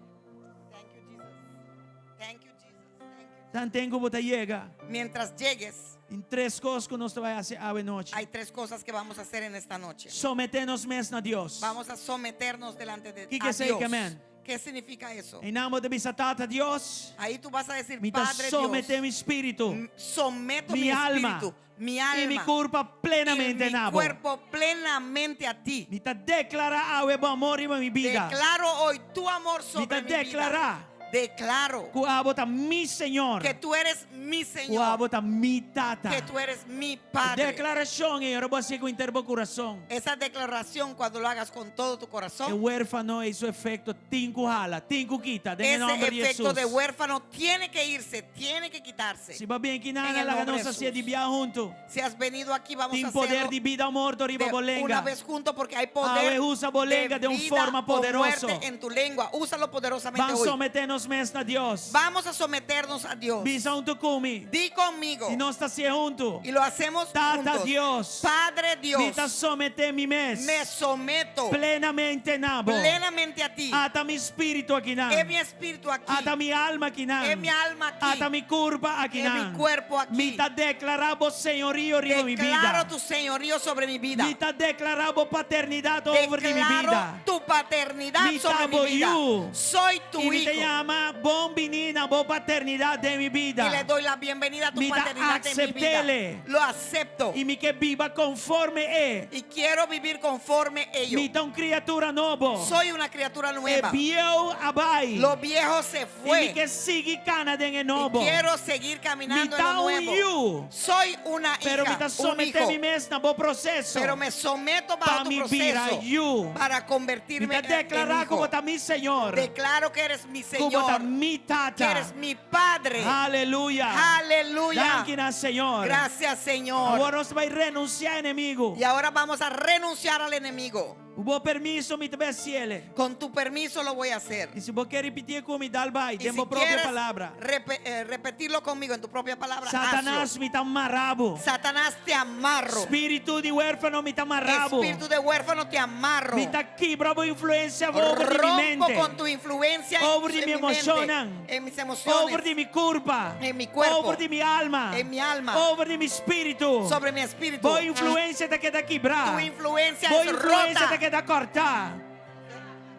Thank you, Jesus. Thank you, Jesus. Thank you. Tanten ku bo ta yega. Mientras llegues, Tin tres kos ku nos ta bai hasi awe nochi. hay tres cosas que vamos a hacer en esta noche. Someté nos mes na Dios. Vamos a someternos delante de ¿Qué a que Dios. que amén? ¿Qué significa eso? Einan bo ta bisa Tata Dios, Ahí tú vas a decir, mi ta Padre someté Dios, mi spiritu m- someto mi mi alma espíritu, mi i alma mi kurpa y plenamente mi na bo. cuerpo plenamente a ti. Mi ta deklará awe bo amor riba mi bida. Declaro hoy tu amor sobre ta mi vida. deklará. Declaro Ku abo ta mi Señor. que tú eres mi Ku Señor, abo ta mi Tata. que tú eres mi Padre. Deklarashon ei, ora bo hasié ku henter bo kurason. Esa declaración cuando lo hagas con todo tu E corazón, huérfano i su efekto tin ku hala, tin ku kita, den e ese nòmber di efecto Hesus. de huérfano tiene que irse, tiene que quitarse. Si bo a bin En akinan, el laga nombre nos de hasié di Jesús. bia huntu. Si has venido aquí, vamos Tin a poder hacerlo di bida o morto riba de bo una lenga. vez junto porque hay poder Awe usa bo lenga de de un vida forma o poderoso. muerte en tu lengua. Úsalo poderosamente Ban hoy. someté nos mes na Dios. Vamos a someternos a Dios. Bisa huntu ku mi. Di conmigo. I nos ta hasié huntu. Y lo hacemos Tata juntos. Dios. Padre Dios. Mi ta someté mi mes. Me someto Plenamente na bo. plenamente a ti. Ata mi spiritu akinan. Es mi espíritu aquí. Ata mi alma akinan. Es mi alma aquí. Ata mi kurpa akinan. Es mi cuerpo aquí. Mi ta deklará bo señorío riba mi Declaro bida. tu señorío sobre mi vida. Mi ta deklará bo paternidat over di mi Declaro bida. tu paternidad Mi sobre mi ta bo vida. yu. Soy tu I mi ta hijo. yama bon biní na bo paternidat den mi Y bida. le doy la bienvenida a tu Mi ta paternidad en mi vida. aksept'é. Lo acepto. I mi ke biba konforme e. Y quiero vivir conforme ello. Mi ta un kriatura nobo. Soy una criatura E nueva. bieu a bai. Lo viejo se I mi fue. ke sigui kana den e Y nobo. quiero seguir caminando Mi en ta lo un nuevo. yu. Soy una Pero mi hija, ta un someté hijo. mi mes na bo proseso. Pero me someto bajo Pa tu mi bira proceso yu. para Mi convertirme ta en, en deklará hijo. ku bo ta mi Señor. Declaro que eres mi Ku bo ta Señor, mi que Tata. eres mi Padre. Aleluya. Aleluya. Danki na Señor. Gracias, Señor. Awor nos ta bai renunsiá enemigu. Y ahora vamos a renunciar al enemigo. Ku bo permiso mi ta bai hasié. Con tu permiso lo voy a hacer. I si bo ke ripitié ku mi dal bai, Y den si bo propio quieres palabra. repe- eh, repetirlo conmigo en tu propia palabra, Satanas hazlo. mi ta mara bo. Satanás te amarro. Spiritu di huérfano mi ta mara bo. Espíritu de huérfano te amarro. Mi ta kibra bo influensia over di mi Rompo mente. con tu influencia en, Over di en mi mi mente, emoshonnan. en mis emociones, Over di mi kurpa. En mi cuerpo. Over di mi alma. En mi alma. Over di mi spiritu. sobre mi espíritu. Bo influensia ta keda kibrá. Tu influencia Bo es influensia rota. ta keda kòrtá.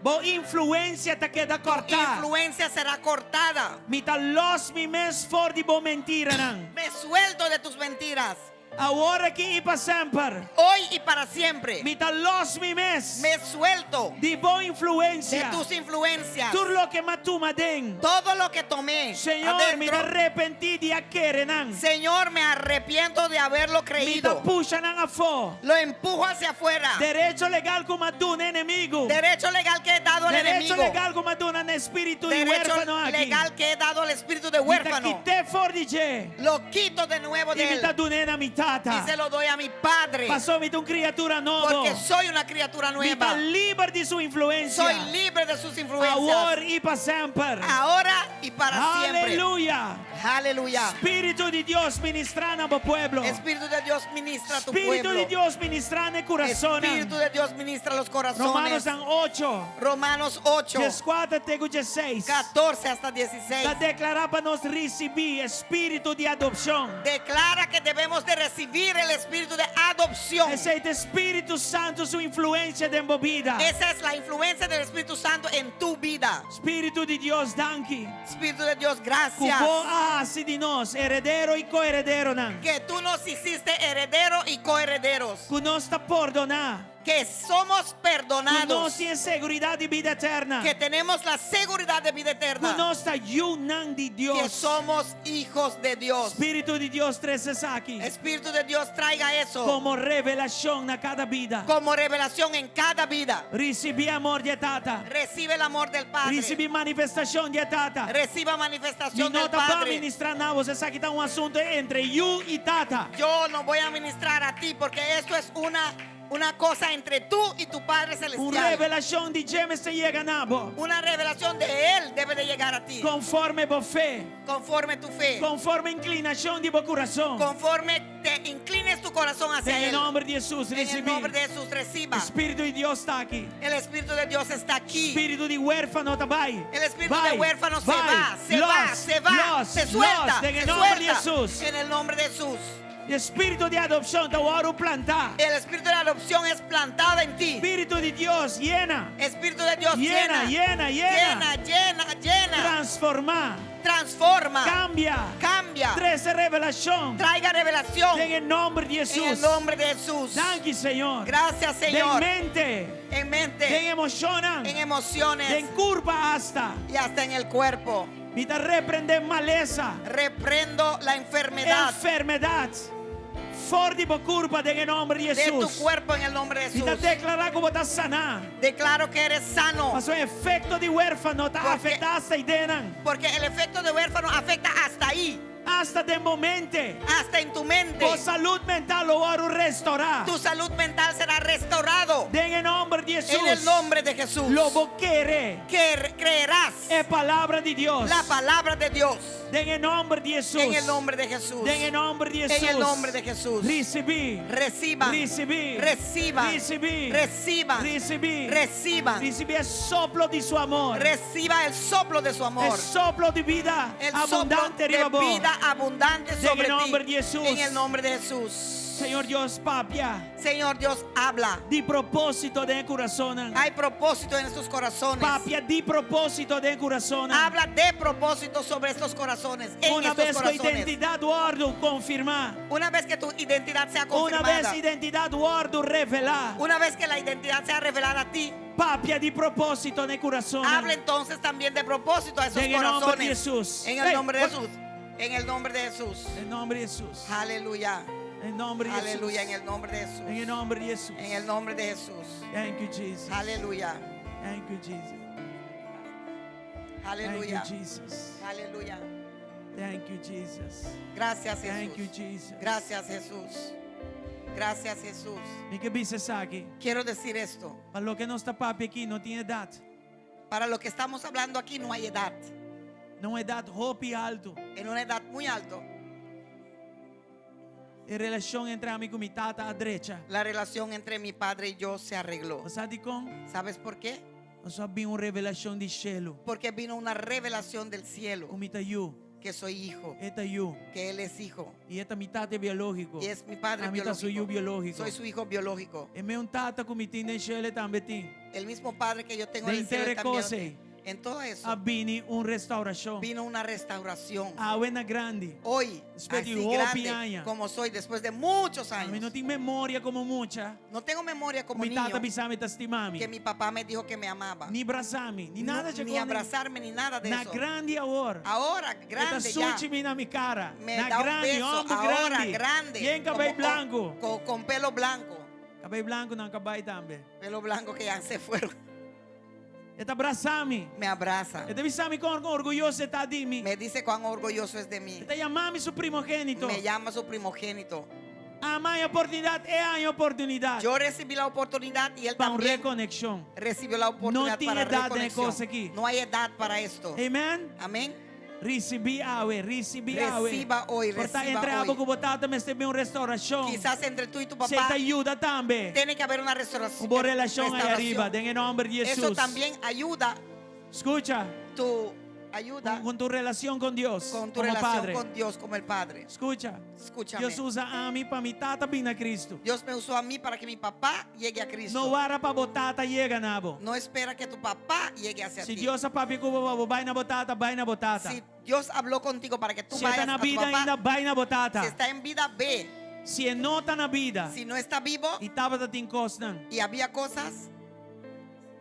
Bo influensia ta keda Tu kòrtá. influencia será cortada. Mi ta lòs mi mes for di bo mentiranan. Me suelto de tus mentiras. Awor aki i pa semper. Hoy y para siempre. Mi ta lòs mi mes. Me suelto. Di bo influensia. De tus influencias. Tur loke m'a tuma den. Todo lo que tomé. Señor, mi ta repentí di a kere nan. Señor, me arrepiento de haberlo creído. Mi ta pusha nan afó. Lo empujo hacia afuera. Derecho legal ku m'a duna enemigu. Derecho legal que he dado al Derecho enemigo. legal ku m'a duna na espíritu di Derecho huérfano aki. legal que he dado al espíritu de Mi ta huérfano. kit'é for di dje. Lo quito de nuevo de I mi él. ta dun'é na mi tata. Y se lo doy a mi padre. Pasó mi ta un kriatura nobo. Porque soy una criatura Mi ta nueva. liber di su influensia. Soy libre de sus influencias. Awor i pa semper. Ahora y para siempre. Aleluya. Aleluya. Spiritu di Dios ministrá na bo pueblo. Espíritu de Dios ministra a tu Spiritu pueblo. di Dios ministrá na e kurason. Espíritu de Dios ministra los corazones. Romanonan 8. Romanos 8. 14 te ku 16. 14 hasta 16. Ta deklará pa nos risibí spiritu di adopshon. Declara que debemos de recibir el espíritu de adopción. Esei ta Spiritu Santu su influensia den bo bida. Esa es la influencia del Espíritu Santo en tu vida. Spiritu di Dios, danki. Espíritu de Dios, gracias. Ku bo a hasi di nos heredero i koherederonan. Que tú nos hiciste heredero y coherederos. Ku nos ta pordoná. Que somos perdonados. Ku nos tin seguridat di bida eterna. Que tenemos la seguridad de vida eterna. Ku nos ta yunan di Dios. Que somos hijos de Dios. Spiritu di Dios trese esaki. Espíritu de Dios traiga eso. Komo revelashon na kada bida. Como revelación en cada vida. Risibí amor di Tata. Recibe el amor del Padre. Risibí manifestashon di Tata. Reciba manifestación Mi no del ta pa Padre. ministrá na bo, esaki ta un asuntu entre yu i Tata. Yo no voy a ministrar a ti porque esto es una, una cosa entre tú y tu Padre Un Celestial. revelashon di dje mester yega na bo. Una revelación de Él debe de llegar a ti. Konforme bo fe. Conforme tu fe. Konforme inklinashon di bo kurason. Conforme te inclines tu corazón hacia Den Él. nòmber di Hesus, En el risibí. nombre de Jesús reciba. Spiritu di Dios ta aki. El Espíritu de Dios está aquí. Spiritu di huérfano ta bai. El espíritu Bai, de huérfano se bai, va, se los, va, se va, los, se suelta, los, den se nòmber di suelta. Hesus. En el nombre de Jesús. Spiritu di adopshon ta wòrdu plantá. El espíritu de adopción es plantado en ti. Spiritu di Dios yena. Espíritu de Dios Yena, llena. yena, yena. Llena, llena, llena. Transformá. Transforma. Kambia. Cambia. Trese revelashon. Traiga revelación. Den nòmber di Hesus. En el nombre de Jesús. Danki, Señor. Gracias, Señor. Den mente. En mente. Den emoshonnan. En emociones. Den kurpa hasta. Y hasta en el cuerpo. Mi ta reprendé malesa. Reprendo la enfermedad. Enfermedat. For di bo kurpa den nòmber di De tu Hesus. cuerpo en el nombre de Mi ta Jesús. deklará ku bo ta saná. Declaro que eres sano. Paso efekto di huérfano ta afektá hasta einan. Porque el efecto de huérfano afecta hasta ahí. Hasta den bo mente. Hasta en tu mente. Bo salú mental lo wòrdu restourá. Tu salud mental será restaurado. Den nòmber di Hesus. En el nombre de Jesús. Lo bo kere. Que creerás. E palabra di Dios. La palabra de Dios. Den nòmber di Hesus. En el nombre de Jesús. Den nòmber di Hesus. En el nombre de Jesús. Risibí. Reciban. Risibí. Reciban. Risibí. Reciban. Risibí. Reciban. Risibí e soplo di su amor. Reciba el soplo de su amor. E soplo di bida El soplo abundante de riba bo. vida abundante En sobre el nombre ti. de Jesús. En el nombre de Jesús. Señor Dios, papia. Señor Dios, habla. Di propósito den kurason. Hay propósito en estos corazones. Papia di propósito den kurason. Habla de propósito sobre estos corazones. En Una estos bes ku corazones. identidat wòrdu konfirmá. Una vez que tu identidad sea Una confirmada. bes identidat wòrdu revelá. Una vez que la identidad sea revelada a ti. Papia di propósito den kurason. Habla entonces también de propósito a esos En el nombre de corazones. Jesús. En el Ey, nombre de what? Jesús. En el nombre de Jesús. En nombre de Jesús. Aleluya. En nombre de Jesús. Aleluya. En el nombre de Jesús. En el nombre de Jesús. En el nombre de Jesús. Thank you, Jesus. Aleluya. Thank you, Jesus. Aleluya. Thank you, Jesus. Aleluya. Thank you, Jesus. Gracias, Thank you, Jesús. Jesus. Gracias, Jesús. Gracias, Jesús. Mi ke bisa esaki. Quiero decir esto. Pa loke nos ta papia aki no tin edat. Para lo que estamos hablando aquí no hay edad. Na un edat hopi haltu. En una edad muy alto, E relashon entre ami ku mi tata a drecha. la relación entre mi padre y yo se arregló. Sabi dikon? ¿Sabes por qué? Paso a bin un revelashon di shelu. Porque vino una revelación del cielo Ku mi ta yu. Que soy hijo, E ta yu. que él es hijo. I e ta mi tata biológiko. Y es mi padre Ami ta su yu biológico. biológiko. Soy su hijo biológico. E mesun tata ku mi tin den shelu e tambe tin. El mismo padre que yo tengo Den en el cielo, él henter e también lo kos. tiene. En todo eso A bini un restaurashon. vino una restauración. Awe na grandi. Hoy, Después de así hopi grande aña. como soy, después de muchos Ami no años, tin memoria komo mucha. no tengo memoria como Mi niño tata a bisa mi e ta stima mi. que mi papá me dijo que me amaba. Ni brasa mi, ni No, nada ni abrazarme, ni nada de Na eso. grandi awor. Ahora, grande E ta ya. sunchi mi na mi kara. Me Na da un grandi, beso, hòmber ahora grandi. grande. Yen kabei como- blanku. Con, con pelo blanco. Kabei blanku nan a bai tambe. Pelo blanco que ya se fueron. E ta brasa mi. Me abraza. E ta bisa mi kon orguyoso e ta di mi. Me dice cuán orgulloso es de mí. E ta yama mi su primogénito. Me llama su primogénito. Ami a haña oportunidat, e a haña oportunidat. Yo recibí la oportunidad y él Pa un también rekonekshon. recibió la oportunidad No tiene para edad en reconexión. cosa aquí. No hay edad para esto. Amen. Amén. Risibí awe, risibí awe. Reciba hoy, Por ta reciba entre hoy. abo ku bo tata mester bin un restaurashon. Quizás entre tú y tu Esei papá ta yuda tambe. tiene que haber una restauración. Un bon relashon ei ariba, restauración. den e nòmber di Eso Hesus. también ayuda Skucha. tu ayuda Con, con tu relación con Dios, con tu como relación padre. con Dios como el Padre. Skucha. Escúchame. Dios a usa ami pa mi tata bin na Kristu. Dios me usó a mí para que mi papá llegue a Cristo. No warda pa bo tata yega na bo. No espera que tu papá llegue hacia Si ti. Dios a papia ku bo pa bo bai na bo tata, bai na bo tata. Si Dios habló contigo para que tú Si e ta vayas na a tu bida papá, ainda, bai na bo tata. si está en vida, ve. Si e no ta na bida Si no está vivo i tabatin kosnan, y había cosas,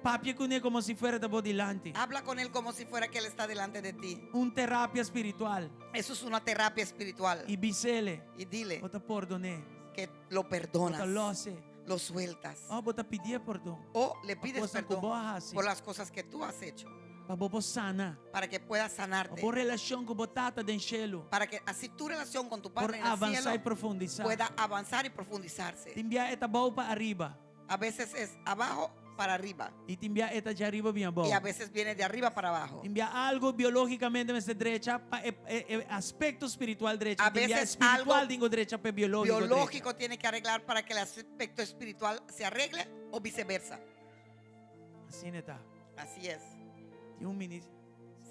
papia kuné komo si fuera ta bo dilanti. habla con él como si fuera que él está delante de ti. Un terapia spiritual. Eso es una terapia espiritual. I bis'é. Y dile Bo ta pordon'é. que lo Bo ta perdonas, lòs e. lo sueltas. Òf bo ta pidié pordon. O le pides Cosa que perdón bo a hasi. por las cosas que tú has hecho. Pa bo por sana. Para que puedas sanarte. Bo relashon ku bo tata den shelu. Para que así tu relación con tu Por padre en el avansá cielo i profundisá. pueda avanzar y profundizarse. Tin bia e ta abou pa ariba. A veces es abajo para arriba. I tin bia e ta djariba bin abou. Y a veces viene de arriba para abajo. Tin bia algu biológikamente mester drecha pa e, e, e aspekto spiritual drecha. A Tin bia veces spiritual algo tin ku drecha pa e biológiko drecha. Biológico tiene que arreglar para que el aspecto espiritual se arregle o viceversa. Asina ta. Así es. Tin un minis.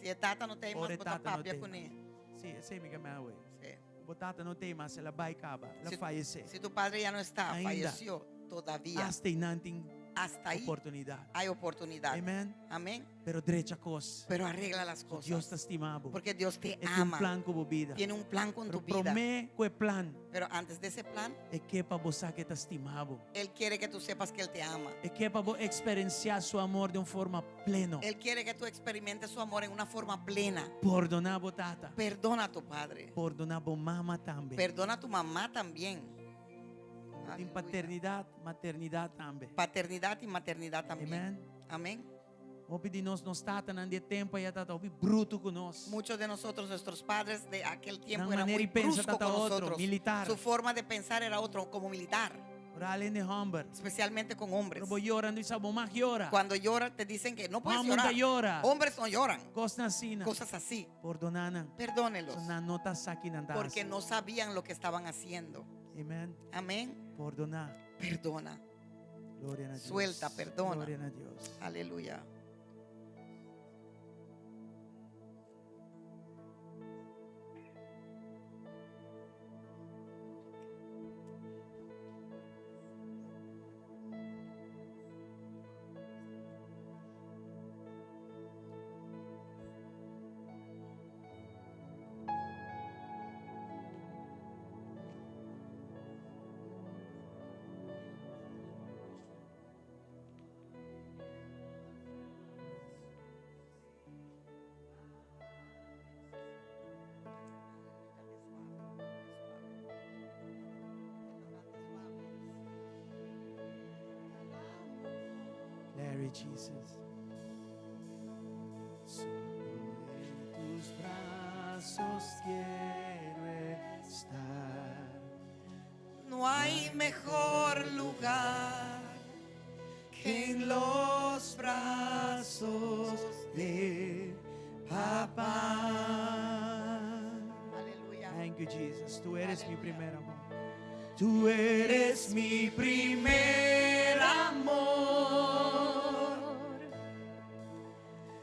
Si e tata no t'ei mas, Ora bo ta tata no papia t'ei kuné. mas. Si, esei mi ke men awe. Si. Bo tata no t'ei mas, el a bai kaba, el a Si, fayesé. si tu padre ya no está, Ainda. falleció todavía. Asta einan tin Hasta ahí oportunidat. hay oportunidad. Amen. Amén. Pero drecha kos. Pero arregla las cosas. Dios ta stima bo. Porque Dios te E tin un ama. plan ku bo bida. Tiene un plan con Pero tu vida. promé ku e plan. Pero antes de ese plan, E ke pa bo sa ku e ta stima bo. Él quiere que tú sepas que Él te ama. E ke pa bo eksperensiá su amor di un forma pleno. Él quiere que tú experimentes su amor en una forma plena. Pordoná bo tata. Perdona a tu padre. Pordoná bo mama tambe. Perdona a tu mamá también. Tin paternidat, maternidat tambe. Paternidad y maternidad también. Amen. Amén. Hopi di nos, nos tatanan di e tempu ei tabata hopi brutu ku nos. Muchos de nosotros, nuestros padres de aquel tiempo Nan eran manera muy di pensa brusco tata con otro, nosotros. militar. Su forma de pensar era otro, como militar. Foral hende hòmber. Especialmente con hombres. Ora bo yora, nan bisa bo no mag yora. Cuando llora te dicen que no puedes Hòmber no ta llorar. yora. Hombres no lloran. Kosnan asina. Cosas así. Pordoná nan. Perdónelos. Nan no ta sa ki nan ta Porque hasi. no sabían lo que estaban haciendo. Amen. Amén. Pordoná. Perdona. Gloria na Dios. Suelta, perdona. Gloria na Dios. Aleluya. Larry Jesus. Solo en tus brazos quiero estar. No hay mejor lugar que en los brazos de papá. Aleluya. Thank you, Jesus. Tú eres mi primer amor. Tú eres mi primer amor.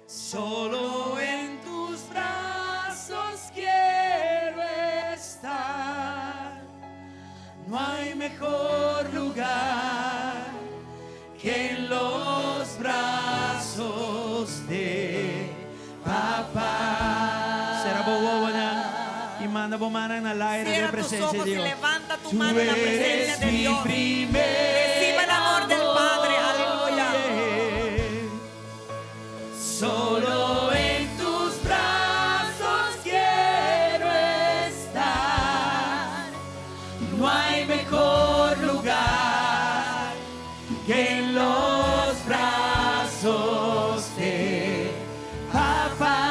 Solo en tus brazos quiero. No hay mejor lugar que en los brazos de papá. Sera bo wowonan i manda bo mannan na laira den Cierra tus presencia ojos di y Dios. levanta tu Tú mano en la presencia eres de mi Dios. primer Reciba el amor del Padre, aleluya. amor. Solo en tus brazos quiero estar. No hay mejor lugar que en los brazos de papá.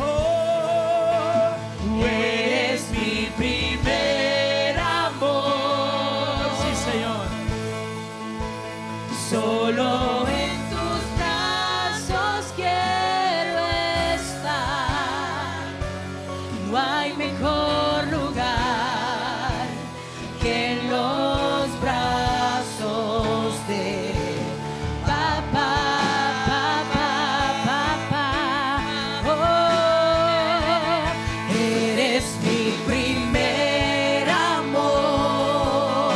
Oh, tú eres mi primer amor. Sí, Señor. Solo En tus brazos quiero estar. No hay mejor lugar que en los brazos de papá, papá, papá. Oh, eres mi primer amor.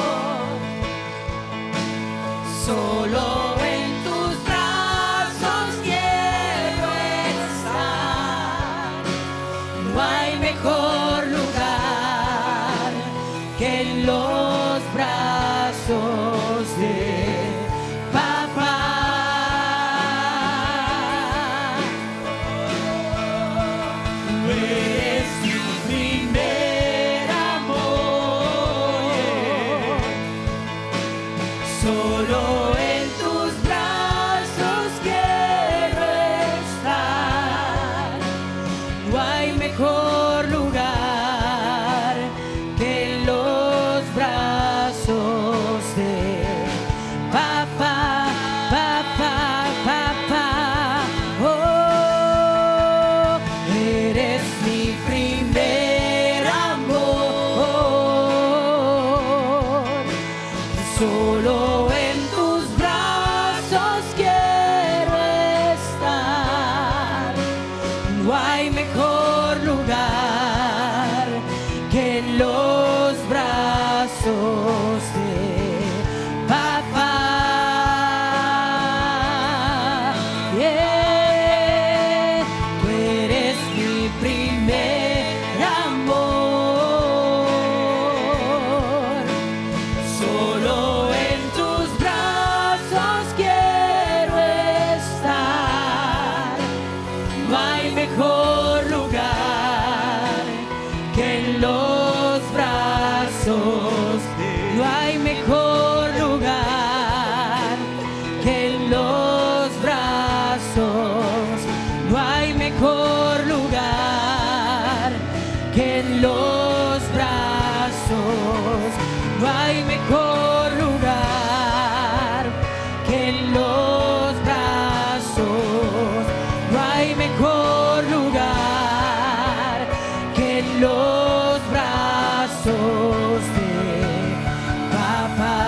Solo en tus brazos quiero estar. No hay mejor lugar que en los brazos de papá. Tú eres mi primer amor. Solo en tus brazos quiero estar. No hay mejor lugar que en los brazos de papá, papá, papá. Oh, eres mi primer amor. Solo en tus brazos quiero estar. No hay mejor lugar que en los brazos de papá. Yeah. Tú eres mi primer amor. Solo en tus brazos quiero estar. No hay mejor lugar que en los brazos. No hay mejor lugar que en los brazos. No hay mejor lugar que en los brazos. No hay mejor lugar que en los brazos. No hay mejor lugar que en los brazos de papá.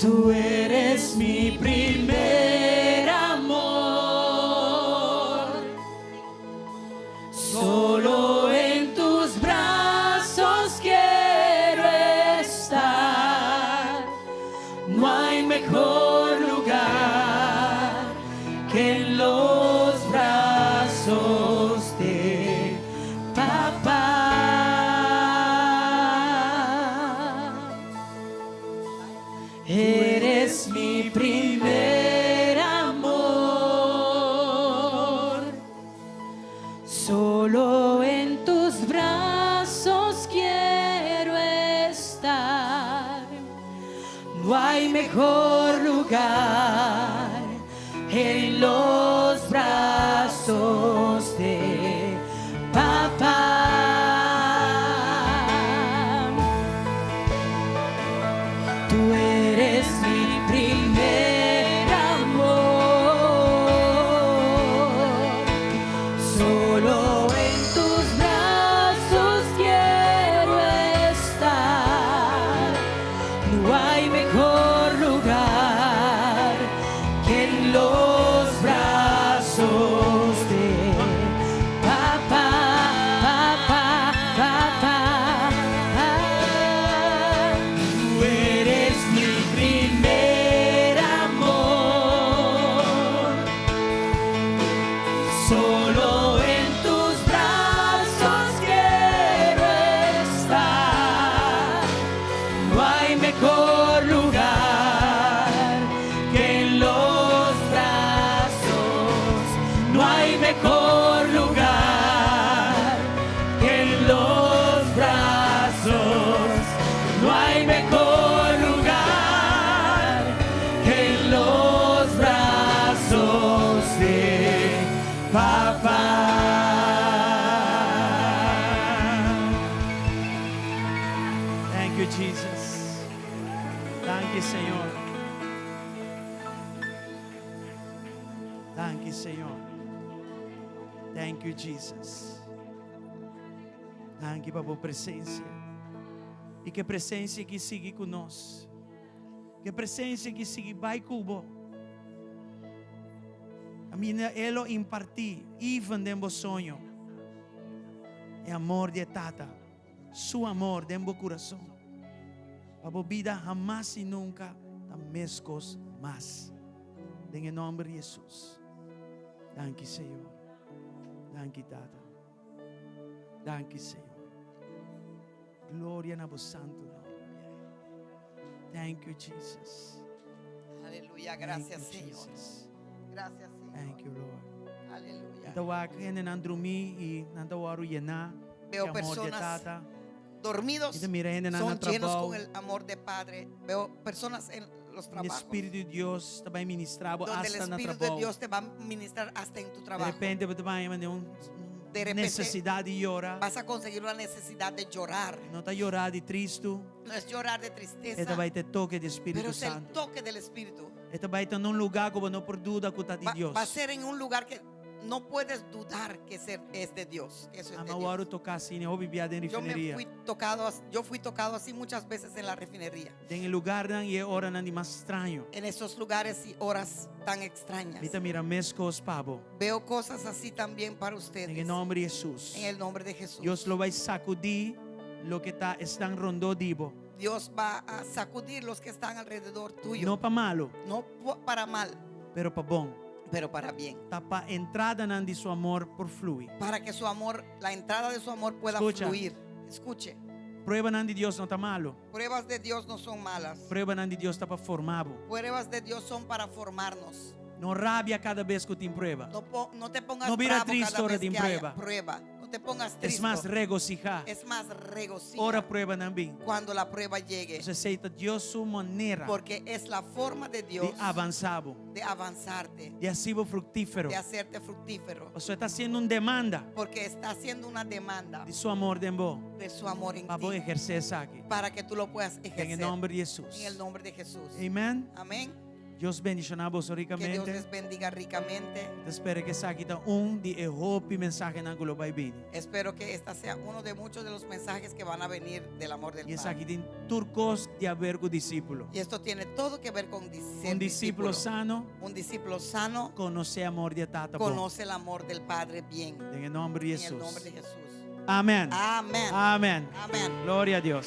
Tú eres mi primer amor. Solo en tus brazos quiero estar. No hay mejor lugar que en los brazos de papá. Eres mi primer amor. Solo en tus brazos quiero estar. No hay mejor lugar en los brazos de papá. Tú eres mi primer amor. Solo en tus brazos quiero estar. No hay mejor lugar que en los Solo en tus brazos quiero estar. No hay mejor lugar que en los brazos. No hay mejor lugar que en los brazos. No hay mejor lugar que en los brazos de papá. Thank you, Jesus. Thank you, Señor. Thank you, Señor. Thank you, Jesus. Thank you pa bo presencia. Y cu e presencia aki sigui cu nos. Cu e presencia aki sigui bay cu bo. Ami e lo imparti, even den bo soño. E amor di Tata. Su amor den bo curason. Pa bo bida hamas y nunca ta mescos mas. Den nomber di Jesus. Danki, Señor. Danki, Tata. Danki, Señor. Gloria na bo santo nomber. Thank you, Jesus. Aleluya. Thank Gracias, you, Señor. Jesus. Gracias, Señor. Thank you, Lord. Aleluya. Anto wak hende nan drumí y nan ta wordo yená. Veo Amor de personas Tata. dormidos. Y mira hende nan Son llenos trabou. con el amor de Padre. Veo personas en los E trabajos. Spirito di Dios ta bay ministra Donde el hasta na Espíritu de trabou. Dios te va a ministrar hasta en tu De trabajo. repente bo ta bay un De repente necesidad di yora. vas a conseguir una necesidad de llorar. No ta yora di tristo. No es llorar de tristeza. E ta bay ta toque di Spirito Pero es el Santo. toque del Espíritu. E ta bay ta den un lugar cu bo no por duda cu ta di Va, Dios. va a ser en un lugar que no puedes dudar que es de Dios. Que eso es de Ami a wordo Dios. toca asina, hopi bia den Yo me refineria. fui tocado, yo fui tocado así muchas veces en la refinería. Den lugar nan y ora nan di mas straño. En esos lugares y horas tan extrañas. Mi ta mira mescos pa bo. Veo cosas así también para ustedes. Den nomber di Jesus. En el nombre de Jesús. Dios lo bay sacudi loke ta esnan rond di bo. Dios va a sacudir los que están alrededor tuyo. No pa malo, No para mal, pero pa bon. pero para bien. Ta pa entrada nan di su amor por flui. Para que su amor, la entrada de su amor pueda Escucha. fluir. Escuche. Prueba nan di Dios no ta malo. Pruebas de Dios no son malas. Prueba nan di Dios ta pa forma bo. Pruebas de Dios son para formarnos. No rabia cada bes cu tin prueba. No, no te pongas No bira bravo triste cada ora vez tin que haya prueba. prueba. No te pongas Es triste. mas, regocija. Es más, regocija Ora prueba nan bin. cuando la prueba llegue. Esey ta Dios su manera Porque es la forma de Dios di avansa bo. de avanzarte, Di haci bo fructifero. de hacerte fructífero. Paso e ta haciendo un demanda Porque está haciendo una demanda di su amor den bo. de su amor en Pa ti. eherce esaki. Para que tú lo puedas ejercer. Den nomber di Jesus. En el nombre de Jesús. Amen. Amén. Dios bendiciona bo Que Dios ricamente. les bendiga ricamente. Ta spera cu esaki ta un di e hopi mensahe nan cu lo bay bini. Espero que esta sea uno de muchos de los mensajes que van a venir del amor del Y esaki Padre. tin tur cos di haber cu discipulo. Y esto tiene todo que ver con ser Un discipulo discípulo. sano Un discípulo sano conoce amor di Tata bon. conoce el amor del Padre bien. Den nomber di En el nombre Jesus. de Jesús. Amén. Amén. Amén. Amén. Gloria na Dios.